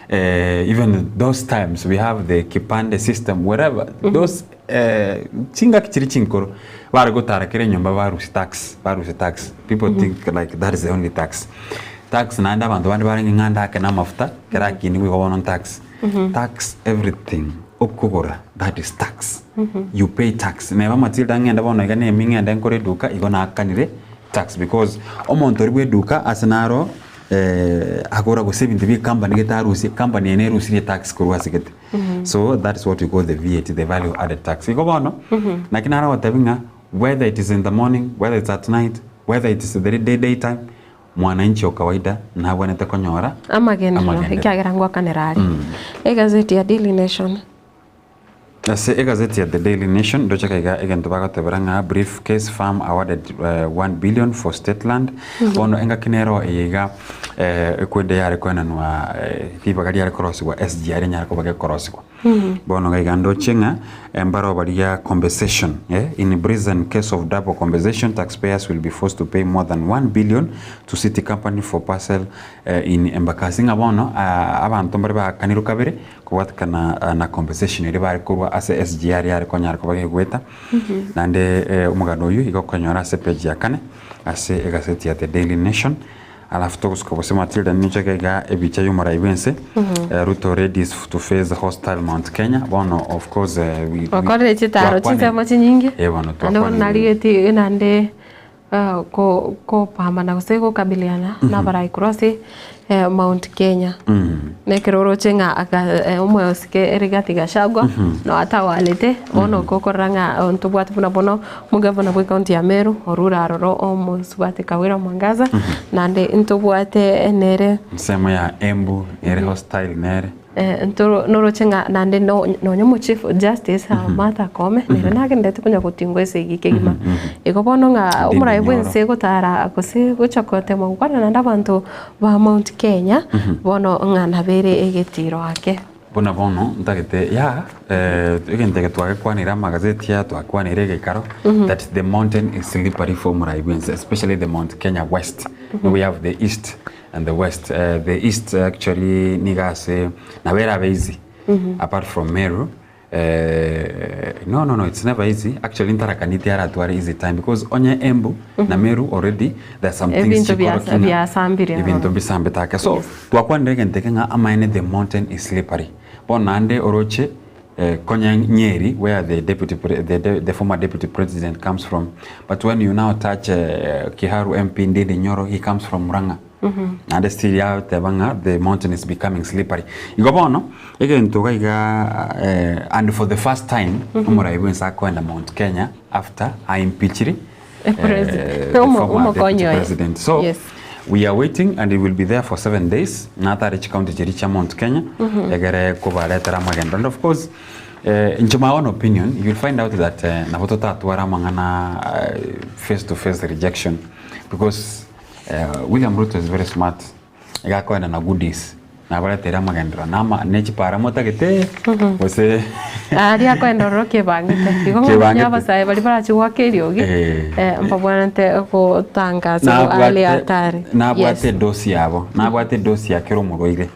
Eh, even those times we have the kipande system wherever those eh, chingaki chiria chinkoro bare gotara kera enyomba barusia tax barusia tax people think like that is the only tax. Tax naende abanto bande barenge ng'a ndake na amafuta kera akinigwe igo bono ntax. Tax everything okogora that is tax. You pay tax. Neba Matilda ng'ende bono iga nemi ng'ende nkore eduka igo naakanire tax because omonto oria bwa eduka ase naro agora gose ebinto bia ecompany gete arusie, ecompany eye nerusirie tax korwa ase gete. So that is what we call the VAT, the value added tax. Igo bono, naki nare gotebia ng'a whether it is in the morning, whether it's at night, whether it is the day daytime, Mwananchi o kawaida nabwenerete konyora Amagenderero, amagenderero. ekiagera ngwakanera are. Egazeti ya Daily Nation. Ase egazeti ya The Daily Nation ndoche kaiga egento bagotebera ng'a brief case farm awarded 1 billion for state land. Bono engaki nero eye iga ekwende yare koenanwa ribaga riare korosigwa SGR enyare koba gekorosigwa. Bono iga iga ndoche ng'a mbaro baria compensation eh, in prison case of double compensation taxpayers will be forced to pay more than 1 billion to city company for parcel eh, in Embakasi ng'a bono ah, abanto mbare baakanirwe kabere kobwatekana ah, na compensation eria bare korwa ase SGR yare konyara koba gegoeta naende eh, omogano oyio igo okonyora ase page ya kane ase egaseti ya The Daily Nation. Alafu togosuka gose Matilda ninche iga iga ebicha y'omorai bw'ense eh, Ruto readies to face hostile Mount Kenya bono of course eh, we, we, Okorire chitaro twakwanire- chinsemo chinyinge Eh, bono naende bono twakwanire. narigetie naende eh, ko- kopambana gose gokabiliana na abarai korwa ase eh, Mount Kenya. Na ekero oroche ng'a aka eh, omoyosike Rigathi Gachagua no atawalete bono okokorora ng'a ntobwate buna bono omogavana bwe county ya Meru orure aroro omosubati Kawira Mwangaza naende ntobwate nere Ensemo ya Embu nere hostile nere. Eh, ntoro noroche ng'a naende no nonye omo chief justice Martha Koome nere nagenderete konya gotingwa esegi kegima. Igo bono ng'a omorai Ndindi Nyoro. bwense gotara gose gocha gotema gokwana naende abanto ba Mount Kenya, bono ng'a nabere egetiro ake. Buna bono ntagete ya eh, egento eke twagekwanire amagazeti aya twakwanire egekaro Mhm. that the mountain is slippery for omorai bwense especially the Mount Kenya West. Mhm. We have the east and the west. Eh, the east actually niga ase nabo erabe easy Mhm. apart from Meru eh, no no no it's never easy actually ntarakaniti aratware easy time because onye Embu na Meru already there are some things Ebinto chikoro biasa- king'a biasambire ebinto mbisambete ake so twakwanire egento eke ng'a amaene the mountain is slippery bono naende oroche eh, konya Nyeri where the deputy pre, the, the, the former deputy president comes from but when you now touch eh, Kiharu MP Ndindi Nyoro he comes from Murang'a Naende still yateba ng'a the mountain is becoming slippery. Igo bono, egento iga iga eh, and for the first time, omorai bwensi akoenda Mount Kenya after aimpeachiri Eh, president. the Omo- former omokonyi deputy oye. president. So, Yes. we are waiting and he will be there for 7 days natare chicounty chiria chia Mount Kenya egere kobaretera amagendo and of course eh, inche my own opinion you will find out that eh, nabo totatwara amang'ana eh, face to face rejection because William Ruto is very smart, iga akoenda na goodies, nabareteire amagenderero na ama ne chipara motagete gose Aria akoenda ororo kebangete. Igo ng'a Kebangete. abasae baria barachi goaka eriogi, Eh. eh, mbabwenerete gotangasa hali ya hatari. nabwate edosi yabo, nabwate edosi ya kera omorwaire,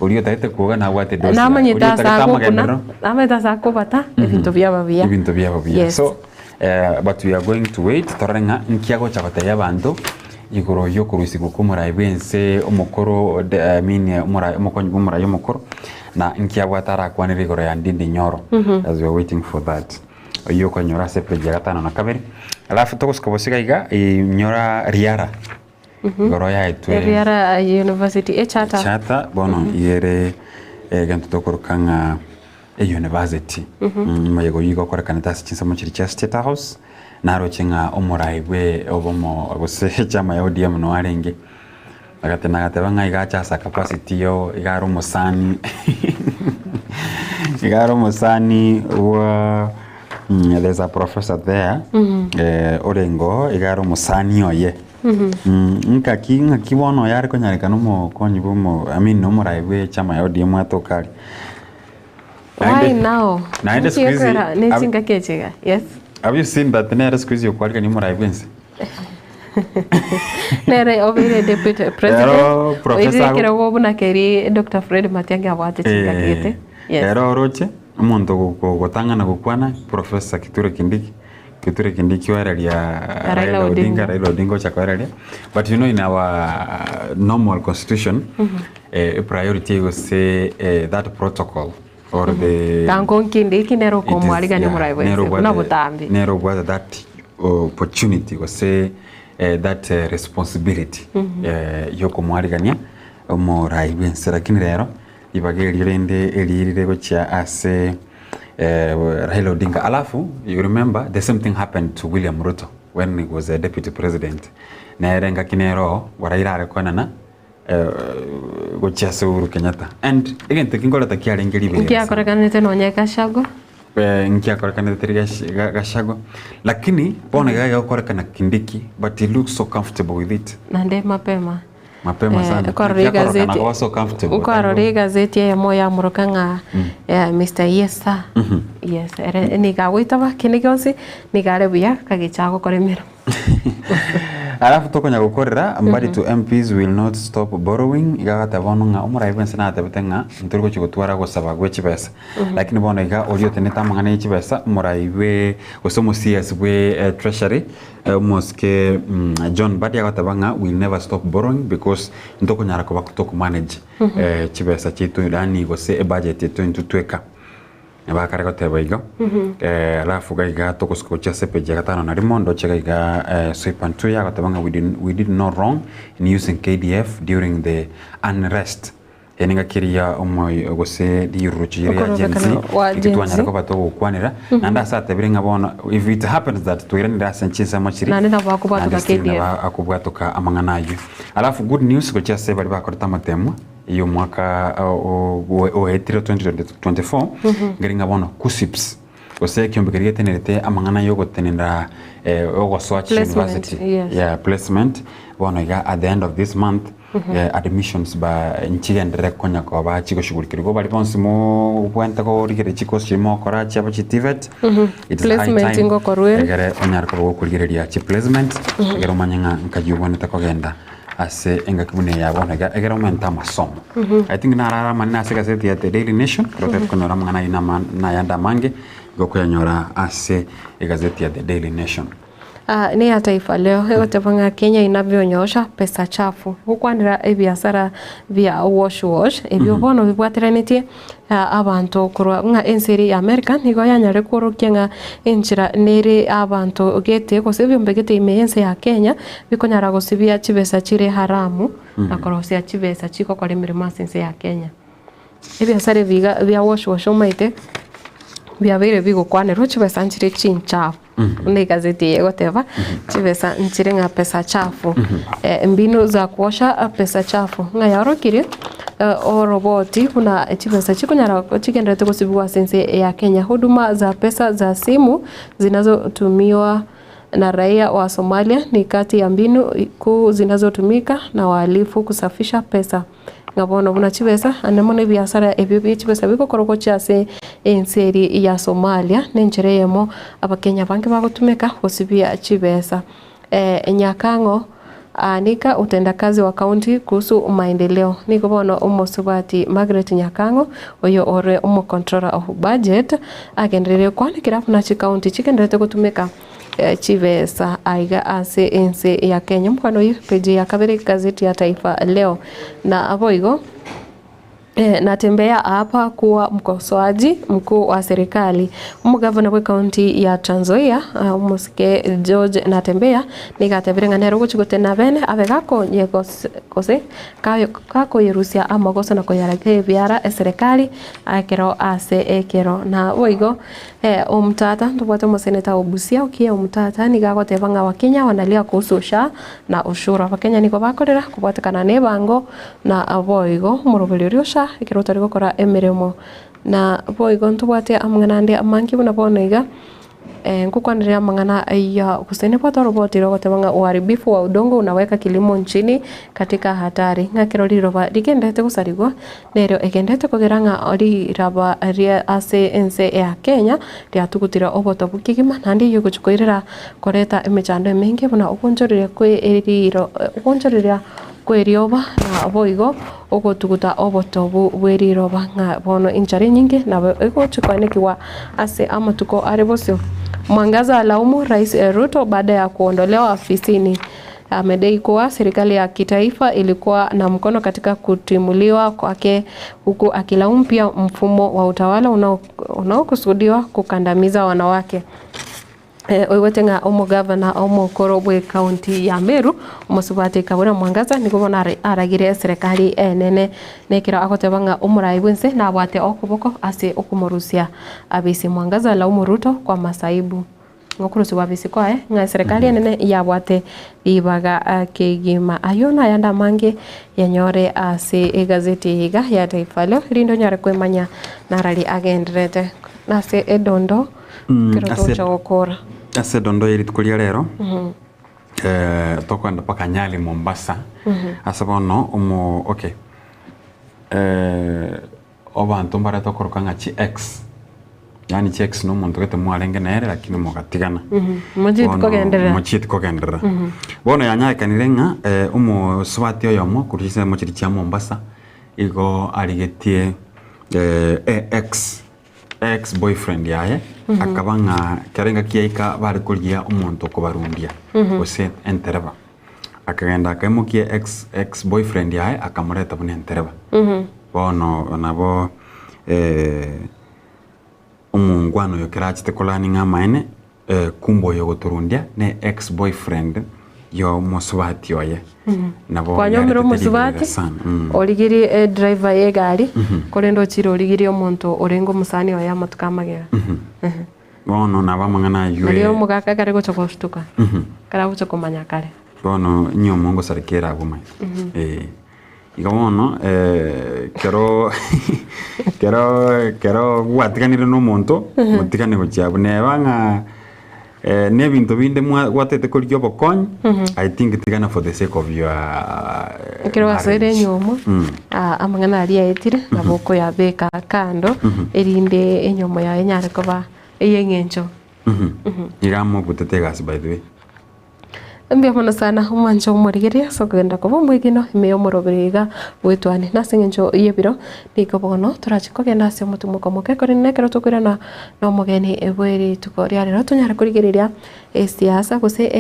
oria otagete kwoga nabwate edosi yaye, Namanyete oria ase otagete agokuna, amagenderero namanyete ase akobata, ebinto biaba buya. ebinto biabo buya. Yes. So eh, but we are going to wait torore ng'a nki agocha gotebia abanto igoro y'okorusigwa kw'omorai bw'ense omokoro de- I mean omorai omokonyi bw'omorai omokoro na nki abwate arakwanere igoro ya Ndindi Nyoro as we are waiting for that. Oyio okonyora ase page ya gatano na kabere. Alafu togosuka bosio iga iga inyora Riara igoro yaetwe Riara University echata. Charter bono igere egento tokoroka ng'a Eyunivasiti omoyega oyio igo okorekanete ase chinsemo chiria chia State House, naroche ng'a omorai bwe obomo gose echama ya ODM noo arenge, agatema agateba ng'a iga ache ase capacity yo iga are omosani iga are omosani bwa there's a professor there orenge oo iga are omosani oye. Ngaki ng'aki bono oyo are konyarekana omokonyi bwa omo I mean omorai bwe echama ya ODM atoka aria. Why Naende- now? naende siku hizi- Nkiyekwera ne chingaki echi iga. Yes. Have you seen that nere siku hizi okwarigania omorai bwense? Nere obeire deputy president. Ero professor Oirire ago- ekerogo buna keri Dr. Fred Matiang'i abwate chingaki Eh, gete. Yes. Ero oroche omonto gotang'ana gokwana Professor Kithure Kindiki Kithure Kindiki oereria Raila Raila Odinga. Odinga, Raila Odinga ocha koereria but you know in our normal constitution eh, priority gose eh, that protocol or the Tango nkinde iki nere It is- okomwarigania yeah, omorai bwense nero buna obwate- botambe. nero obwate that opportunity gose eh, that eh, responsibility eh, yokomwarigania omorai bwense lakini rero ribaga erio rende eririre gochia ase eh, Raila Odinga alafu you remember the same thing happened to William Ruto when he was a deputy president nere ngaki nero Raila are koenana eh, gochia ase Uhuru Kenyatta and egento eki nkoreta kiarenge riberera sana. Nkiakorekanete nonya Gachagua. Eh, nkiakorekanete teri Gachagua lakini bono iga egokorekana Kindiki but he looks so comfortable with it Naende mapema. mapema Eh, sana nkorora Nkiakorokana igazeti akoba so comfortable nkorora igazeti eyemo yamoroka ng'a eh, Mr. Yes sir. Yes, ere nigo agoitaba kende gionsi nigo are buya kagicha agokora emeremo. Alafu tokonya gokorera mbari to MPs will not stop borrowing iga agateba bono ng'a omorai bwense natebete ng'a ntori gochi gotwara gosaba gwe chibesa lakini bono iga oria otenete amang'ana ye chibesa omorai bwe gose omo CS bwe eh, treasury eh, omosike mm, John Mbadi agoteba ng'a will never stop borrowing because ntokonyara koba tokomanage eh, chibesa chiaito yaani gose ebudget yaito intwe tweka. Bakare goteba igo, eh, alafu iga iga togosuka gochia ase epeji ya gatano na rimo ndoche iga iga eh, Sweep and Tuya agoteba ng'a we did, we did no wrong in using KDF during the unrest yani ngaki eria omoyo gose rirurucho riria Gen Z Okorobekana wa eki Gen Z. twanyara koba togokwanera naende ase atebire ng'a bono if it happens that twairanire ase chinsemo chiria Naende nabo akobwatoka naende still KDF. nabo akobwatoka amang'ana ayio alafu good news gochia ase baria bakorete amatemwa Ey'omwaka oetire 2024, nkeri ng'a bono KUCCPS Gose ekiombe keria getenerete amang'ana yogotenenera ogosoa chi Placement, university yes. yeah, placement bono iga at the end of this month admissions ba nchigenderere konya koba chigoshughulikirwa. Igo baria bonsi mobwente korigereria chikosi chiria mogokora chiabo chi TVET it is high Placement time ngokorwa ere. egere onyare koba gokorigereria chi placement egere omanye ng'a nkayi obwenerete kogenda ase engaki buna eye ya bono iga egere omente amasomo. I think narare amanene ase egaseti ya The Daily Nation ekero otagete konyora amang'ana ayio nama nayande amange igo okoyanyora ase egazeti ya The Daily Nation. Ah, ne ya Taifa Leo egoteba ng'a Kenya inavyonyoosha pesa chafu gokwanera ebiasara bia wash wash ebio bono bibwateranetie abanto korwa ng'a ense ere ya America nigo yanyare kworokia ng'a enchera nere abanto gete gose ebiombe gete ime y'ense ya Kenya bikonyara gosibia chibesa chire haramu na korosia chibesa chigokora emeremo ase ense ya Kenya. Ebiasara ebi iga bia wash wash omanyete biabeire bigokwanerwa chibesa nchire chinchafu buna egazeti eye egoteba chibesa nchire ng'a pesa chafu mbinu za kuosha pesa chafu ng'a yaorokirie oroboti buna chibesa chikonyara chigendererete gosibigwa ase ense ya Kenya. Huduma za pesa za simu zinazotumiwa na raia wa Somalia ni kati ya mbinu kuu zinazotumika na wahalifu kusafisha pesa. Ng'a bono buna chibesa, ande mono ebiasara ebio bie chibesa bigokorwa gochia ase ense eria ya Somalia, nenchera eyemo abakenya abange bagotumeka gosibia chibesa. Nyakang'o aanika utendakazi wa county kuhusu maendeleo. Nigo bono omosubati Margaret Nyakang'o oyo ore omocontroller of budget agenderere kwanekera buna chicounty chigendererete gotumeka chibesa aiga ase ense ya Kenya. Omokwana oyio page ya kabere egazeti ya Taifa Leo. Na boigo Natembeya aapa kuwa mkosoaji mkuu wa serikali. Omogavana bw'ecounty ya Trans Nzoia omosike George Natembeya nigo atebire ng'a nere ogochia gotenena bene abe gakonye gose gakoyerusia amagoso na koyareka ebiara eserekari ekero ase ekero. Na boigo Omtata ntobwate omoseneta o Busia Okiya Omtata nigo agoteba ng'a Abakenya banalia kuhusu SHA na ushuru. Abakenya nigo bakorera kobwatekana nebango Na boigo omoroberi oria o SHA ekero otari gokora emeremo. Na boigo ntobwate amang'ana ande amange buna bono iga, nkokwaneria amang'ana ya gose nibwate oroboti rogoteba ng'a uharibifu wa udongo unaweka kilimo nchini katika hatari, ng'a ekero riroba rigenderete gosarigwa, nereo egenderete kogera ng'a riraba ria ase ense ya Kenya riatugutire obotobu kegima, naende eyio egochia koirera koreta emechando emenge buna ogoonchoreria kwe eriro ogoonchoreria Kw'erioba, na boigo ogotuguta obotobu bwe riroba, ng'a bono enchara enyinge nabo egochia koanekigwa ase amatuko are bosio. Mwangaza alaumu Rais Ruto baada ya kuondolewa afisini. Amedai kuwa serikali ya kitaifa ilikuwa na mkono katika kutimuliwa kwake huku akilaumu pia mfumo wa utawala unaokusudiwa kukandamiza wanawake. Oigwete ng'a omogavana omokoro bw'ecounty ya Meru, omosubati Kabura Mwangaza, nigo bono aragire eserekari enene nekero agoteba ng'a omorai bw'ense nabwate okoboko ase okomorusia abisi. Mwangaza alaumu Ruto kwa masaibu ng'a okorusigwa abisi kwaye ng'a eserekari enene yabwate ribaga kegima. Ayio nayande amange yanyore ase egazeti eye iga ya Taifa Leo erinde onyare kwemanya narari agendererete nase edondo. Ekero togocha gokora. Ase edondo ye rituko ria rero, tokoenda mpaka Nyali Mombasa, ase bono omo okay, abanto mbare tokoroka ng'a chi ex, yaani chi ex na omonto gete mwarenge nere lakini mogatigana. Mochieti Bono kogenderera. mochieti kogenderera. Bono yanyarekanire ng'a omosubati oyomo korwa chinsemo chiria chia Mombasa, igo arigetie ex. Ex boyfriend yaye akaba ng'a kera engaki yaika bare korigia omonto okobarundia gose entereba. Akagenda akaimokia ex ex boyfriend yaye akamoreta buna entereba. Bono nabo omongwana oyo ekero achete korani ng'a amaene Kumbe oyo ogotorundia ne ex boyfriend yo omosubati oye. Nabo Kwanyomire yaretete omosubati, riberera sana. Mm. origirie edriver ye egari, korende ochire origirie omonto orenge omosani oye amatuko amagega. Bono nabo amang'ana aywo Nario omogaka kare gocha gostuka, kare agocha komanya kare. Bono inye omongo sareka ere abwo omanyete. Eh. Igo bono ekero ekero ekero gwatiganire na omonto, motigane gochia abwo neba ng'a na ebinto binde mwa gwatete korigia obokonyi, I think tigana for the sake of your Ekero gwasoire marriage. enyomo, amang'ana aria aetire, nabo okoyabeka kando, erinde enyomo yaye enyare koba ey'eng'encho. Iga amobutete egasi by the way. Mbuya mono sana omwancha omorigereria ase okogenda koba omwegeno ime y'omoroberi iga bw'etwani. Na ase eng'encho y'ebiro nigo bono torache kogenda ase omotimoko omoke korende nekero tokoirana na omogeni bwe rituko ria rero tonyare korigereria esiasa gose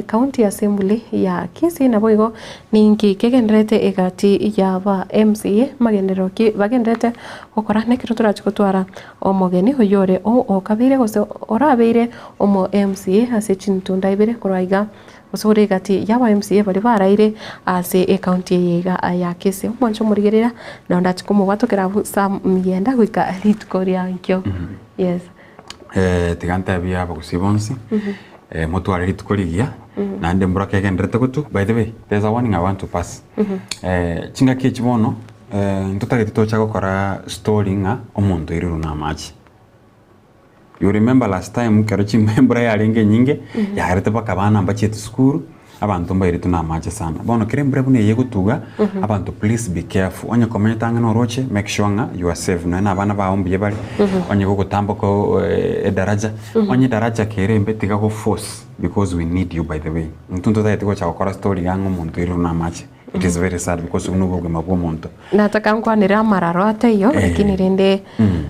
county assembly ya Kisii naboigo ninki kegendererete egati ya aba MCA magenderero ki bagendererete gokora nekero torache gotwara Omogeni oyio ore okabeire gose orabeire omo MCA ase chintunda ibere korwa iga gose ore egati y'aba MCA baria baraire ase ecounty eye iga ya Kisii. Omwancho omorigereria nao ndache komobwatokera abwo Sam Miyenda goika rituko ria nkio. Yes. Tiga ntebie abagusii bonsi, motware rituko rigiya, naende mbura kegendererete gotwa, by the way, there's a warning I want to pass. Chingaki echi bono, Ntotagete tocha gokora story ng'a omonto oirirwe na amache. You remember last time ekero embura yarenge enyinge, yagerete mpaka abana mbachiete sukuru, abanto mbairetwe na amache sana. Bono kera embura buna eye egotuga, abanto please be careful. Onye komanyete ang'e na oroche, make sure ng'a you are safe. Nonya na abana bao mbuya bare, onye gogotamboka edaraja, onye edaraja kere embe tiga go force because we need you by the way. Intwe ntotagete gocha gokora story iga ng'a omonto oirirwe na amache. It is very sad because obwo nobwo obogima bwa omonto. Nataka nkwanere amararo ataiyo, lakini rende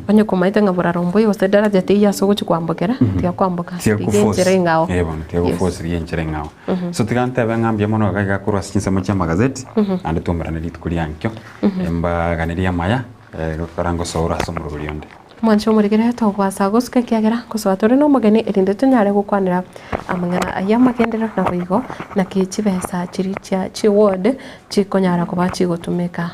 onye komaete ng'a boraro mboiyo gose daraja teiyo ase ogochia kwambokera, tiga kwamboka, Tiga rigia kuforce. enchera eng'ao. Eh bono, tiga Yes. kuforce rigia enchera eng'ao. So tiga ntebe ng'a mbuya mono iga iga korwa ase chinsemo chia amagazeti, naende twaumerane rituko ria nkio, mbaganerie amaya, gokora ngosoora ase omoroberi onde. Mwanche omorikere togwasa gosuka ekiagera ngosoa tore nomogeni erinde tonyare gokwanera amang'ana ayio amagenderero naboigo naki chibesa chiria chia chiward chikonyara koba chigotumeka.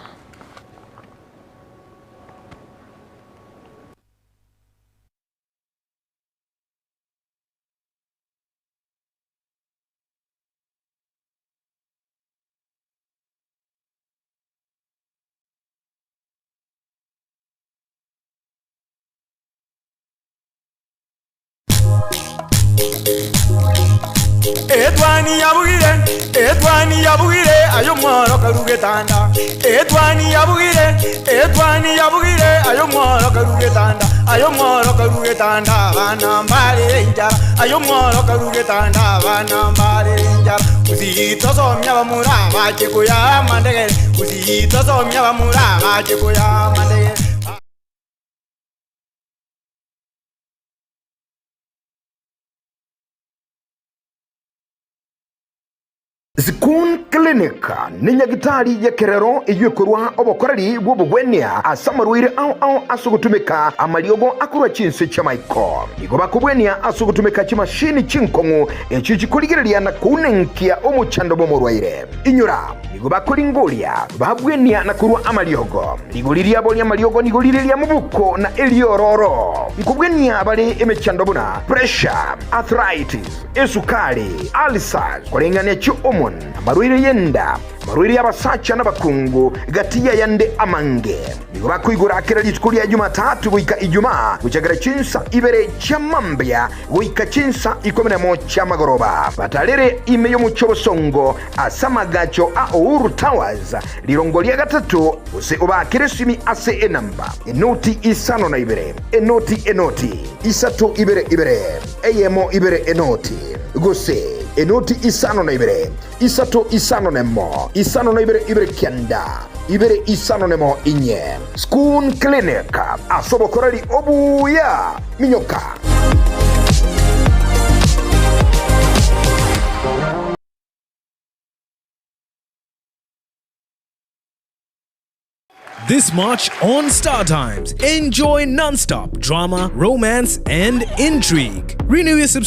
Etwani yabugire, etwani yabugire, aye omworo karu getanda. Etwani yabugire, etwani yabugire, aye omworo karu getanda. Aye omworo karu getanda, abana mbarere enchara. Aye omworo karu getanda, abana mbarere enchara. Gusii tosomia abamura bache koyaa amandegere, gusii tosomia abamura bache koyaa amandegere. Zikun Clinic nenyagitari y'ekerero eyio ekorwa obokoreri bw'obogwenia ase amarwaire ao ao ase ogotumeka amariogo akorwa chinse chi'amaiko. Nigo bakobwenia ase ogotumeka chimashini chinkong'u echio chikorigereria na kounenkia omochando bw'omorwaire. Inyora, nigo bakoringoria, babwenia na korua amariogo. Rigori riabo ri'amariogo nigo rire ria mobuko na eriororo. Nkobwenia bare emechando buna pressure, arthritis, esukari, ulcers, koreng'ania chi'hormone, amarwaire y'enda, amarwaire y'abasacha n'abakungu, gati y'ayande amange. Nigo bakoigora kera rituko ria Jumatatu goika Ijumaa, gochakera chinsa ibere chia mambia goika chinsa ikomi nemo chi'amagoroba. Batarere ime y'omochie obosongo ase amagacho a Uhuru Towers, rirongo ria gatato, gose obaakere esimi ase enamba, enoti isano na ibere, enoti enoti, isato ibere ibere, eyemo ibere enoti, gose enoti isano na ibere, isato isano nemo, isano na ibere ibere kianda, ibere isano nemo inye. Schoon Clinic, ase obokoreri obuya. Minyoka! This March on Star Times, enjoy non-stop drama, romance, and intrigue. Renew your subscription.